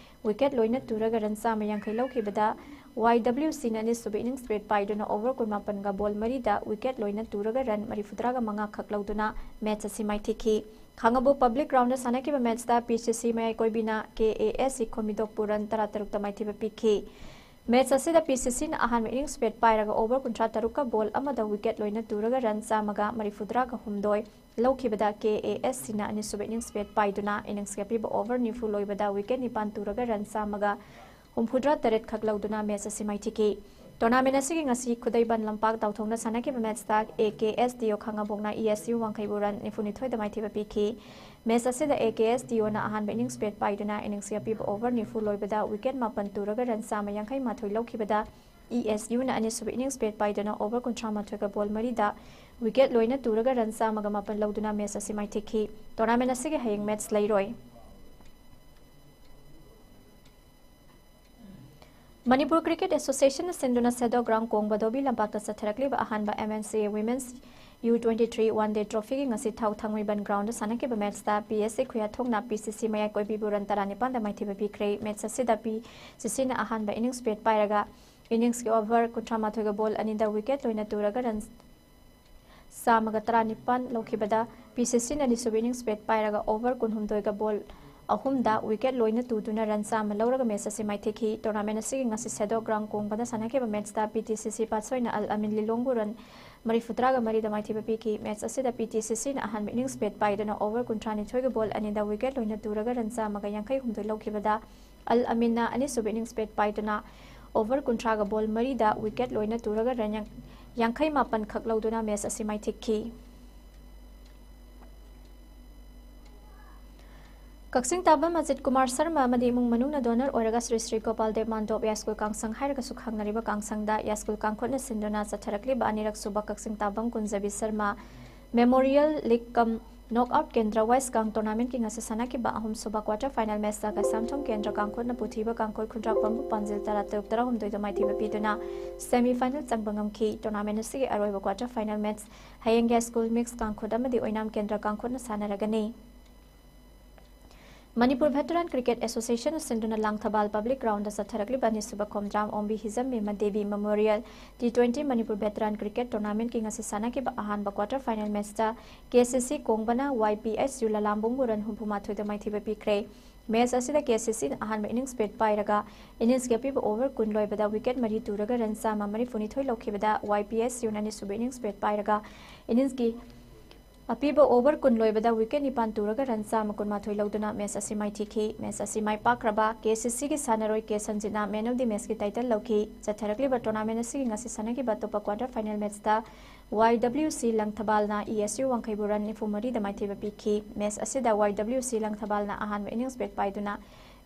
ꯋꯤꯀꯦꯠ ꯂꯣꯏꯅ ꯇꯨꯔꯒ ꯔꯟ ꯆꯥꯝꯃ ꯌꯥꯡꯈꯩ ꯂꯧꯈꯤꯕꯗ, ꯋꯥꯏ ꯗꯕ꯭ꯂꯤꯎ ꯁꯤꯅ ꯑꯅꯤꯁꯨꯕ ꯏꯅꯤꯡꯁ ꯕꯦꯠ ꯄꯥꯏꯗꯨꯅ ꯑꯣꯚꯔ ꯀꯨꯟꯃꯥꯄꯟꯒ ꯕꯣꯜ ꯃꯔꯤꯗ ꯋꯤꯀꯦꯠ ꯂꯣꯏꯅ ꯇꯨꯔꯒ ꯔꯟ ꯃꯔꯤꯐꯨꯇꯔꯥꯒ ꯃꯉꯥ ꯈꯛ ꯂꯧꯗꯨꯅ ꯃꯦꯠꯆ ꯑꯁꯤ ꯃꯥꯏꯊꯤꯈꯤ꯫ ꯈꯥꯡꯉꯕꯣꯛ ꯄꯕ꯭ꯂꯤꯛ ꯒ꯭ꯔꯥꯎꯟꯗ ꯁꯥꯟꯅꯈꯤꯕ ꯃꯦꯠꯆꯇ ꯄꯤ ꯁꯤ ꯁꯤ ꯃꯌꯥꯏꯀꯣꯏꯕꯤꯅ K A S C ꯈꯣꯃꯤꯗꯣꯛꯄꯨ run ꯇꯔꯥꯇꯔꯨꯛꯇ ꯃꯥꯏꯊꯤꯕ ꯄꯤꯈꯤ꯫ ꯃꯦꯠꯆ ꯑꯁꯤꯗ ꯄꯤ ꯁꯤ ꯁꯤꯅ ꯑꯍꯥꯟꯕ ꯏꯅꯤꯡꯁ ꯕꯦꯠ ꯄꯥꯏꯔꯒ ꯑꯣꯚꯔ ꯀꯨꯟꯊ꯭ꯔꯥ ꯇꯔꯨꯛꯀ ꯕꯣꯜ ꯑꯃꯗ ꯋꯤꯀꯦꯠ ꯂꯣꯏꯅ ꯇꯨꯔꯒ ꯔꯟ ꯆꯥꯝꯃꯒ ꯃꯔꯤꯐꯨꯇꯔꯥꯒ ꯍꯨꯝꯗꯣꯏ ꯂꯧꯈꯤꯕꯗ, ꯀꯦ ꯑꯦ ꯑꯦꯁ ꯁꯤꯅ ꯑꯅꯤꯁꯨꯕ ꯏꯅꯤꯡꯁ ꯕꯦꯠ ꯄꯥꯏꯗꯨꯅ ꯏꯅꯤꯡꯁꯀꯤ ꯑꯄꯤꯕ ꯑꯣꯚꯔ ꯅꯤꯐꯨ ꯂꯣꯏꯕꯗ ꯋꯤꯀꯦꯠ ꯅꯤꯄꯥꯟ ꯇꯨꯔꯒ ꯔꯟ ꯆꯥꯝꯃꯒ ꯍꯨꯝꯐꯨꯇꯔꯥ ꯇꯔꯦꯠ ꯈꯛ ꯂꯧꯗꯨꯅ ꯃꯦꯠꯆ ꯑꯁꯤ ꯃꯥꯏꯊꯤꯈꯤ꯫ ꯇꯣꯔꯅꯥꯃꯦꯟ ꯑꯁꯤꯒꯤ ꯉꯁꯤ ꯈꯨꯗꯩꯕꯟ ꯂꯝꯄꯥꯛ ꯇꯥꯎꯊꯣꯡꯗ ꯁꯥꯟꯅꯈꯤꯕ ꯃꯦꯠꯆꯇ ꯑꯦ ꯀꯦ ꯑꯦꯁ ꯗꯤ ꯑꯣ ꯈꯥꯡꯉꯕꯣꯛꯅ ꯏ ꯑꯦꯁ ꯌꯨ ꯋꯥꯡꯈꯩꯕꯨ ꯔꯟ ꯅꯤꯐꯨꯅꯤꯊꯣꯏꯗ ꯃꯥꯏꯊꯤꯕ ꯄꯤꯈꯤ꯫ ꯃꯦꯠꯆ ꯑꯁꯤꯗ ꯑꯦ ꯀꯦ ꯑꯦꯁ ꯗꯤ ꯑꯣꯅ ꯑꯍꯥꯟꯕ ꯏꯅꯤꯡꯁ ꯕꯦꯠ ꯄꯥꯏꯗꯨꯅ ꯏꯅꯤꯡꯁꯀꯤ ꯑꯄꯤꯕ ꯑꯣꯚꯔ ꯅꯤꯐꯨ ꯂꯣꯏꯕꯗ ꯋꯤꯀꯦꯠ ꯃꯥꯄꯟ ꯇꯨꯔꯒ ꯔꯟ ꯆꯥꯝꯃ ꯌꯥꯡꯈꯩ ꯃꯥꯊꯣꯏ ꯂꯧꯈꯤꯕꯗ, ꯏ ꯑꯦꯁ ꯌꯨꯅ ꯑꯅꯤꯁꯨꯕ ꯏꯅꯤꯡꯁ ꯕꯦꯠ ꯄꯥꯏꯗꯨꯅ ꯑꯣꯚꯔ ꯀꯨꯟꯊ꯭ꯔꯥ ꯃꯥꯊꯣꯏꯒ ꯕꯣꯜ ꯃꯔꯤꯗ ꯋꯤꯀꯦꯠ ꯂꯣꯏꯅ ꯇꯨꯔꯒ ꯔꯟ ꯆꯥꯝꯃꯒ ꯃꯥꯄꯟ ꯂꯧꯗꯨꯅ ꯃꯦꯠꯆ ꯑꯁꯤ ꯃꯥꯏꯊꯤꯈꯤ꯫ ꯇꯣꯔꯅꯥꯃꯦꯟ ꯑꯁꯤꯒꯤ ꯍꯌꯦꯡ ꯃꯦꯠꯆ ꯂꯩꯔꯣꯏ꯫ ꯃꯅꯤꯄꯨꯔ ꯀ꯭ꯔꯤꯀꯦꯠ ꯑꯦꯁꯣꯁꯤꯌꯦꯁꯟꯅ ꯁꯤꯟꯗꯨꯅ ꯁꯦꯗꯣ ꯒ꯭ꯔꯥꯎꯟ ꯀꯣꯡꯕꯗꯣꯕꯤ ꯂꯝꯄꯥꯛꯇ ꯆꯠꯊꯔꯛꯂꯤꯕ ꯑꯍꯥꯟꯕ M N C A women's U twenty three one day ꯇ꯭ꯔꯣꯐꯤꯒꯤ ꯉꯁꯤ ꯊꯥꯎ ꯊꯥꯡꯃꯩꯕꯟ ꯒ꯭ꯔꯥꯎꯟꯗ ꯁꯥꯟꯅꯈꯤꯕ ꯃꯦꯠꯆꯇ ꯄꯤ ꯑꯦꯁ ꯁꯤ ꯈꯨꯌꯥꯊꯣꯡꯅ ꯄꯤ ꯁꯤ ꯁꯤ ꯃꯌꯥꯏ ꯀꯣꯏꯕꯤꯕꯨ ꯔꯟ ꯇꯔꯥꯅꯤꯄꯥꯟꯗ ꯃꯥꯏꯊꯤꯕ ꯄꯤꯈ꯭ꯔꯦ꯫ ꯃꯦꯠꯆ ꯑꯁꯤꯗ ꯄꯤ ꯁꯤ ꯁꯤꯅ ꯑꯍꯥꯟꯕ ꯏꯅꯤꯡꯁ ꯕꯦꯠ ꯄꯥꯏꯔꯒ ꯏꯅꯤꯡꯁꯀꯤ ꯑꯣꯚꯔ ꯀꯨꯟꯊ꯭ꯔꯥ ꯃꯥꯊꯣꯏꯒ ꯕꯣꯜ ꯑꯅꯤꯗ ꯋꯤꯀꯦꯠ ꯂꯣꯏꯅ ꯇꯨꯔꯒ ꯔꯟ ꯆꯥꯝꯃꯒ ꯇꯔꯥꯅꯤꯄꯥꯟ ꯂꯧꯈꯤꯕꯗ, ꯄꯤ ꯁꯤ ꯁꯤꯅ ꯑꯅꯤꯁꯨꯕ ꯏꯅꯤꯡꯁ ꯕꯦꯠ ꯄꯥꯏꯔꯒ ꯑꯣꯚꯔ ꯀꯨꯟꯍꯨꯝꯗꯣꯏꯒ ꯕꯣꯜ ꯑꯍꯨꯝꯗ ꯋꯤꯀꯦꯠ ꯂꯣꯏꯅ ꯇꯨꯗꯨꯅ ꯔꯟ ꯆꯥꯝꯃ ꯂꯧꯔꯒ ꯃꯦꯠꯆ ꯑꯁꯤ ꯃꯥꯏꯊꯤꯈꯤ꯫ ꯇꯣꯔꯅꯥꯃꯦꯟ ꯑꯁꯤꯒꯤ ꯉꯁꯤ ꯁꯦꯗꯣ ꯒ꯭ꯔꯥꯎꯟ ꯀꯣꯡꯕꯗ ꯁꯥꯟꯅꯈꯤꯕ ꯃꯦꯠꯆꯇ ꯄꯤ ꯇꯤ ꯁꯤ ꯁꯤ ꯄꯥꯠꯁꯣꯏꯅ ꯑꯜ ꯑꯃꯤꯟ ꯂꯤꯂꯣꯡꯕꯨ ꯔꯟ ꯃꯔꯤꯐꯨꯇꯔꯥꯒ ꯃꯔꯤꯗ ꯃꯥꯏꯊꯤꯕ ꯄꯤꯈꯤ꯫ ꯃꯦꯠꯆ ꯑꯁꯤꯗ ꯄꯤ ꯇꯤ ꯁꯤ ꯁꯤꯅ ꯑꯍꯥꯟꯕ ꯏꯅꯤꯡꯁ ꯕꯦꯠ ꯄꯥꯏꯗꯨꯅ ꯑꯣꯚꯔ ꯀꯨꯟꯊ꯭ꯔꯥꯅꯤꯊꯣꯏꯒ ꯕꯣꯜ ꯑꯅꯤꯗ ꯋꯤꯀꯦꯠ ꯂꯣꯏꯅ ꯇꯨꯔꯒ ꯔꯟ ꯆꯥꯝꯃꯒ ꯌꯥꯡꯈꯩ ꯍꯨꯝꯗꯣꯏ ꯂꯧꯈꯤꯕꯗ, ꯑꯜ ꯑꯃꯤꯟꯅ ꯑꯅꯤꯁꯨꯕ ꯏꯅꯤꯡꯁ ꯕꯦꯠ ꯄꯥꯏꯗꯨꯅ ꯑꯣꯚꯔ ꯀꯨꯟꯊ꯭ꯔꯥꯒ ꯕꯣꯜ ꯃꯔꯤꯗ ꯋꯤꯀꯦꯠ ꯂꯣꯏꯅ ꯇꯨꯔꯒ ꯔꯟ ꯌꯥꯡ-, ꯌꯥꯡꯈꯩ ꯃꯥꯄꯟ ꯈꯛ ꯂꯧꯗꯨꯅ ꯃꯦꯠꯆ ꯑꯁꯤ ꯃꯥꯏꯊꯤꯈꯤ꯫ ꯀꯛꯆꯤꯡ ꯇꯥꯕꯝ ꯑꯖꯤꯠ ꯀꯨꯃꯥꯔ ꯁꯔꯃ ꯑꯃꯗꯤ ꯏꯃꯨꯡ ꯃꯅꯨꯡꯅ ꯗꯣꯅꯔ ꯑꯣꯏꯔꯒ ꯁ꯭ꯔꯤ ꯁ꯭ꯔꯤ ꯒꯣꯄꯥꯜ ꯗꯦꯕ ꯃꯥꯟꯗꯣꯞ ꯌꯥꯏꯁ꯭ꯀꯨꯜ ꯀꯥꯡꯁꯪ ꯍꯥꯏꯔꯒꯁꯨ ꯈꯪꯅꯔꯤꯕ ꯀꯥꯡꯁꯪꯗ ꯌꯥꯏꯁ꯭ꯀꯨꯜ ꯀꯥꯡꯈꯨꯠꯅ ꯁꯤꯟꯗꯨꯅ ꯆꯠꯊꯔꯛꯂꯤꯕ ꯑꯅꯤꯔꯛ ꯁꯨꯕ ꯀꯛꯆꯤꯡ ꯇꯥꯕꯝ ꯀꯨꯟꯖꯕꯤ ꯁꯔꯃ ꯃꯦꯃꯣꯔꯤꯌꯦꯜ ꯂꯤꯒ ꯀꯝ Knockout ꯀꯦꯟꯗ꯭ꯔ ꯋꯥꯏꯁ ꯀꯥꯡ ꯇꯣꯔꯅꯥꯃꯦꯟꯠꯀꯤ ꯉꯁꯤ ꯁꯥꯟꯅꯈꯤꯕ ꯑꯍꯨꯝꯁꯨꯕ ꯀ꯭ꯋꯥꯔꯇꯔ ꯐꯥꯏꯅꯦꯜ ꯃꯦꯆꯇ ꯀꯩꯁꯥꯝꯊꯣꯡ ꯀꯦꯟꯗ꯭ꯔ ꯀꯥꯡꯈꯨꯠꯅ ꯄꯨꯊꯤꯕ ꯀꯥꯡꯈꯨꯠ ꯈꯨꯟꯗ꯭ꯔꯥꯛꯄꯝꯕꯨ ꯄꯥꯟꯖꯤꯜ ꯇꯔꯥ ꯇꯔꯨꯛ ꯇꯔꯥꯍꯨꯝꯗꯣꯏꯗ ꯃꯥꯏꯊꯤꯕ ꯄꯤꯗꯨꯅ ꯁꯦꯃꯤ ꯐꯥꯏꯅꯦꯜ ꯆꯪꯕ ꯉꯝꯈꯤ꯫ ꯇꯣꯔꯅꯥꯃꯦꯟꯠ ꯑꯁꯤꯒꯤ ꯑꯔꯣꯏꯕ ꯀ꯭ꯋꯥꯔꯇꯔ ꯐꯥꯏꯅꯦꯜ ꯃꯦꯆ ꯍꯌꯦꯡ ꯌꯥꯏꯁ꯭ꯀꯨꯜ ꯃꯤꯛꯁ ꯀꯥꯡꯈꯨꯠ ꯑꯃꯗꯤ ꯑꯣꯏꯅꯥꯝ ꯀꯦꯟꯗ꯭ꯔ ꯀꯥꯡꯈꯨꯠꯅ ꯁꯥꯟꯅꯔꯒꯅꯤ꯫ ꯃꯅꯤꯄꯨꯔ ꯚꯦꯇꯔꯥꯟ ꯀ꯭ꯔꯤꯀꯦꯠ ꯑꯦꯁꯣꯁꯤꯌꯦꯁꯟꯅ ꯁꯤꯟꯗꯨꯅ ꯂꯥꯡꯊꯕꯥꯜ ꯄꯕ꯭ꯂꯤꯛ ꯒ꯭ꯔꯥꯎꯟꯗ ꯆꯠꯊꯔꯛꯂꯤꯕ ꯑꯅꯤꯁꯨꯕ Khomjam Ongbi Hijam Mema Devi memorial T twenty Manipur veteran cricket ꯇꯣꯔꯅꯥꯃꯦꯟꯠꯀꯤ ꯉꯁꯤ ꯁꯥꯟꯅꯈꯤꯕ ꯑꯍꯥꯟꯕ ꯀ꯭ꯋꯥꯔꯇꯔ ꯐꯥꯏꯅꯦꯜ ꯃꯦꯆꯇ ꯀꯦ ꯁꯤ ꯁꯤ ꯀꯣꯡꯕꯅ ꯋꯥꯏ ꯄꯤ ꯑꯦꯁ ꯌꯨ ꯂꯂꯥꯝꯕꯨꯡꯕꯨ ꯔꯟ ꯍꯨꯝꯐꯨ ꯃꯥꯊꯣꯏꯗ ꯃꯥꯏꯊꯤꯕ ꯄꯤꯈ꯭ꯔꯦ꯫ ꯃꯦꯆ ꯑꯁꯤꯗ ꯀꯦ ꯁꯤ ꯁꯤꯅ ꯑꯍꯥꯟꯕ ꯏꯅꯤꯡꯁ ꯕꯦꯠ ꯄꯥꯏꯔꯒ ꯏꯅꯤꯡꯁꯀꯤ ꯑꯄꯤꯕ ꯑꯣꯚꯔ ꯀꯨꯟ ꯂꯣꯏꯕꯗ ꯋꯤꯀꯦꯠ ꯃꯔꯤ ꯇꯨꯔꯒ ꯔꯟ ꯆꯥꯝꯃ ꯃꯔꯤꯐꯨ ꯅꯤꯊꯣꯏ ꯂꯧꯈꯤꯕꯗ ꯋꯥꯏ ꯄꯤ ꯑꯦꯁ ꯌꯨꯅ ꯑꯅꯤꯁꯨꯕ ꯏꯅꯤꯡꯁ ꯕꯦꯠ ꯄꯥꯏꯔꯒ ꯏꯅꯤꯡꯁꯀꯤ ꯑꯄꯤꯕ ꯑꯣꯚꯔ ꯀꯨꯟ ꯂꯣꯏꯕꯗ ꯋꯤꯀꯦꯠ ꯅꯤꯄꯥꯟ ꯇꯨꯔꯒ ꯔꯟ ꯆꯥꯝꯃ ꯀꯨꯟꯃꯥꯊꯣꯏ ꯂꯧꯗꯨꯅ ꯃꯦꯆ ꯑꯁꯤ ꯃꯥꯏꯊꯤꯈꯤ꯫ ꯃꯦꯆ ꯑꯁꯤ ꯃꯥꯏ ꯄꯥꯛꯈ꯭ꯔꯕ ꯀꯦ ꯁꯤ ꯁꯤꯒꯤ ꯁꯥꯟꯅꯔꯣꯏ ꯀꯦ ꯁꯟꯖꯤꯠꯅ ꯃꯦꯟ ꯑꯣꯐ ꯗꯤ ꯃꯦꯆꯀꯤ ꯇꯥꯏꯇꯜ ꯂꯧꯈꯤ꯫ ꯆꯠꯊꯔꯛꯂꯤꯕ ꯇꯣꯔꯅꯥꯃꯦꯟ ꯑꯁꯤꯒꯤ ꯉꯁꯤ ꯁꯥꯟꯅꯈꯤꯕ ꯑꯇꯣꯞꯄ ꯀ꯭ꯋꯥꯔꯇꯔ ꯐꯥꯏꯅꯦꯜ ꯃꯦꯆꯇ ꯋꯥꯏ ꯗꯕ꯭ꯂꯤꯎ ꯁꯤ ꯂꯪꯊꯕꯥꯜꯅ ꯏ ꯑꯦꯁ ꯌꯨ ꯋꯥꯡꯈꯩꯕꯨ ꯔꯟ ꯅꯤꯐꯨ ꯃꯔꯤꯗ ꯃꯥꯏꯊꯤꯕ ꯄꯤꯈꯤ꯫ ꯃꯦꯆ ꯑꯁꯤꯗ ꯋꯥꯏ ꯗꯕ꯭ꯂꯤꯎ ꯁꯤ ꯂꯪꯊꯕꯥꯜꯅ ꯑꯍꯥꯟꯕ ꯏꯅꯤꯡꯁ ꯕꯦꯠ ꯄꯥꯏꯗꯨꯅ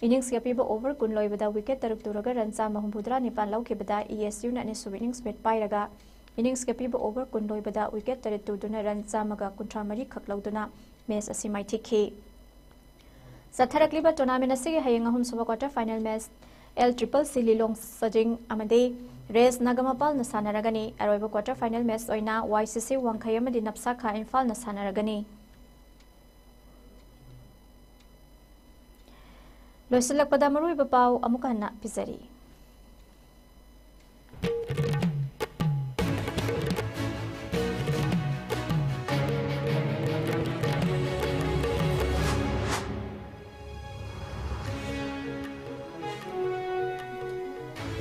ꯏꯅꯤꯡꯁꯀꯤ ꯑꯄꯤꯕ ꯑꯣꯚꯔ ꯀꯨꯟ ꯂꯣꯏꯕꯗ ꯋꯤꯀꯦꯠ ꯇꯔꯨꯛ ꯇꯨꯔꯒ ꯔꯟ ꯆꯥꯝꯃ ꯍꯨꯝꯐꯨꯇꯔꯥ ꯅꯤꯄꯥꯟ ꯂꯧꯈꯤꯕꯗ ꯏ ꯑꯦꯁ ꯌꯨꯅ ꯑꯅꯤꯁꯨꯕ ꯏꯅꯤꯡꯁ ꯕꯦꯠ ꯄꯥꯏꯔꯒ ꯏꯅꯤꯡꯁꯀꯤ ꯑꯄꯤꯕ ꯑꯣꯚꯔ ꯀꯨꯟ ꯂꯣꯏꯕꯗ ꯋꯤꯀꯦꯠ ꯇꯔꯦꯠ ꯇꯨꯗꯨꯅ ꯔꯟ ꯆꯥꯝꯃꯒ ꯀꯨꯟꯊ꯭ꯔꯥ ꯃꯔꯤ ꯈꯛ ꯂꯧꯗꯨꯅ ꯃꯦꯆ ꯑꯁꯤ ꯃꯥꯏꯊꯤꯈꯤ꯫ ꯆꯠꯊꯔꯛꯂꯤꯕ ꯇꯣꯔꯅꯥꯃꯦꯟ ꯑꯁꯤꯒꯤ ꯍꯌꯦꯡ ꯑꯍꯨꯝꯁꯨꯕ quarter final match L triple ꯁꯤ ꯂꯤꯂꯣꯡ ꯁꯖꯤꯡ ꯑꯃꯗꯤ ꯔꯦꯁ ꯅꯥꯒꯥꯃꯄꯥꯜꯅ ꯁꯥꯟꯅꯔꯒꯅꯤ꯫ ꯑꯔꯣꯏꯕ ꯀ꯭ꯋꯥꯔꯇꯔ ꯐꯥꯏꯅꯦꯜ ꯃꯦꯆ ꯑꯣꯏꯅ ꯋꯥꯏ ꯁꯤ ꯁꯤ ꯋꯥꯡꯈꯩ ꯑꯃꯗꯤ ꯅꯞꯁꯥꯈꯥ ꯏꯝꯐꯥꯜꯅ ꯁꯥꯟꯅꯔꯒꯅꯤ꯫ ꯂꯣꯏꯁꯤꯜꯂꯛꯄꯗ ꯃꯔꯨꯑꯣꯏꯕ ꯄꯥꯎ ꯑꯃꯨꯛ ꯍꯟꯅ ꯄꯤꯖꯔꯤ꯫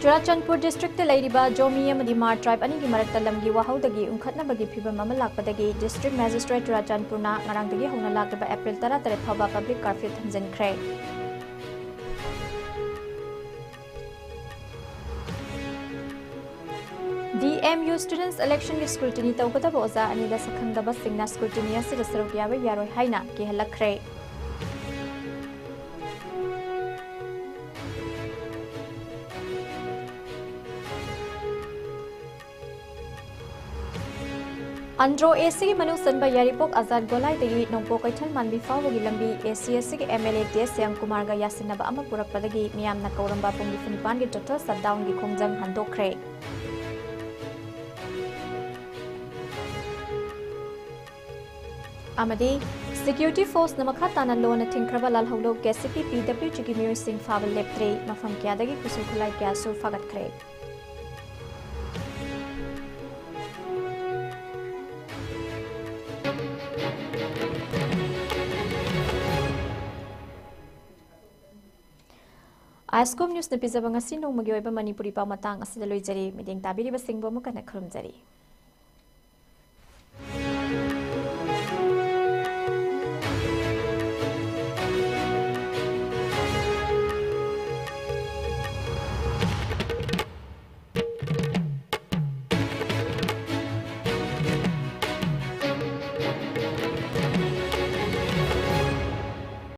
ꯆꯨꯔꯥꯆꯥꯟꯄꯨꯔ ꯗꯤꯁꯇ꯭ꯔꯤꯛꯇ ꯂꯩꯔꯤꯕ ꯖꯣꯃꯤ ꯑꯃꯗꯤ ꯃꯥꯔ ꯇ꯭ꯔꯥꯏꯕ ꯑꯅꯤꯒꯤ ꯃꯔꯛꯇ ꯂꯝꯒꯤ ꯋꯥꯍꯧꯗꯒꯤ ꯎꯪꯈꯠꯅꯕꯒꯤ ꯐꯤꯚꯝ ꯑꯃ ꯂꯥꯛꯄꯗꯒꯤ ꯗꯤꯁꯇ꯭ꯔꯤꯛ ꯃꯦꯖꯤꯁꯇ꯭ꯔꯦꯠ ꯆꯨꯔꯥꯆꯥꯟꯄꯨꯔꯅ ꯉꯔꯥꯡꯗꯒꯤ ꯍꯧꯅ ꯂꯥꯛꯂꯤꯕ ꯑꯦꯄ꯭ꯔꯤꯜ ꯇꯔꯥꯇꯔꯦꯠ ꯐꯥꯎꯕ ꯄꯕ꯭ꯂꯤꯛ ꯀꯔꯐ꯭ꯌꯨ ꯊꯝꯖꯤꯟꯈ꯭ꯔꯦ꯫ ꯗꯤ ꯑꯦꯝ ꯌꯨ ꯁ꯭ꯇꯨꯗꯦꯟꯠꯁ ꯏꯂꯦꯛꯁꯟꯒꯤ ꯁ꯭ꯀ꯭ꯔꯨꯇꯤꯅꯤ ꯇꯧꯒꯗꯕ ꯑꯣꯖꯥ ꯑꯅꯤꯗ ꯁꯛꯈꯪꯗꯕꯁꯤꯡꯅ ꯁ꯭ꯀ꯭ꯔꯨꯇꯤꯅꯤ ꯑꯁꯤꯗ ꯁꯔꯨꯛ ꯌꯥꯕ ꯌꯥꯔꯣꯏ ꯍꯥꯏꯅ ꯀꯤꯍꯜꯂꯛꯈ꯭ꯔꯦ꯫ ꯑꯟꯗ꯭ꯔꯣ ꯑꯦ ꯁꯤꯒꯤ ꯃꯅꯨꯡ ꯆꯟꯕ ꯌꯥꯏꯔꯤꯄꯣꯛ ꯑꯖꯥꯗ ꯒꯣꯂꯥꯏꯗꯒꯤ ꯅꯣꯡꯄꯣꯛ ꯀꯩꯊꯦꯜ ꯃꯥꯟꯕꯤ ꯐꯥꯎꯕꯒꯤ ꯂꯝꯕꯤ ꯑꯦ ꯁꯤ ꯑꯦ ꯁꯤꯒꯤ ꯑꯦꯝ ꯑꯦꯜ ꯑꯦ ꯇꯦꯖ ꯁ꯭ꯌꯥꯝ ꯀꯨꯃꯥꯔꯒ ꯌꯥꯁꯤꯟꯅꯕ ꯑꯃ ꯄꯨꯔꯛꯄꯗꯒꯤ ꯃꯤꯌꯥꯝꯅ ꯀꯧꯔꯝꯕ ꯄꯨꯡ ꯅꯤꯐꯨ ꯅꯤꯄꯥꯟꯒꯤ ꯇꯣꯇꯦꯜ ꯁꯠꯗꯥꯎꯟꯒꯤ ꯈꯣꯡꯖꯪ ꯍꯟꯗꯣꯛꯈ꯭ꯔꯦ꯫ ꯑꯃꯗꯤ ꯁꯦꯀ꯭ꯌꯨꯔꯤꯇꯤ ꯐꯣꯔꯁꯅ ꯃꯈꯥ ꯇꯥꯅ ꯂꯣꯟꯅ ꯊꯤꯡꯈ꯭ꯔꯕ ꯂꯥꯜꯍꯧꯂꯨꯞ ꯀꯦ ꯁꯤ ꯄꯤ ꯄꯤ ꯗꯕ꯭ꯂꯤꯎ ꯖꯤꯒꯤ ꯃꯤꯑꯣꯏꯁꯤꯡ ꯐꯥꯕ ꯂꯦꯞꯇ꯭ꯔꯤ꯫ ꯃꯐꯝ ꯀꯌꯥꯗꯒꯤ ꯈꯨꯠꯁꯨ ꯈꯨꯠꯂꯥꯏ ꯀꯌꯥꯁꯨ ꯐꯥꯒꯠꯈ꯭ꯔꯦ꯫ ꯑꯥꯏꯁꯀꯣꯝ ꯅ꯭ꯌꯨꯁꯅ ꯄꯤꯖꯕ ꯉꯁꯤ ꯅꯣꯡꯃꯒꯤ ꯑꯣꯏꯕ ꯃꯅꯤꯄꯨꯔꯤ ꯄꯥꯎ ꯃꯇꯥꯡ ꯑꯁꯤꯗ ꯂꯣꯏꯖꯔꯦ꯫ ꯃꯤꯠꯌꯦꯡ ꯇꯥꯕꯤꯔꯤꯕꯁꯤꯡꯕꯨ ꯑꯃꯨꯛ ꯍꯟꯅ ꯈꯨꯔꯨꯝꯖꯔꯤ꯫